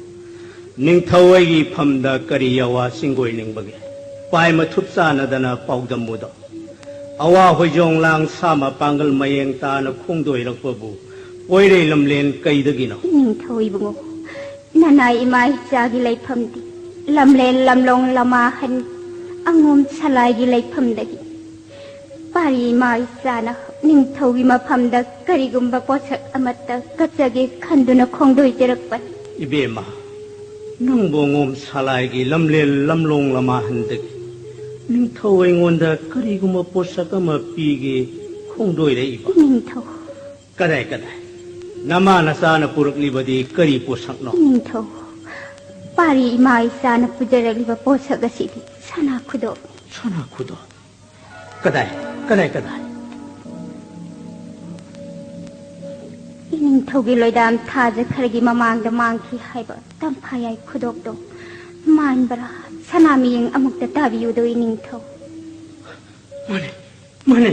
ꯅꯤꯡꯊꯧ ꯑꯩꯒꯤ ꯏꯐꯝꯗ ꯀꯔꯤ ꯑꯋꯥ ꯆꯤꯡꯒꯣꯏꯅꯤꯡꯕꯒꯦ? ꯄꯥꯏ ꯃꯊꯨꯞ ꯆꯥꯟꯅꯗꯅ ꯄꯥꯎꯗꯝꯃꯨꯗꯣ꯫ ꯑꯋꯥ ꯍꯣꯏꯖꯣꯡ ꯂꯥꯡ ꯁꯥ ꯃꯄꯥꯡꯒꯜ ꯃꯌꯦꯡ ꯇꯥꯅ ꯈꯣꯡꯗꯣꯏꯔꯛꯄꯕꯨ ꯄꯣꯏꯔꯩ ꯂꯝꯂꯦꯟ ꯀꯩꯗꯒꯤꯅꯣ? ꯏꯅꯤꯡꯊꯧ ꯏꯕꯨꯡꯉꯣ, ꯅꯅꯥꯏ ꯏꯃꯥ ꯏꯆꯥꯒꯤ ꯂꯩꯐꯝꯗꯤ ꯂꯝꯂꯦꯟ ꯂꯝꯂꯣꯡ ꯂꯃꯥꯍꯟ ꯑꯉꯣꯝ ꯁꯂꯥꯏꯒꯤ ꯂꯩꯐꯝꯗꯒꯤ꯫ ꯄꯥꯔꯤ ꯏꯃꯥ ꯏꯆꯥꯅ ꯅꯤꯡꯊꯧꯒꯤ ꯃꯐꯝꯗ ꯀꯔꯤꯒꯨꯝꯕ ꯄꯣꯠꯁꯛ ꯑꯃꯠꯇ ꯀꯠꯆꯒꯦ ꯈꯟꯗꯨꯅ ꯈꯣꯡꯗꯣꯏꯖꯔꯛꯄꯅꯤ꯫ ꯏꯕꯦꯝꯃ, ꯅꯪꯕꯨ ꯑꯉꯣꯝ ꯁꯂꯥꯏꯒꯤ ꯂꯝꯂꯦꯟ ꯂꯝꯂꯣꯡ ꯂꯃꯥꯍꯟꯗꯒꯤ ꯅꯤꯡꯊꯧ ꯑꯩꯉꯣꯟꯗ ꯀꯔꯤꯒꯨꯝꯕ ꯄꯣꯠꯁꯛ ꯑꯃ ꯄꯤꯒꯦ ꯈꯣꯡꯗꯣꯏꯔꯛꯏꯕ? ꯅꯤꯡꯊꯧ꯫ ꯀꯗꯥꯏ, ꯀꯗꯥꯏ? ꯅꯃꯥ ꯅꯆꯥꯅ ꯄꯨꯔꯛꯂꯤꯕꯗꯤ ꯀꯔꯤ ꯄꯣꯠꯁꯛꯅꯣ? ꯅꯤꯡꯊꯧ, ꯄꯥꯔꯤ ꯏꯃꯥ ꯏꯆꯥꯅ ꯄꯨꯖꯔꯛꯂꯤꯕ ꯄꯣꯠꯁꯛ ꯑꯁꯤꯗꯤ ꯁꯅꯥ ꯈꯨꯗꯣꯞ꯫ ꯁꯅꯥ ꯈꯨꯗꯣꯞ? ꯀꯗꯥꯏ, ꯀꯗꯥꯏ, ꯀꯗꯥꯏ? ꯏꯅꯤꯡꯊꯧꯒꯤ ꯂꯣꯏꯗꯥꯝ ꯊꯥꯖ ꯈꯔꯒꯤ ꯃꯃꯥꯡꯗ ꯃꯥꯡꯈꯤ ꯍꯥꯏꯕ ꯇꯝꯐꯥꯌꯥꯏ ꯈꯨꯗꯣꯞꯇꯣ ꯃꯥꯟꯕ꯭ꯔꯥ? ꯁꯅꯥ ꯃꯤꯌꯦꯡ ꯑꯃꯨꯛꯇ ꯇꯥꯕꯤꯌꯨꯗꯣ, ꯏꯅꯤꯡꯊꯧ꯫ ꯃꯥꯅꯦ, ꯃꯥꯅꯦ꯫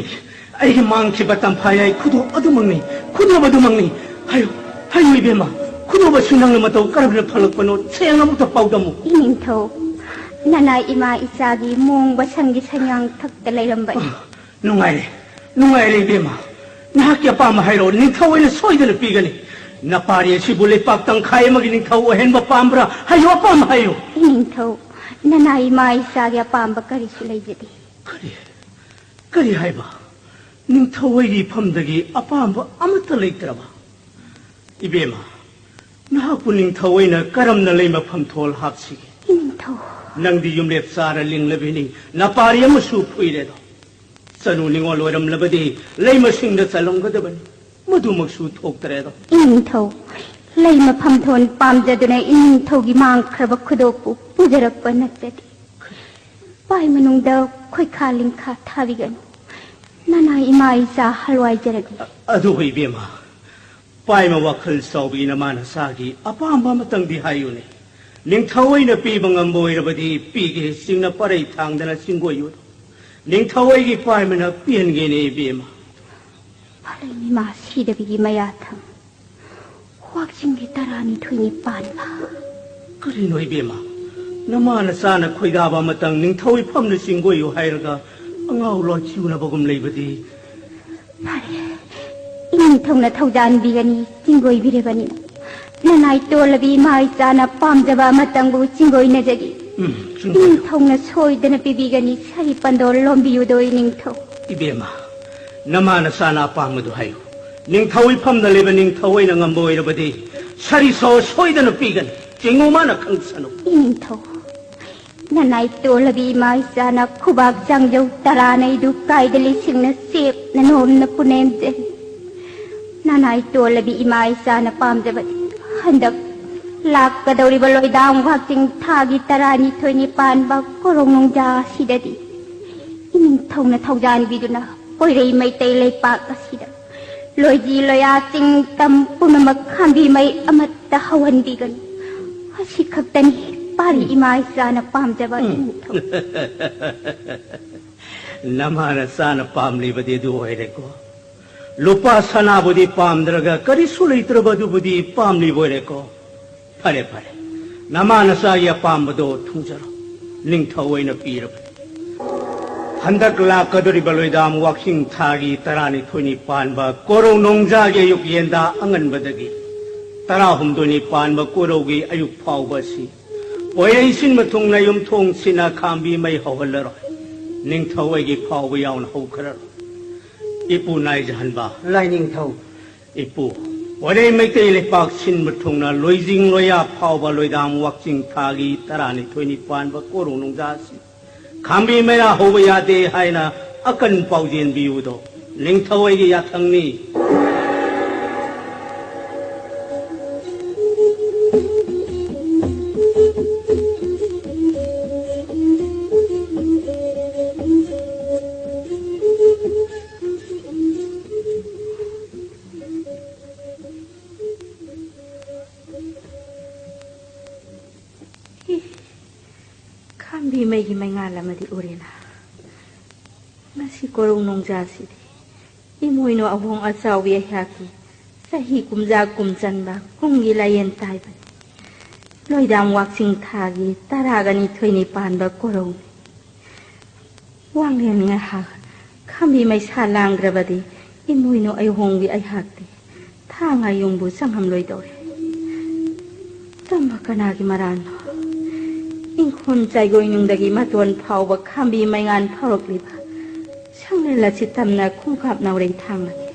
ꯑꯩꯒꯤ ꯃꯥꯡꯈꯤꯕ ꯇꯝꯐꯥꯌꯥꯏ ꯈꯨꯗꯣꯞ ꯑꯗꯨꯃꯛꯅꯤ, ꯈꯨꯗꯣꯞ ꯑꯗꯨꯃꯛꯅꯤ꯫ ꯍꯥꯏꯌꯨ, ꯍꯥꯏꯌꯨ ꯏꯕꯦꯝꯃ, ꯈꯨꯗꯣꯞ ꯑꯁꯤ ꯅꯪꯅ ꯃꯇꯧ ꯀꯔꯝꯅ ꯐꯪꯂꯛꯄꯅꯣ? ꯁꯦꯡꯅ ꯑꯃꯨꯛꯇ ꯄꯥꯎꯗꯝꯃꯨ꯫ ꯏꯅꯤꯡꯊꯧ, ꯅꯅꯥꯏ ꯏꯃꯥ ꯏꯆꯥꯒꯤ ꯃꯣꯡꯕ ꯁꯪꯒꯤ ꯁꯪꯌꯥꯡ ꯊꯛꯇ ꯂꯩꯔꯝꯕꯅꯤ꯫ ꯑ, ꯅꯨꯡꯉꯥꯏꯔꯦ, ꯅꯨꯡꯉꯥꯏꯔꯦ ꯏꯕꯦꯝꯃ꯫ ꯅꯍꯥꯛꯀꯤ ꯑꯄꯥꯝꯕ ꯍꯥꯏꯔꯣ, ꯅꯤꯡꯊꯧ ꯑꯩꯅ ꯁꯣꯏꯗꯅ ꯄꯤꯒꯅꯤ꯫ ꯅꯄꯥꯔꯤ ꯑꯁꯤꯕꯨ ꯂꯩꯄꯥꯛ ꯇꯪꯈꯥꯏ ꯑꯃꯒꯤ ꯅꯤꯡꯊꯧ ꯑꯣꯏꯍꯟꯕ ꯄꯥꯝꯕ꯭ꯔꯥ? ꯍꯥꯏꯌꯨ, ꯑꯄꯥꯝꯕ ꯍꯥꯏꯌꯨ꯫ ꯏꯅꯤꯡꯊꯧ, ꯅꯅꯥꯏ ꯏꯃꯥ ꯏꯆꯥꯒꯤ ꯑꯄꯥꯝꯕ ꯀꯔꯤꯁꯨ ꯂꯩꯖꯗꯦ꯫ ꯀꯔꯤ? ꯀꯔꯤ ꯍꯥꯏꯕ? ꯅꯤꯡꯊꯧ ꯑꯩꯒꯤ ꯏꯐꯝꯗꯒꯤ ꯑꯄꯥꯝꯕ ꯑꯃꯠꯇ ꯂꯩꯇ꯭ꯔꯕ? ꯏꯕꯦꯝꯃ, ꯅꯍꯥꯛꯄꯨ ꯅꯤꯡꯊꯧ ꯑꯩꯅ ꯀꯔꯝꯅ ꯂꯩꯃ ꯐꯝꯊꯣꯜ ꯍꯥꯞꯁꯤꯒꯦ? ꯏꯅꯤꯡꯊꯧ꯫ ꯅꯪꯗꯤ ꯌꯨꯝꯂꯦꯞ ꯆꯥꯔ ꯂꯤꯡꯂꯕꯤꯅꯤ, ꯅꯄꯥꯔꯤ ꯑꯃꯁꯨ ꯐꯨꯏꯔꯦꯗꯣ꯫ ꯆꯅꯨ ꯅꯤꯉꯣꯜ ꯑꯣꯏꯔꯝꯂꯕꯗꯤ ꯂꯩꯃꯁꯤꯡꯗ ꯆꯜꯂꯝꯒꯗꯕꯅꯤ, ꯃꯗꯨꯃꯛꯁꯨ ꯊꯣꯛꯇ꯭ꯔꯦꯗꯣ꯫ ꯏꯅꯤꯡꯊꯧ, ꯂꯩꯃ ꯐꯝꯊꯣꯜ ꯄꯥꯝꯖꯗꯨꯅ ꯏꯅꯤꯡꯊꯧꯒꯤ ꯃꯥꯡꯈ꯭ꯔꯕ ꯈꯨꯗꯣꯞꯄꯨ ꯄꯨꯖꯔꯛꯄ ꯅꯠꯆꯗꯦ꯫ ꯄꯥꯏ ꯃꯅꯨꯡꯗ ꯈꯣꯏꯈꯥ ꯂꯤꯡꯈꯥ ꯊꯥꯕꯤꯒꯅꯨ꯫ ꯅꯅꯥꯏ ꯏꯃꯥ ꯏꯆꯥ ꯍꯜꯋꯥꯏꯖꯔꯒꯦ꯫ ꯑ-, ꯑꯗꯨꯕꯨ ꯏꯕꯦꯝꯃ, ꯄꯥꯏꯃ ꯋꯥꯈꯜ ꯆꯥꯎꯕꯤ ꯅꯃꯥ ꯅꯆꯥꯒꯤ ꯑꯄꯥꯝꯕ ꯑꯃꯇꯪꯗꯤ ꯍꯥꯏꯌꯨꯅꯦ꯫ ꯅꯤꯡꯊꯧ ꯑꯩꯅ ꯄꯤꯕ ꯉꯝꯕ ꯑꯣꯏꯔꯕꯗꯤ ꯄꯤꯒꯦ ꯆꯤꯡꯅ ꯄꯔꯩ ꯊꯥꯡꯗꯅ ꯆꯤꯡꯒꯣꯏꯌꯨ꯫ ꯅꯤꯡꯊꯧ ꯑꯩꯒꯤ ꯄꯥꯏꯃꯅ ꯄꯤꯍꯟꯒꯦꯅꯦ ꯏꯕꯦꯝꯃ꯫ ꯐꯔꯦ, ꯏꯃꯥ ꯁꯤꯗꯕꯤꯒꯤ ꯃꯌꯥꯊꯪ꯫ ꯋꯥꯛꯆꯤꯡꯒꯤ ꯇꯔꯥꯅꯤꯊꯣꯏꯅꯤ ꯄꯥꯟꯕ꯫ ꯀꯔꯤꯅꯣ ꯏꯕꯦꯝꯃ? ꯅꯃꯥ ꯅꯆꯥꯅ ꯈꯣꯏꯗꯥꯕ ꯑꯃꯇꯪ ꯅꯤꯡꯊꯧ ꯏꯐꯝꯅ ꯆꯤꯡꯒꯣꯏꯌꯨ ꯍꯥꯏꯔꯒ ꯑꯉꯥꯎ ꯂꯣꯏ ꯆꯤꯎꯅꯕꯒꯨꯝ ꯂꯩꯕꯗꯤ꯫ ꯐꯔꯦ, ꯏꯅꯤꯡꯊꯧꯅ ꯊꯧꯖꯥꯟꯕꯤꯒꯅꯤ, ꯆꯤꯡꯒꯣꯏꯕꯤꯔꯕꯅꯤ꯫ ꯅꯅꯥꯏ ꯇꯣꯜꯂꯕꯤ ꯏꯃꯥ ꯏꯆꯥꯅ ꯄꯥꯝꯖꯕ ꯑꯃꯇꯪꯕꯨ ꯆꯤꯡꯒꯣꯏꯅꯖꯒꯦ꯫ ꯎꯝ, ꯆꯤꯡꯒꯣꯏꯌꯨ꯫ ꯏꯅꯤꯡꯊꯧꯅ ꯁꯣꯏꯗꯅ ꯄꯤꯕꯤꯒꯅꯤ, ꯁꯥꯔꯤ ꯄꯟꯗꯣ ꯂꯣꯝꯕꯤꯌꯨꯗꯣ ꯏꯅꯤꯡꯊꯧ꯫ ꯏꯕꯦꯝꯃ, ꯅꯃꯥ ꯅꯆꯥꯅ ꯑꯄꯥꯝꯕꯗꯨ ꯍꯥꯏꯌꯨ꯫ ꯅꯤꯡꯊꯧ ꯏꯐꯝꯗ ꯂꯩꯕ ꯅꯤꯡꯊꯧ ꯑꯩꯅ ꯉꯝꯕ ꯑꯣꯏꯔꯕꯗꯤ ꯁꯔꯤꯁꯣ ꯁꯣꯏꯗꯅ ꯄꯤꯒꯅꯤ꯫ ꯆꯤꯡꯉꯨ ꯃꯥꯅ ꯈꯪꯁꯅꯨ꯫ ꯏꯅꯤꯡꯊꯧ, ꯅꯅꯥꯏ ꯇꯣꯜꯂꯕꯤ ꯏꯃꯥ ꯏꯆꯥꯅ ꯈꯨꯕꯥꯛ ꯆꯥꯡꯖꯧ ꯇꯔꯥꯅꯩꯗꯨ ꯀꯥꯏꯗ ꯂꯤꯁꯤꯡꯅ ꯆꯦꯞꯅ ꯅꯣꯝꯅ ꯄꯨꯅꯦꯝꯖꯩ꯫ ꯅꯅꯥꯏ ꯇꯣꯜꯂꯕꯤ ꯏꯃꯥ ꯏꯆꯥꯅ ꯄꯥꯝꯖꯕꯗꯤ ꯍꯟꯗꯛ ꯂꯥꯛꯀꯗꯧꯔꯤꯕ ꯂꯣꯏꯗꯥꯡ ꯋꯥꯛꯆꯤꯡ ꯊꯥꯒꯤ ꯇꯔꯥꯅꯤꯊꯣꯏꯅꯤ ꯄꯥꯟꯕ ꯀꯣꯔꯧ ꯅꯣꯡꯖꯥ ꯑꯁꯤꯗꯗꯤ ꯏꯅꯤꯡꯊꯧꯅ ꯊꯧꯖꯥꯟꯕꯤꯗꯨꯅ ꯄꯣꯏꯔꯩ ꯃꯩꯇꯩ ꯂꯩꯄꯥꯛ ꯑꯁꯤꯗ ꯂꯣꯏꯖꯤ ꯂꯣꯌꯥ ꯆꯤꯡ ꯇꯝ ꯄꯨꯝꯅꯃꯛ ꯈꯥꯝꯕꯤ ꯃꯩ ꯑꯃꯠꯇ ꯍꯧꯍꯟꯕꯤꯒꯅꯨ꯫ ꯑꯁꯤ ꯈꯛꯇꯅꯤ ꯄꯥꯔꯤ ꯏꯃꯥ ꯏꯆꯥꯅ ꯄꯥꯝꯖꯕ ꯏꯅꯤꯡꯊꯧ꯫ ꯅꯃꯥ ꯅꯆꯥꯅ ꯄꯥꯝꯂꯤꯕꯗꯤ ꯑꯗꯨ ꯑꯣꯏꯔꯦꯀꯣ꯫ ꯂꯨꯄꯥ ꯁꯅꯥꯕꯨꯗꯤ ꯄꯥꯝꯗ꯭ꯔꯒ ꯀꯔꯤꯁꯨ ꯂꯩꯇ꯭ꯔꯕ ꯑꯗꯨꯕꯨꯗꯤ ꯄꯥꯝꯂꯤꯕ ꯑꯣꯏꯔꯦꯀꯣ꯫ ꯐꯔꯦ, ꯐꯔꯦ, ꯅꯃꯥ ꯅꯆꯥꯒꯤ ꯑꯄꯥꯝꯕꯗꯣ ꯊꯨꯡꯖꯔꯣ꯫ ꯅꯤꯡꯊꯧ ꯑꯣꯏꯅ ꯄꯤꯔꯕꯅꯤ꯫ ꯍꯟꯗꯛ ꯂꯥꯛꯀꯗꯧꯔꯤꯕ ꯂꯣꯏꯗꯥꯝ ꯋꯥꯛꯆꯤꯡ ꯊꯥꯒꯤ ꯇꯔꯥꯅꯤꯊꯣꯏꯅꯤ ꯄꯥꯟꯕ ꯀꯣꯔꯧ ꯅꯣꯡꯖꯥꯒꯤ ꯑꯌꯨꯛ ꯌꯦꯟꯗꯥ ꯑꯉꯟꯕꯗꯒꯤ ꯇꯔꯥꯍꯨꯝꯗꯣꯏꯅꯤ ꯄꯥꯟꯕ ꯀꯣꯔꯧꯒꯤ ꯑꯌꯨꯛ ꯐꯥꯎꯕ ꯑꯁꯤ ꯄꯣꯏꯔꯩ ꯁꯤꯟꯕ ꯊꯨꯡꯅ ꯌꯨꯝꯊꯣꯡ ꯁꯤꯟꯅ ꯈꯥꯝꯕꯤ ꯃꯩ ꯍꯧꯍꯜꯂꯔꯣꯏ꯫ ꯅꯤꯡꯊꯧ ꯑꯩꯒꯤ ꯐꯥꯎꯕ ꯌꯥꯎꯅ ꯍꯧꯈ꯭ꯔꯔꯣꯏ꯫ ꯏꯄꯨ ꯅꯥꯏꯖꯍꯟꯕ꯫ ꯂꯥꯏꯅꯤꯡꯊꯧ꯫ ꯏꯄꯨ, ꯄꯣꯏꯔꯩ ꯃꯩꯇꯩ ꯂꯩꯄꯥꯛ ꯁꯤꯟꯕ ꯊꯨꯡꯅ ꯂꯣꯏꯖꯤꯡ ꯂꯣꯌꯥ ꯐꯥꯎꯕ ꯂꯣꯏꯗꯥꯝ ꯋꯥꯛꯆꯤꯡ ꯊꯥꯒꯤ ꯇꯔꯥꯅꯤꯊꯣꯏꯅꯤ ꯄꯥꯟꯕ ꯀꯣꯔꯧ ꯅꯣꯡꯖꯥ ꯑꯁꯤ ꯈꯥꯝꯕꯤ ꯃꯩꯔꯥ ꯍꯧꯕ ꯌꯥꯗꯦ ꯍꯥꯏꯅ ꯑꯀꯟ ꯄꯥꯎꯖꯦꯟ ꯄꯤꯌꯨꯗꯣ ꯅꯤꯡꯊꯧ ꯑꯩꯒꯤ ꯌꯥꯊꯪꯅꯤ꯫ ꯈꯥꯝꯕꯤ ꯃꯩꯒꯤ ꯃꯩꯉꯥꯜ ꯑꯃꯗꯤ ꯎꯔꯦꯅ꯫ ꯉꯁꯤ ꯀꯣꯔꯧ ꯅꯣꯡꯖꯥꯁꯤꯗꯤ ꯏꯃꯣꯏꯅꯨ ꯑꯍꯣꯡ ꯑꯆꯥꯎꯕꯤ ꯑꯩꯍꯥꯛꯀꯤ ꯆꯍꯤ ꯀꯨꯝꯖꯥ ꯀꯨꯝ ꯆꯟꯕ ꯀꯨꯝꯒꯤ ꯂꯥꯏꯌꯦꯟ ꯇꯥꯏꯕꯅꯤ꯫ ꯂꯣꯏꯗꯥꯝ ꯋꯥꯛꯆꯤꯡ ꯊꯥꯒꯤ ꯇꯔꯥꯒ ꯅꯤꯊꯣꯏꯅꯤ ꯄꯥꯟꯕ ꯀꯣꯔꯧꯅꯤ꯫ ꯋꯥꯡꯂꯦꯟ ꯉꯥꯏꯍꯥꯛ ꯈꯥꯝꯕꯤ ꯃꯩꯁꯥ ꯂꯥꯡꯗ꯭ꯔꯕꯗꯤ ꯏꯃꯣꯏꯅꯨ ꯑꯩꯍꯣꯡꯕꯤ ꯑꯩꯍꯥꯛꯇꯤ ꯊꯥ ꯉꯥꯌꯣꯡꯕꯨ ꯆꯪꯉꯝꯂꯣꯏꯗꯧꯔꯦ꯫ ꯇꯝꯕ ꯀꯅꯥꯒꯤ ꯃꯔꯥꯜꯅꯣ? ꯏꯪꯈꯣꯜ ꯆꯥꯏꯒꯣꯏꯅꯨꯡꯗꯒꯤ ꯃꯇꯣꯟ ꯐꯥꯎꯕ ꯈꯥꯝꯕꯤ ꯃꯩꯉꯥꯟ ꯐꯥꯎꯔꯛꯂꯤꯕ ꯅꯪꯅ ꯂꯁꯤꯠ ꯇꯝꯅ ꯈꯣꯡꯀꯥꯞ ꯅꯥꯎꯔꯦꯡ ꯊꯥꯡꯂꯒꯦ꯫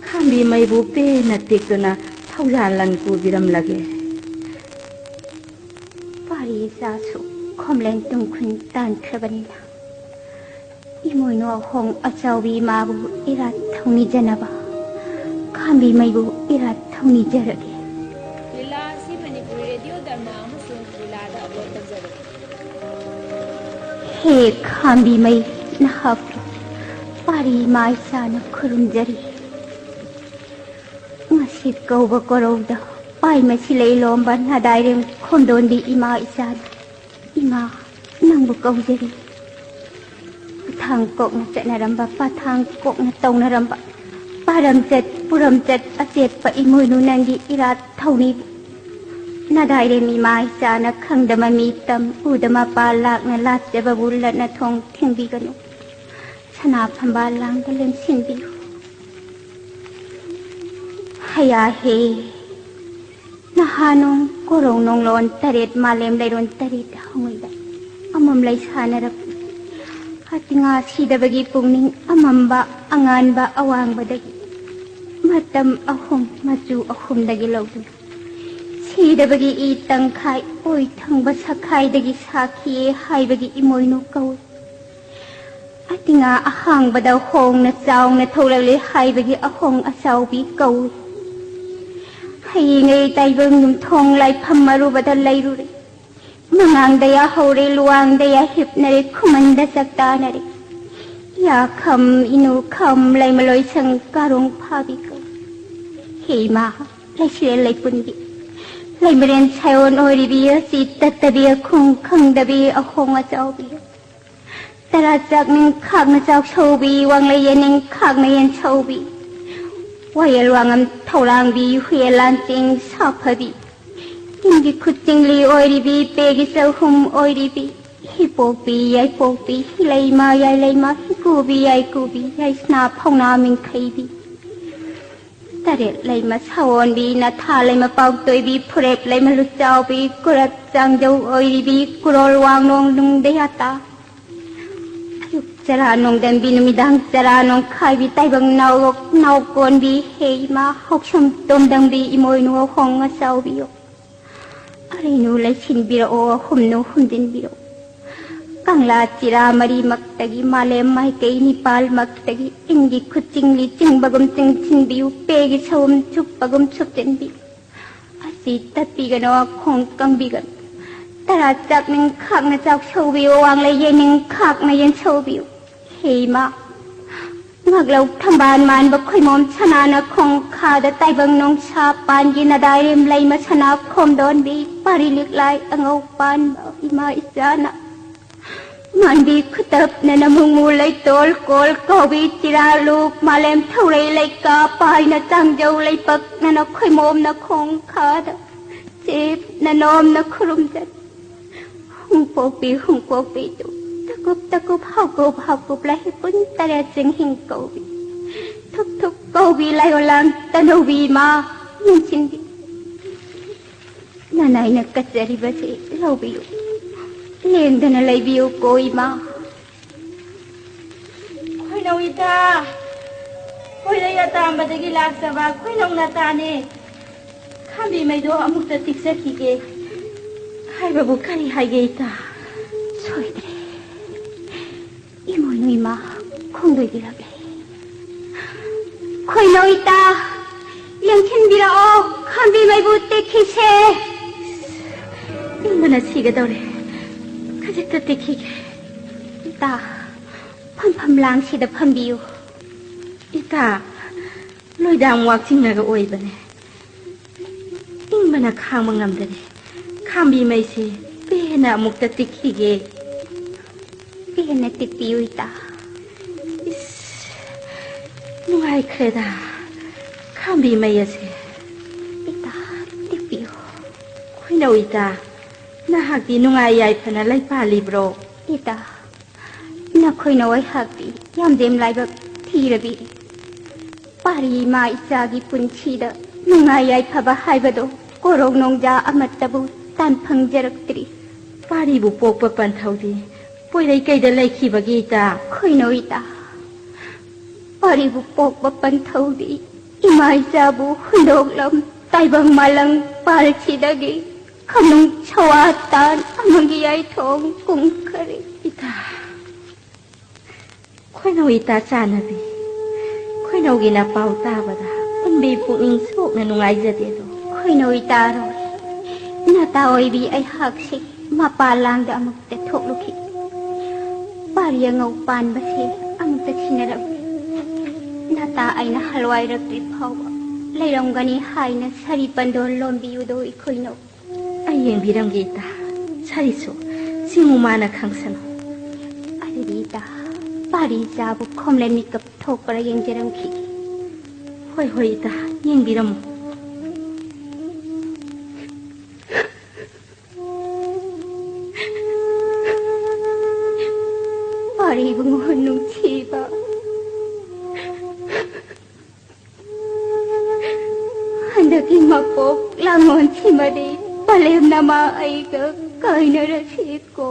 ꯈꯥꯝꯕꯤ ꯃꯩꯕꯨ ꯄꯦꯟꯅ ꯇꯦꯛꯇꯨꯅ ꯊꯧꯖꯥꯜ ꯂꯟ ꯄꯨꯕꯤꯔꯝꯂꯒꯦ꯫ ꯄꯥꯔꯤ ꯏꯆꯥꯁꯨ ꯈꯣꯝꯂꯦꯟ ꯇꯨꯡꯈꯨꯟ ꯇꯥꯟꯈ꯭ꯔꯕꯅꯤꯅ, ꯏꯃꯣꯏꯅꯨ ꯑꯍꯣꯡ ꯑꯆꯥꯎꯕꯤ ꯏꯃꯥꯕꯨ ꯏꯔꯥꯠ ꯊꯧꯅꯤꯖꯅꯕ ꯈꯥꯝꯕꯤ ꯃꯩꯕꯨ ꯏꯔꯥꯠ ꯊꯧꯅꯤꯖꯔꯒꯦ꯫ ꯂꯤꯂꯥ ꯑꯁꯤ ꯃꯅꯤꯄꯨꯔꯤ ꯔꯦꯗꯤꯑꯣ ꯗꯔꯃꯥ ꯑꯃꯁꯨꯡ ꯂꯤꯂꯥꯗ ꯑꯞꯂꯣꯗ ꯇꯧꯖꯕꯅꯤ꯫ ꯍꯦ ꯈꯥꯝꯕꯤ ꯃꯩ, ꯅꯍꯥꯛꯄꯨ ꯄꯥꯔꯤ ꯏꯃꯥ ꯏꯆꯥꯅ ꯈꯨꯔꯨꯝꯖꯔꯤ꯫ ꯉꯁꯤ ꯀꯧꯕ ꯀꯣꯔꯧꯗ ꯄꯥꯏ ꯃꯁꯤ ꯂꯩ ꯂꯣꯝꯕ ꯅꯥꯗꯥꯏꯔꯦꯝ ꯈꯣꯝꯗꯣꯟꯕꯤ ꯏꯃꯥ ꯏꯆꯥꯅ, ꯏꯃꯥ, ꯅꯪꯕꯨ ꯀꯧꯖꯔꯤ꯫ ꯄꯊꯥꯡ ꯀꯣꯛꯅ ꯆꯠꯅꯔꯝꯕ, ꯄꯊꯥꯡ ꯀꯣꯛꯅ ꯇꯧꯅꯔꯝꯕ, ꯄꯥꯔꯝꯆꯠ ꯄꯨꯔꯝꯆꯠ ꯑꯆꯦꯠꯄ ꯏꯃꯣꯏꯅꯨ ꯅꯪꯒꯤ ꯏꯔꯥꯠ ꯊꯧꯅꯤꯕꯨ ꯅꯥꯗꯥꯏꯔꯦꯝ ꯏꯃꯥ ꯏꯆꯥꯅ ꯈꯪꯗ ꯃꯃꯤ ꯇꯝ, ꯎꯗ ꯃꯄꯥ ꯂꯥꯛꯅ ꯂꯥꯠꯆꯕꯕꯨ ꯂꯠꯅ ꯊꯣꯡ ꯊꯤꯡꯕꯤꯒꯅꯨ꯫ ꯁꯅꯥ ꯐꯝꯕꯥꯜ ꯂꯥꯡꯗ ꯂꯦꯝꯁꯤꯟꯕꯤꯌꯨ꯫ ꯍꯌꯥ ꯍꯦ, ꯅꯍꯥꯅꯣꯡ ꯀꯣꯔꯧ ꯅꯣꯡꯂꯣꯟ ꯇꯔꯦꯠ, ꯃꯥꯂꯦꯝ ꯂꯩꯔꯣꯟ ꯇꯔꯦꯠ ꯍꯉꯣꯏꯗ ꯑꯃꯝ ꯂꯩ ꯁꯥꯟꯅꯔꯛꯄ꯫ ꯑꯇꯤꯉꯥ ꯁꯤꯗꯕꯒꯤ ꯄꯨꯛꯅꯤꯡ ꯑꯃꯝꯕ ꯑꯉꯥꯟꯕ ꯑꯋꯥꯡꯕꯗꯒꯤ ꯃꯇꯝ ꯑꯍꯨꯝ ꯃꯆꯨ ꯑꯍꯨꯝꯗꯒꯤ ꯂꯧꯗꯨꯅ ꯁꯤꯗꯕꯒꯤ ꯏ ꯇꯪꯈꯥꯏ ꯑꯣꯏ ꯊꯪꯕ ꯁꯈꯥꯏꯗꯒꯤ ꯁꯥꯈꯤꯌꯦ ꯍꯥꯏꯕꯒꯤ ꯏꯃꯣꯏꯅꯨ ꯀꯧꯏ꯫ ꯑꯇꯤꯉꯥ ꯑꯍꯥꯡꯕꯗ ꯍꯣꯡꯅ ꯆꯥꯎꯅ ꯊꯣꯛꯂꯛꯂꯦ ꯍꯥꯏꯕꯒꯤ ꯑꯍꯣꯡ ꯑꯆꯥꯎꯕꯤ ꯀꯧꯏ꯫ ꯍꯌꯦꯡꯉꯩ ꯇꯥꯏꯕꯪ ꯌꯨꯝꯊꯣꯡ ꯂꯥꯏꯐꯝ ꯑꯔꯨꯕꯗ ꯂꯩꯔꯨꯔꯦ꯫ ꯃꯉꯥꯡꯗ ꯌꯥꯍꯧꯔꯦ, ꯂꯨꯋꯥꯡꯗ ꯌꯥꯍꯤꯞꯅꯔꯦ, ꯈꯨꯃꯟꯗ ꯆꯥꯛꯇꯥꯅꯔꯦ꯫ ꯌꯥꯈꯝ, ꯏꯅꯨꯈꯝ, ꯂꯩꯃꯂꯣꯏꯁꯪ, ꯀꯥꯔꯣꯡ ꯐꯥꯕꯤ ꯀꯧꯏ꯫ ꯍꯦ ꯏꯃꯥ, ꯂꯩꯁꯤꯔꯦꯜ ꯂꯩꯄꯨꯟꯕꯤ, ꯂꯩꯃꯔꯦꯟ ꯁꯥꯏꯑꯣꯟ ꯑꯣꯏꯔꯤꯕꯤ, ꯑꯁꯤ ꯇꯠꯇꯕꯤ, ꯑꯈꯣꯡ ꯈꯪꯗꯕꯤ, ꯑꯍꯣꯡ ꯑꯆꯥꯎꯕꯤ꯫ ꯇꯔꯥ ꯆꯥꯛ ꯅꯤꯡꯈꯥꯛꯅ ꯆꯥꯛ ꯁꯧꯕꯤ, ꯋꯥꯡꯂꯩ ꯌꯦꯟ ꯅꯤꯡꯈꯥꯛꯅ ꯌꯦꯟ ꯁꯧꯕꯤ, ꯋꯥꯌꯦꯜ ꯋꯥꯉꯝ ꯊꯧꯔꯥꯡꯕꯤ, ꯍꯨꯌꯦꯜ ꯂꯥꯟꯆꯦꯡ ꯁꯥꯐꯕꯤ, ꯏꯟꯒꯤ ꯈꯨꯠ ꯆꯤꯡꯂꯤ ꯑꯣꯏꯔꯤꯕꯤ, ꯄꯦꯒꯤ ꯆꯍꯨꯝ ꯑꯣꯏꯔꯤꯕꯤ, ꯍꯤꯄꯣꯛꯄꯤ, ꯌꯥꯏꯄꯣꯛꯄꯤ, ꯍꯤꯂꯩꯃ, ꯌꯥꯏꯂꯩꯃ, ꯍꯤꯀꯨꯕꯤ, ꯌꯥꯏꯀꯨꯕꯤ, ꯌꯥꯏꯁꯅꯥ, ꯐꯧꯅꯥ, ꯃꯤꯡꯈꯩꯕꯤ꯫ ꯇꯔꯦꯠ ꯂꯩꯃ ꯁꯥꯋꯣꯟꯕꯤ, ꯅꯊꯥ ꯂꯩꯃ ꯄꯥꯎꯇꯣꯏꯕꯤ, ꯐꯨꯔꯦꯞ ꯂꯩꯃ ꯂꯨꯆꯥꯎꯕꯤ, ꯀꯨꯔꯠ ꯆꯥꯡꯖꯧ ꯑꯣꯏꯔꯤꯕꯤ, ꯀꯨꯔꯣꯜ ꯋꯥꯡꯂꯣꯡ ꯅꯨꯡꯗ ꯌꯥꯇꯥ꯫ ꯑꯌꯨꯛ ꯆꯔꯥ ꯅꯣꯡꯗꯝꯕꯤ ꯅꯨꯃꯤꯗꯥꯡ ꯆꯔꯥ ꯅꯣꯡꯈꯥꯏꯕꯤ ꯇꯥꯏꯕꯪ ꯅꯥꯎꯔꯣꯛ ꯅꯥꯎꯀꯣꯟꯕꯤ ꯍꯦ ꯏꯃꯥ ꯍꯧꯁꯝ ꯇꯣꯝꯗꯝꯕꯤ ꯏꯃꯣꯏꯅꯨ ꯍꯣꯡ ꯉꯁꯥꯎꯕꯤꯌꯣ꯫ ꯑꯔꯩꯅꯨ ꯂꯩꯁꯤꯟꯕꯤꯔꯛꯑꯣ ꯑꯍꯨꯝꯅꯨ ꯍꯨꯝꯖꯤꯟꯕꯤꯔꯛꯑꯣ꯫ ꯀꯪꯂꯥ ꯆꯤꯔꯥ ꯃꯔꯤꯃꯛꯇꯒꯤ ꯃꯥꯂꯦꯝ ꯃꯥꯏꯀꯩ ꯅꯤꯄꯥꯜꯃꯛꯇꯒꯤ ꯏꯪꯒꯤ ꯈꯨꯠꯆꯤꯡꯂꯤ ꯆꯤꯡꯕꯒꯨꯝ ꯆꯤꯡꯁꯤꯟꯕꯤꯌꯨ ꯄꯦꯒꯤ ꯁꯎꯝ ꯆꯨꯞꯄꯒꯨꯝ ꯆꯨꯞꯆꯤꯟꯕꯤꯌꯨ꯫ ꯑꯁꯤ ꯇꯠꯄꯤꯒꯅꯣ ꯈꯣꯡ ꯀꯪꯕꯤꯒꯅꯨ꯫ ꯇꯔꯥ ꯆꯥꯛꯅꯤꯡ ꯈꯥꯛꯅ ꯆꯥꯛ ꯁꯧꯕꯤꯌꯨ ꯋꯥꯡꯂꯩ ꯌꯦꯡꯅꯤꯡ ꯈꯥꯛꯅ ꯌꯦꯟ ꯁꯧꯕꯤꯌꯨ꯫ ꯍꯦ ꯏꯃꯥ ꯉꯥꯛꯂꯧ ꯊꯝꯕꯥꯜ ꯃꯥꯟꯕ ꯈꯣꯏꯃꯣꯝ ꯁꯅꯥꯅ ꯈꯣꯡꯈꯥꯗ ꯇꯥꯏꯕꯪ ꯅꯣꯡꯁꯥ ꯄꯥꯟꯒꯤ ꯅꯗꯥꯏꯔꯦꯝ ꯂꯩꯃ ꯁꯅꯥ ꯈꯣꯝꯗꯣꯟꯕꯤ ꯄꯥꯔꯤ ꯂꯤꯛꯂꯥꯏ ꯑꯉꯧ ꯄꯥꯟꯕ ꯏꯃꯥ ꯏꯆꯥꯅ ꯃꯥꯟꯕꯤ ꯈꯨꯇꯞꯅ ꯅꯃꯨꯡꯃꯨ ꯂꯩꯇꯣꯜ ꯀꯣꯜ ꯀꯧꯕꯤ ꯆꯤꯔꯥꯂꯨ ꯃꯥꯂꯦꯝ ꯊꯧꯔꯩ ꯂꯩꯀꯥ ꯄꯥꯏꯅ ꯆꯥꯡꯖꯧ ꯂꯩꯄꯛꯅꯅ ꯈꯣꯏꯃꯣꯝꯅ ꯈꯣꯡꯈꯥꯗ ꯆꯦꯞꯅ ꯅꯣꯝꯅ ꯈꯨꯔꯨꯝꯖꯔꯤ꯫ ꯍꯨꯝꯄꯣꯛꯄꯤ ꯍꯨꯝꯄꯣꯛꯄꯤ ꯇꯨ ꯇꯀꯨꯞ ꯇꯀꯨꯞ ꯍꯥꯎꯀꯨꯞ ꯍꯥꯎꯀꯨꯞ ꯂꯥꯏ ꯄꯨꯟ ꯇꯔꯦꯠ ꯆꯤꯡꯍꯤꯡ ꯀꯧꯕꯤ ꯊꯨꯞ ꯊꯨꯞ ꯀꯧꯕꯤ ꯂꯥꯏꯑꯣꯂꯥꯡ ꯇꯅꯧꯕꯤ ꯏꯃꯥ ꯅꯤꯡꯁꯤꯡꯕꯤ ꯅꯅꯥꯏꯅ ꯀꯠꯆꯔꯤꯕꯁꯤ ꯂꯧꯕꯤꯌꯨ꯫ ꯂꯦꯡꯗꯅ ꯂꯩꯕꯤꯌꯨ ꯀꯣ ꯏꯃꯥ꯫ ꯈꯣꯏꯅꯧ ꯏꯇꯥ, ꯈꯣꯏꯔꯩ ꯑꯇꯥꯝꯕꯗꯒꯤ ꯂꯥꯛꯆꯕ ꯈꯣꯏꯅꯧ ꯅꯇꯥꯅꯦ꯫ ꯈꯥꯝꯕꯤ ꯃꯩꯗꯣ ꯑꯃꯨꯛꯇ ꯇꯤꯛꯆꯈꯤꯒꯦ꯫ ꯍꯥꯏꯕꯕꯨ ꯀꯔꯤ ꯍꯥꯏꯒꯦ ꯏꯇꯥ? ꯁꯣꯏꯗ꯭ꯔꯦ꯫ ꯏꯃꯣꯏꯅꯨ ꯏꯃꯥ ꯈꯣꯡꯗꯣꯏꯕꯤꯔꯛꯂꯦ꯫ ꯈꯣꯏꯅꯧ ꯏꯇꯥ, ꯌꯦꯡꯁꯤꯟꯕꯤꯔꯛꯑꯣ, ꯈꯥꯝꯕꯤ ꯃꯩꯕꯨ ꯇꯦꯛꯈꯤꯁꯦ꯫ ꯏꯪꯕꯅ ꯁꯤꯒꯗꯧꯔꯦ꯫ ꯈꯖꯤꯛꯇ ꯇꯦꯛꯈꯤꯒꯦ꯫ ꯏꯇꯥ, ꯐꯝꯐꯝ ꯂꯥꯡꯁꯤꯗ ꯐꯝꯕꯤꯌꯨ꯫ ꯏꯇꯥ, ꯂꯣꯏꯗꯥꯡ ꯋꯥꯛꯆꯤꯡꯅꯒ ꯑꯣꯏꯕꯅꯦ꯫ ꯏꯪꯕꯅ ꯈꯥꯡꯕ ꯉꯝꯗꯔꯦ꯫ ꯈꯥꯝꯕꯤ ꯃꯩꯁꯦ ꯄꯦꯟꯅ ꯑꯃꯨꯛꯇ ꯇꯤꯛꯈꯤꯒꯦ꯫ ꯄꯦꯟꯅ ꯇꯤꯛꯄꯤꯌꯨ ꯏꯇꯥ꯫ ꯏꯁ, ꯅꯨꯡꯉꯥꯏꯈ꯭ꯔꯦꯗ ꯈꯥꯝꯕꯤ ꯃꯩ ꯑꯁꯦ꯫ ꯏꯇꯥ, ꯇꯤꯛꯄꯤꯌꯨ꯫ ꯈꯣꯏꯅꯧ ꯏꯇꯥ, ꯅꯍꯥꯛꯇꯤ ꯅꯨꯡꯉꯥꯏ ꯌꯥꯏꯐꯅ ꯂꯩꯄꯥꯜꯂꯤꯕ꯭ꯔꯣ? ꯏꯇꯥ, ꯅꯈꯣꯏꯅ ꯑꯩꯍꯥꯛꯇꯤ ꯌꯥꯝꯖꯦꯝ ꯂꯥꯏꯕꯛ ꯊꯤꯔꯕꯤ꯫ ꯄꯥꯔꯤ ꯏꯃꯥ ꯏꯆꯥꯒꯤ ꯄꯨꯟꯁꯤꯗ ꯅꯨꯡꯉꯥꯏ ꯌꯥꯏꯐꯕ ꯍꯥꯏꯕꯗꯣ ꯀꯣꯔꯧ ꯅꯣꯡꯖꯥ ꯑꯃꯠꯇꯕꯨ ꯇꯥꯟ ꯐꯪꯖꯔꯛꯇ꯭ꯔꯤ꯫ ꯄꯥꯔꯤꯕꯨ ꯄꯣꯛꯄ ꯄꯟꯊꯧꯗꯤ ꯀꯣꯏꯔꯩ ꯀꯩꯗ ꯂꯩꯈꯤꯕꯒꯦ ꯏꯇꯥ? ꯈꯣꯏꯅꯧ ꯏꯇꯥ, ꯄꯥꯔꯤꯕꯨ ꯄꯣꯛꯄ ꯄꯟꯊꯧꯗꯤ ꯏꯃꯥ ꯏꯆꯥꯕꯨ ꯍꯨꯟꯗꯣꯛꯂꯝ ꯇꯥꯏꯕꯪ ꯃꯥꯂꯪ ꯄꯥꯔꯁꯤꯗꯒꯤ ꯈꯅꯨꯡ ꯁꯋꯥ ꯇꯥꯟ ꯑꯃꯒꯤ ꯌꯥꯏꯊꯣꯡ ꯀꯨꯝꯈꯔꯦ꯫ ꯏꯇꯥ, ꯈꯣꯏꯅꯧ ꯏꯇꯥ ꯆꯥꯟꯅꯕꯤ, ꯈꯣꯏꯅꯧꯒꯤ ꯅꯄꯥꯎ ꯇꯥꯕꯗ ꯄꯨꯟꯕꯤ ꯄꯨꯛꯅꯤꯡ ꯁꯣꯛꯅ ꯅꯨꯡꯉꯥꯏꯖꯗꯦꯗꯣ꯫ ꯈꯣꯏꯅꯧ ꯏꯇꯥꯔꯣ, ꯅꯇꯥ ꯑꯣꯏꯕꯤ ꯑꯩꯍꯥꯛꯁꯤ ꯃꯄꯥꯟ ꯂꯥꯡꯗ ꯑꯃꯨꯛꯇ ꯊꯣꯛꯂꯨꯈꯤ꯫ ꯄꯥꯔꯤ ꯑꯉꯧ ꯄꯥꯟꯕꯁꯦ ꯑꯃꯨꯛꯇ ꯊꯤꯅꯔꯝꯃꯤ꯫ ꯅꯇꯥ ꯑꯩꯅ ꯍꯜꯋꯥꯏꯔꯛꯇ꯭ꯔꯤ ꯐꯥꯎꯕ ꯂꯩꯔꯝꯒꯅꯤ ꯍꯥꯏꯅ ꯁꯥꯔꯤ ꯄꯟꯗꯣꯟ ꯂꯣꯟꯕꯤꯌꯨꯗꯣ ꯏꯈꯣꯏꯅꯧ꯫ ꯑꯩ ꯌꯦꯡꯕꯤꯔꯝꯒꯦ ꯏꯇꯥ꯫ ꯁꯥꯔꯤꯁꯨ ꯆꯤꯡꯉꯨ ꯃꯥꯅ ꯈꯪꯁꯅꯨ꯫ ꯑꯗꯨꯗꯤ ꯏꯇꯥ, ꯄꯥꯔꯤ ꯏꯆꯥꯕꯨ ꯈꯣꯝꯂꯦꯟ ꯃꯤꯀꯞ ꯊꯣꯛꯄ꯭ꯔꯥ ꯌꯦꯡꯖꯔꯝꯈꯤꯒꯦ꯫ ꯍꯣꯏ, ꯍꯣꯏ ꯏꯇꯥ, ꯌꯦꯡꯕꯤꯔꯝꯃꯨ꯫ ꯄꯥꯔꯤ ꯏꯕꯨꯡꯉꯣ ꯅꯨꯡꯁꯤꯕ꯫ ꯍꯟꯗꯛꯀꯤ ꯃꯄꯣꯛ ꯂꯥꯡꯉꯣꯟꯁꯤꯃꯗꯤ ꯄꯂꯦꯝ ꯅꯃꯥ ꯑꯩꯒ ꯀꯥꯏꯅꯔꯁꯤꯀꯣ꯫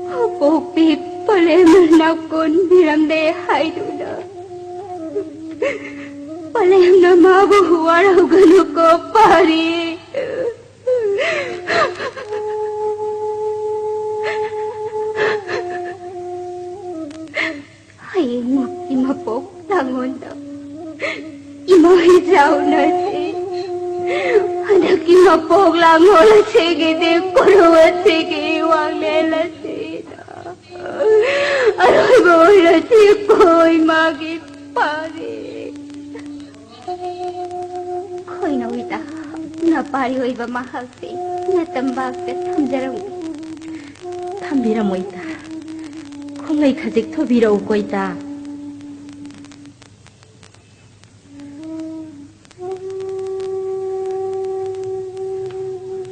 ꯃꯄꯣꯛꯄꯤ ꯄꯂꯦꯝꯅ ꯅꯥꯀꯣꯟꯕꯤꯔꯝꯂꯦ ꯍꯥꯏꯗꯨꯅ ꯄꯂꯦꯝꯅ ꯃꯥꯕꯨ ꯋꯥꯔꯧꯒꯅꯨꯀꯣ ꯄꯥꯔꯤ꯫ ꯍꯌꯦꯡꯃꯛꯀꯤ ꯃꯄꯣꯛ ꯂꯥꯡꯉꯣꯟꯗ ꯏꯃꯥ ꯏꯆꯥ ꯎꯅꯁꯤ꯫ ꯍꯟꯗꯛꯀꯤ ꯃꯄꯣꯛ ꯂꯥꯡꯉꯣꯟ ꯑꯁꯤꯒꯤꯗꯤ ꯀꯣꯅꯨꯡ ꯑꯁꯤꯒꯤ ꯋꯥꯡꯂꯦꯟ ꯑꯁꯤꯗ ꯑꯔꯣꯏꯕ ꯑꯣꯏꯔꯁꯤꯀꯣ ꯏꯃꯥꯒꯤ ꯄꯥꯔꯤ꯫ ꯈꯣꯏꯅꯧ ꯏꯇꯥ, ꯅꯄꯥꯔꯤ ꯑꯣꯏꯕ ꯃꯍꯥꯛꯁꯦ ꯅꯇꯝꯕꯥꯛꯇ ꯊꯝꯖꯔꯝꯒꯦ꯫ ꯊꯝꯕꯤꯔꯝꯃꯣ ꯏꯇꯥ꯫ ꯈꯣꯡꯂꯩ ꯈꯖꯤꯛ ꯊꯣꯕꯤꯔꯛꯎꯀꯣ ꯏꯇꯥ꯫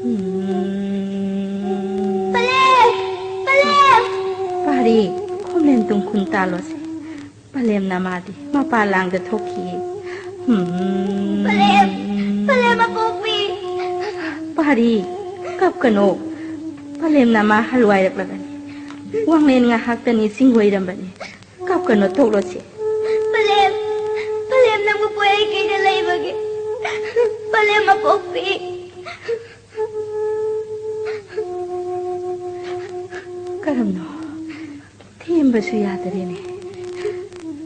ꯎꯝ꯫ ꯄꯂꯦꯝ! ꯄꯂꯦꯝ! ꯄꯥꯔꯤ, ꯈꯣꯝꯂꯦꯟ ꯇꯨꯡꯈꯨꯟ ꯇꯥꯜꯂꯣꯁꯦ꯫ ꯄꯂꯦꯝ ꯅꯃꯥꯗꯤ ꯃꯄꯥ ꯂꯥꯡꯗ ꯊꯣꯛꯈꯤ꯫ ꯎꯝ꯫ ꯄꯂꯦꯝ! ꯄꯂꯦꯝ ꯑꯄꯣꯛꯄꯤ! ꯄꯥꯔꯤ, ꯀꯞꯀꯅꯣ꯫ ꯄꯂꯦꯝꯅ ꯃꯥ ꯍꯜꯋꯥꯏꯔꯛꯂꯕꯅꯤ꯫ ꯋꯥꯡꯂꯦꯟ ꯉꯥꯏꯍꯥꯛꯇꯅꯤ ꯆꯤꯡꯒꯣꯏꯔꯝꯕꯅꯤ꯫ ꯀꯞꯀꯅꯣ, ꯊꯣꯛꯂꯣꯁꯤ꯫ ꯄꯂꯦꯝ, ꯄꯂꯦꯝ ꯅꯪꯕꯨ ꯄꯣꯌꯩ ꯀꯩꯗ ꯂꯩꯕꯒꯦ? ꯄꯂꯦꯝ ꯑꯄꯣꯛꯄꯤ꯫ ꯀꯔꯝꯅꯣ? ꯊꯦꯝꯕꯁꯨ ꯌꯥꯗꯔꯦꯅꯦ꯫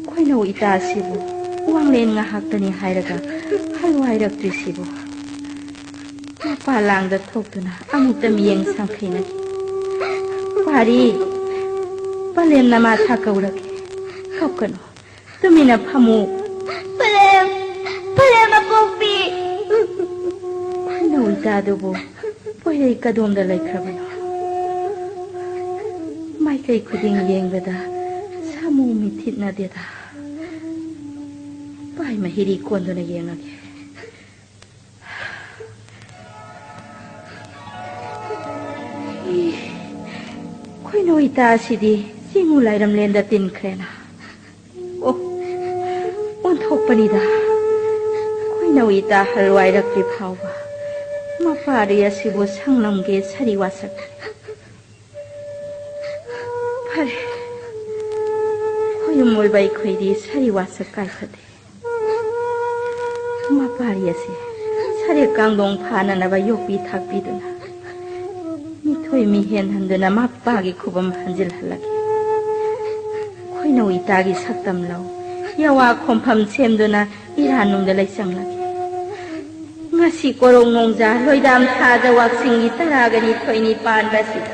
ꯈꯣꯏꯅꯧ ꯏꯇꯥꯁꯤꯕꯨ ꯋꯥꯡꯂꯦꯟ ꯉꯥꯏꯍꯥꯛꯇꯅꯤ ꯍꯥꯏꯔꯒ ꯍꯜꯋꯥꯏꯔꯛꯇ꯭ꯔꯤꯁꯤꯕꯨ꯫ ꯃꯄꯥ ꯂꯥꯡꯗ ꯊꯣꯛꯇꯨꯅ ꯑꯃꯨꯛꯇ ꯃꯤꯌꯦꯡ ꯁꯥꯡꯈꯩꯅꯈꯤ꯫ ꯄꯥꯔꯤ, ꯄꯂꯦꯝ ꯅꯃꯥ ꯊꯥ ꯀꯧꯔꯒꯦ꯫ ꯀꯞꯀꯅꯨ꯫ ꯇꯨꯃꯤꯟꯅ ꯐꯝꯃꯨ꯫ ꯄꯂꯦꯝ, ꯄꯂꯦꯝ ꯑꯄꯣꯛꯄꯤ꯫ ꯈꯣꯏꯅꯧ ꯏꯇꯥꯗꯨꯕꯨ ꯄꯣꯏꯔꯩ ꯀꯗꯣꯝꯗ ꯂꯩꯈ꯭ꯔꯕꯅꯣ? ꯃꯥꯏꯀꯩ ꯈꯨꯗꯤꯡ ꯌꯦꯡꯕꯗ ꯁꯥꯃꯨ ꯃꯤꯊꯤꯠꯅꯗꯦꯗ꯫ ꯄꯥꯏ ꯃꯍꯤꯔꯤ ꯀꯣꯟꯗꯨꯅ ꯌꯦꯡꯉꯒꯦ꯫ ꯏ, ꯈꯣꯏꯅꯧ ꯏꯇꯥ ꯑꯁꯤꯗꯤ ꯆꯤꯡꯉꯨ ꯂꯥꯏꯔꯝꯂꯦꯟꯗ ꯇꯤꯟꯈ꯭ꯔꯦꯅ꯫ ꯑꯣ, ꯑꯣꯟꯊꯣꯛꯄꯅꯤꯗ꯫ ꯈꯣꯏꯅꯧ ꯏꯇꯥ ꯍꯜꯋꯥꯏꯔꯛꯇ꯭ꯔꯤ ꯐꯥꯎꯕ ꯃꯄꯥꯔꯤ ꯑꯁꯤꯕꯨ ꯁꯪꯂꯝꯒꯦ ꯁꯥꯔꯤ ꯋꯥꯁꯛ꯫ ꯐꯔꯦ, ꯈꯣꯌꯨꯝ ꯑꯣꯏꯕ ꯑꯩꯈꯣꯏꯗꯤ ꯁꯥꯔꯤ ꯋꯥꯁꯛ ꯀꯥꯏꯐꯗꯦ꯫ ꯃꯄꯥꯔꯤ ꯑꯁꯤ ꯁꯔꯦꯛ ꯀꯥꯡꯗꯣꯡ ꯐꯥꯅꯅꯕ ꯌꯣꯛꯄꯤ ꯊꯥꯛꯄꯤꯗꯨꯅ, ꯃꯤꯊꯣꯏ ꯃꯤꯍꯦꯟ ꯍꯟꯗꯨꯅ ꯃꯄꯥꯒꯤ ꯈꯨꯕꯝ ꯍꯟꯖꯤꯜꯍꯜꯂꯒꯦ꯫ ꯈꯣꯏꯅꯧ ꯏꯇꯥꯒꯤ ꯁꯛꯇꯝ ꯂꯧ, ꯌꯥꯋꯥ ꯈꯣꯝꯐꯝ ꯁꯦꯝꯗꯨꯅ ꯏꯔꯥꯟꯅꯨꯡꯗ ꯂꯩꯆꯪꯂꯒꯦ꯫ ꯉꯁꯤ ꯀꯣꯔꯧ ꯅꯣꯡꯖꯥ ꯂꯣꯏꯗꯥꯝ ꯊꯥꯗ ꯋꯥꯛꯆꯤꯡꯒꯤ ꯇꯔꯥꯒ ꯅꯤꯊꯣꯏꯅꯤ ꯄꯥꯟꯕ ꯑꯁꯤꯗ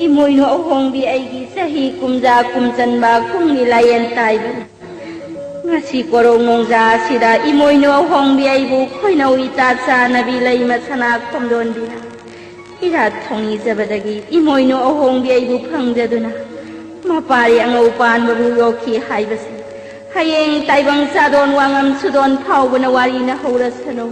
ꯏꯃꯣꯏꯅꯨ ꯑꯍꯣꯡꯕꯤ ꯑꯩꯒꯤ ꯆꯍꯤ ꯀꯨꯝꯖꯥ ꯀꯨꯝꯆꯟꯕ ꯀꯨꯝꯒꯤ ꯂꯥꯏꯌꯦꯟ ꯇꯥꯏꯕꯅꯤ꯫ ꯉꯁꯤ ꯀꯣꯔꯧ ꯅꯣꯡꯖꯥ ꯑꯁꯤꯗ ꯏꯃꯣꯏꯅꯨ ꯑꯍꯣꯡꯕꯤ ꯑꯩꯕꯨ ꯈꯣꯏꯅꯧ ꯏꯇꯥ ꯆꯥꯅꯕꯤ ꯂꯩꯃ ꯁꯅꯥ ꯈꯣꯝꯗꯣꯟꯕꯤꯅ ꯏꯔꯥꯠ ꯊꯧꯅꯤꯖꯕꯗꯒꯤ ꯏꯃꯣꯏꯅꯨ ꯑꯍꯣꯡꯕꯤ ꯑꯩꯕꯨ ꯐꯪꯖꯗꯨꯅ ꯃꯄꯥꯔꯤ ꯑꯉꯧ ꯄꯥꯟꯕꯕꯨ ꯌꯣꯛꯈꯤ ꯍꯥꯏꯕꯁꯤ ꯍꯌꯦꯡ ꯇꯥꯏꯕꯪ ꯆꯥꯗꯣꯟ ꯋꯥꯉꯝ ꯁꯨꯗꯣꯟ ꯐꯥꯎꯕꯅ ꯋꯥꯔꯤꯅ ꯍꯧꯔꯁꯅꯨ꯫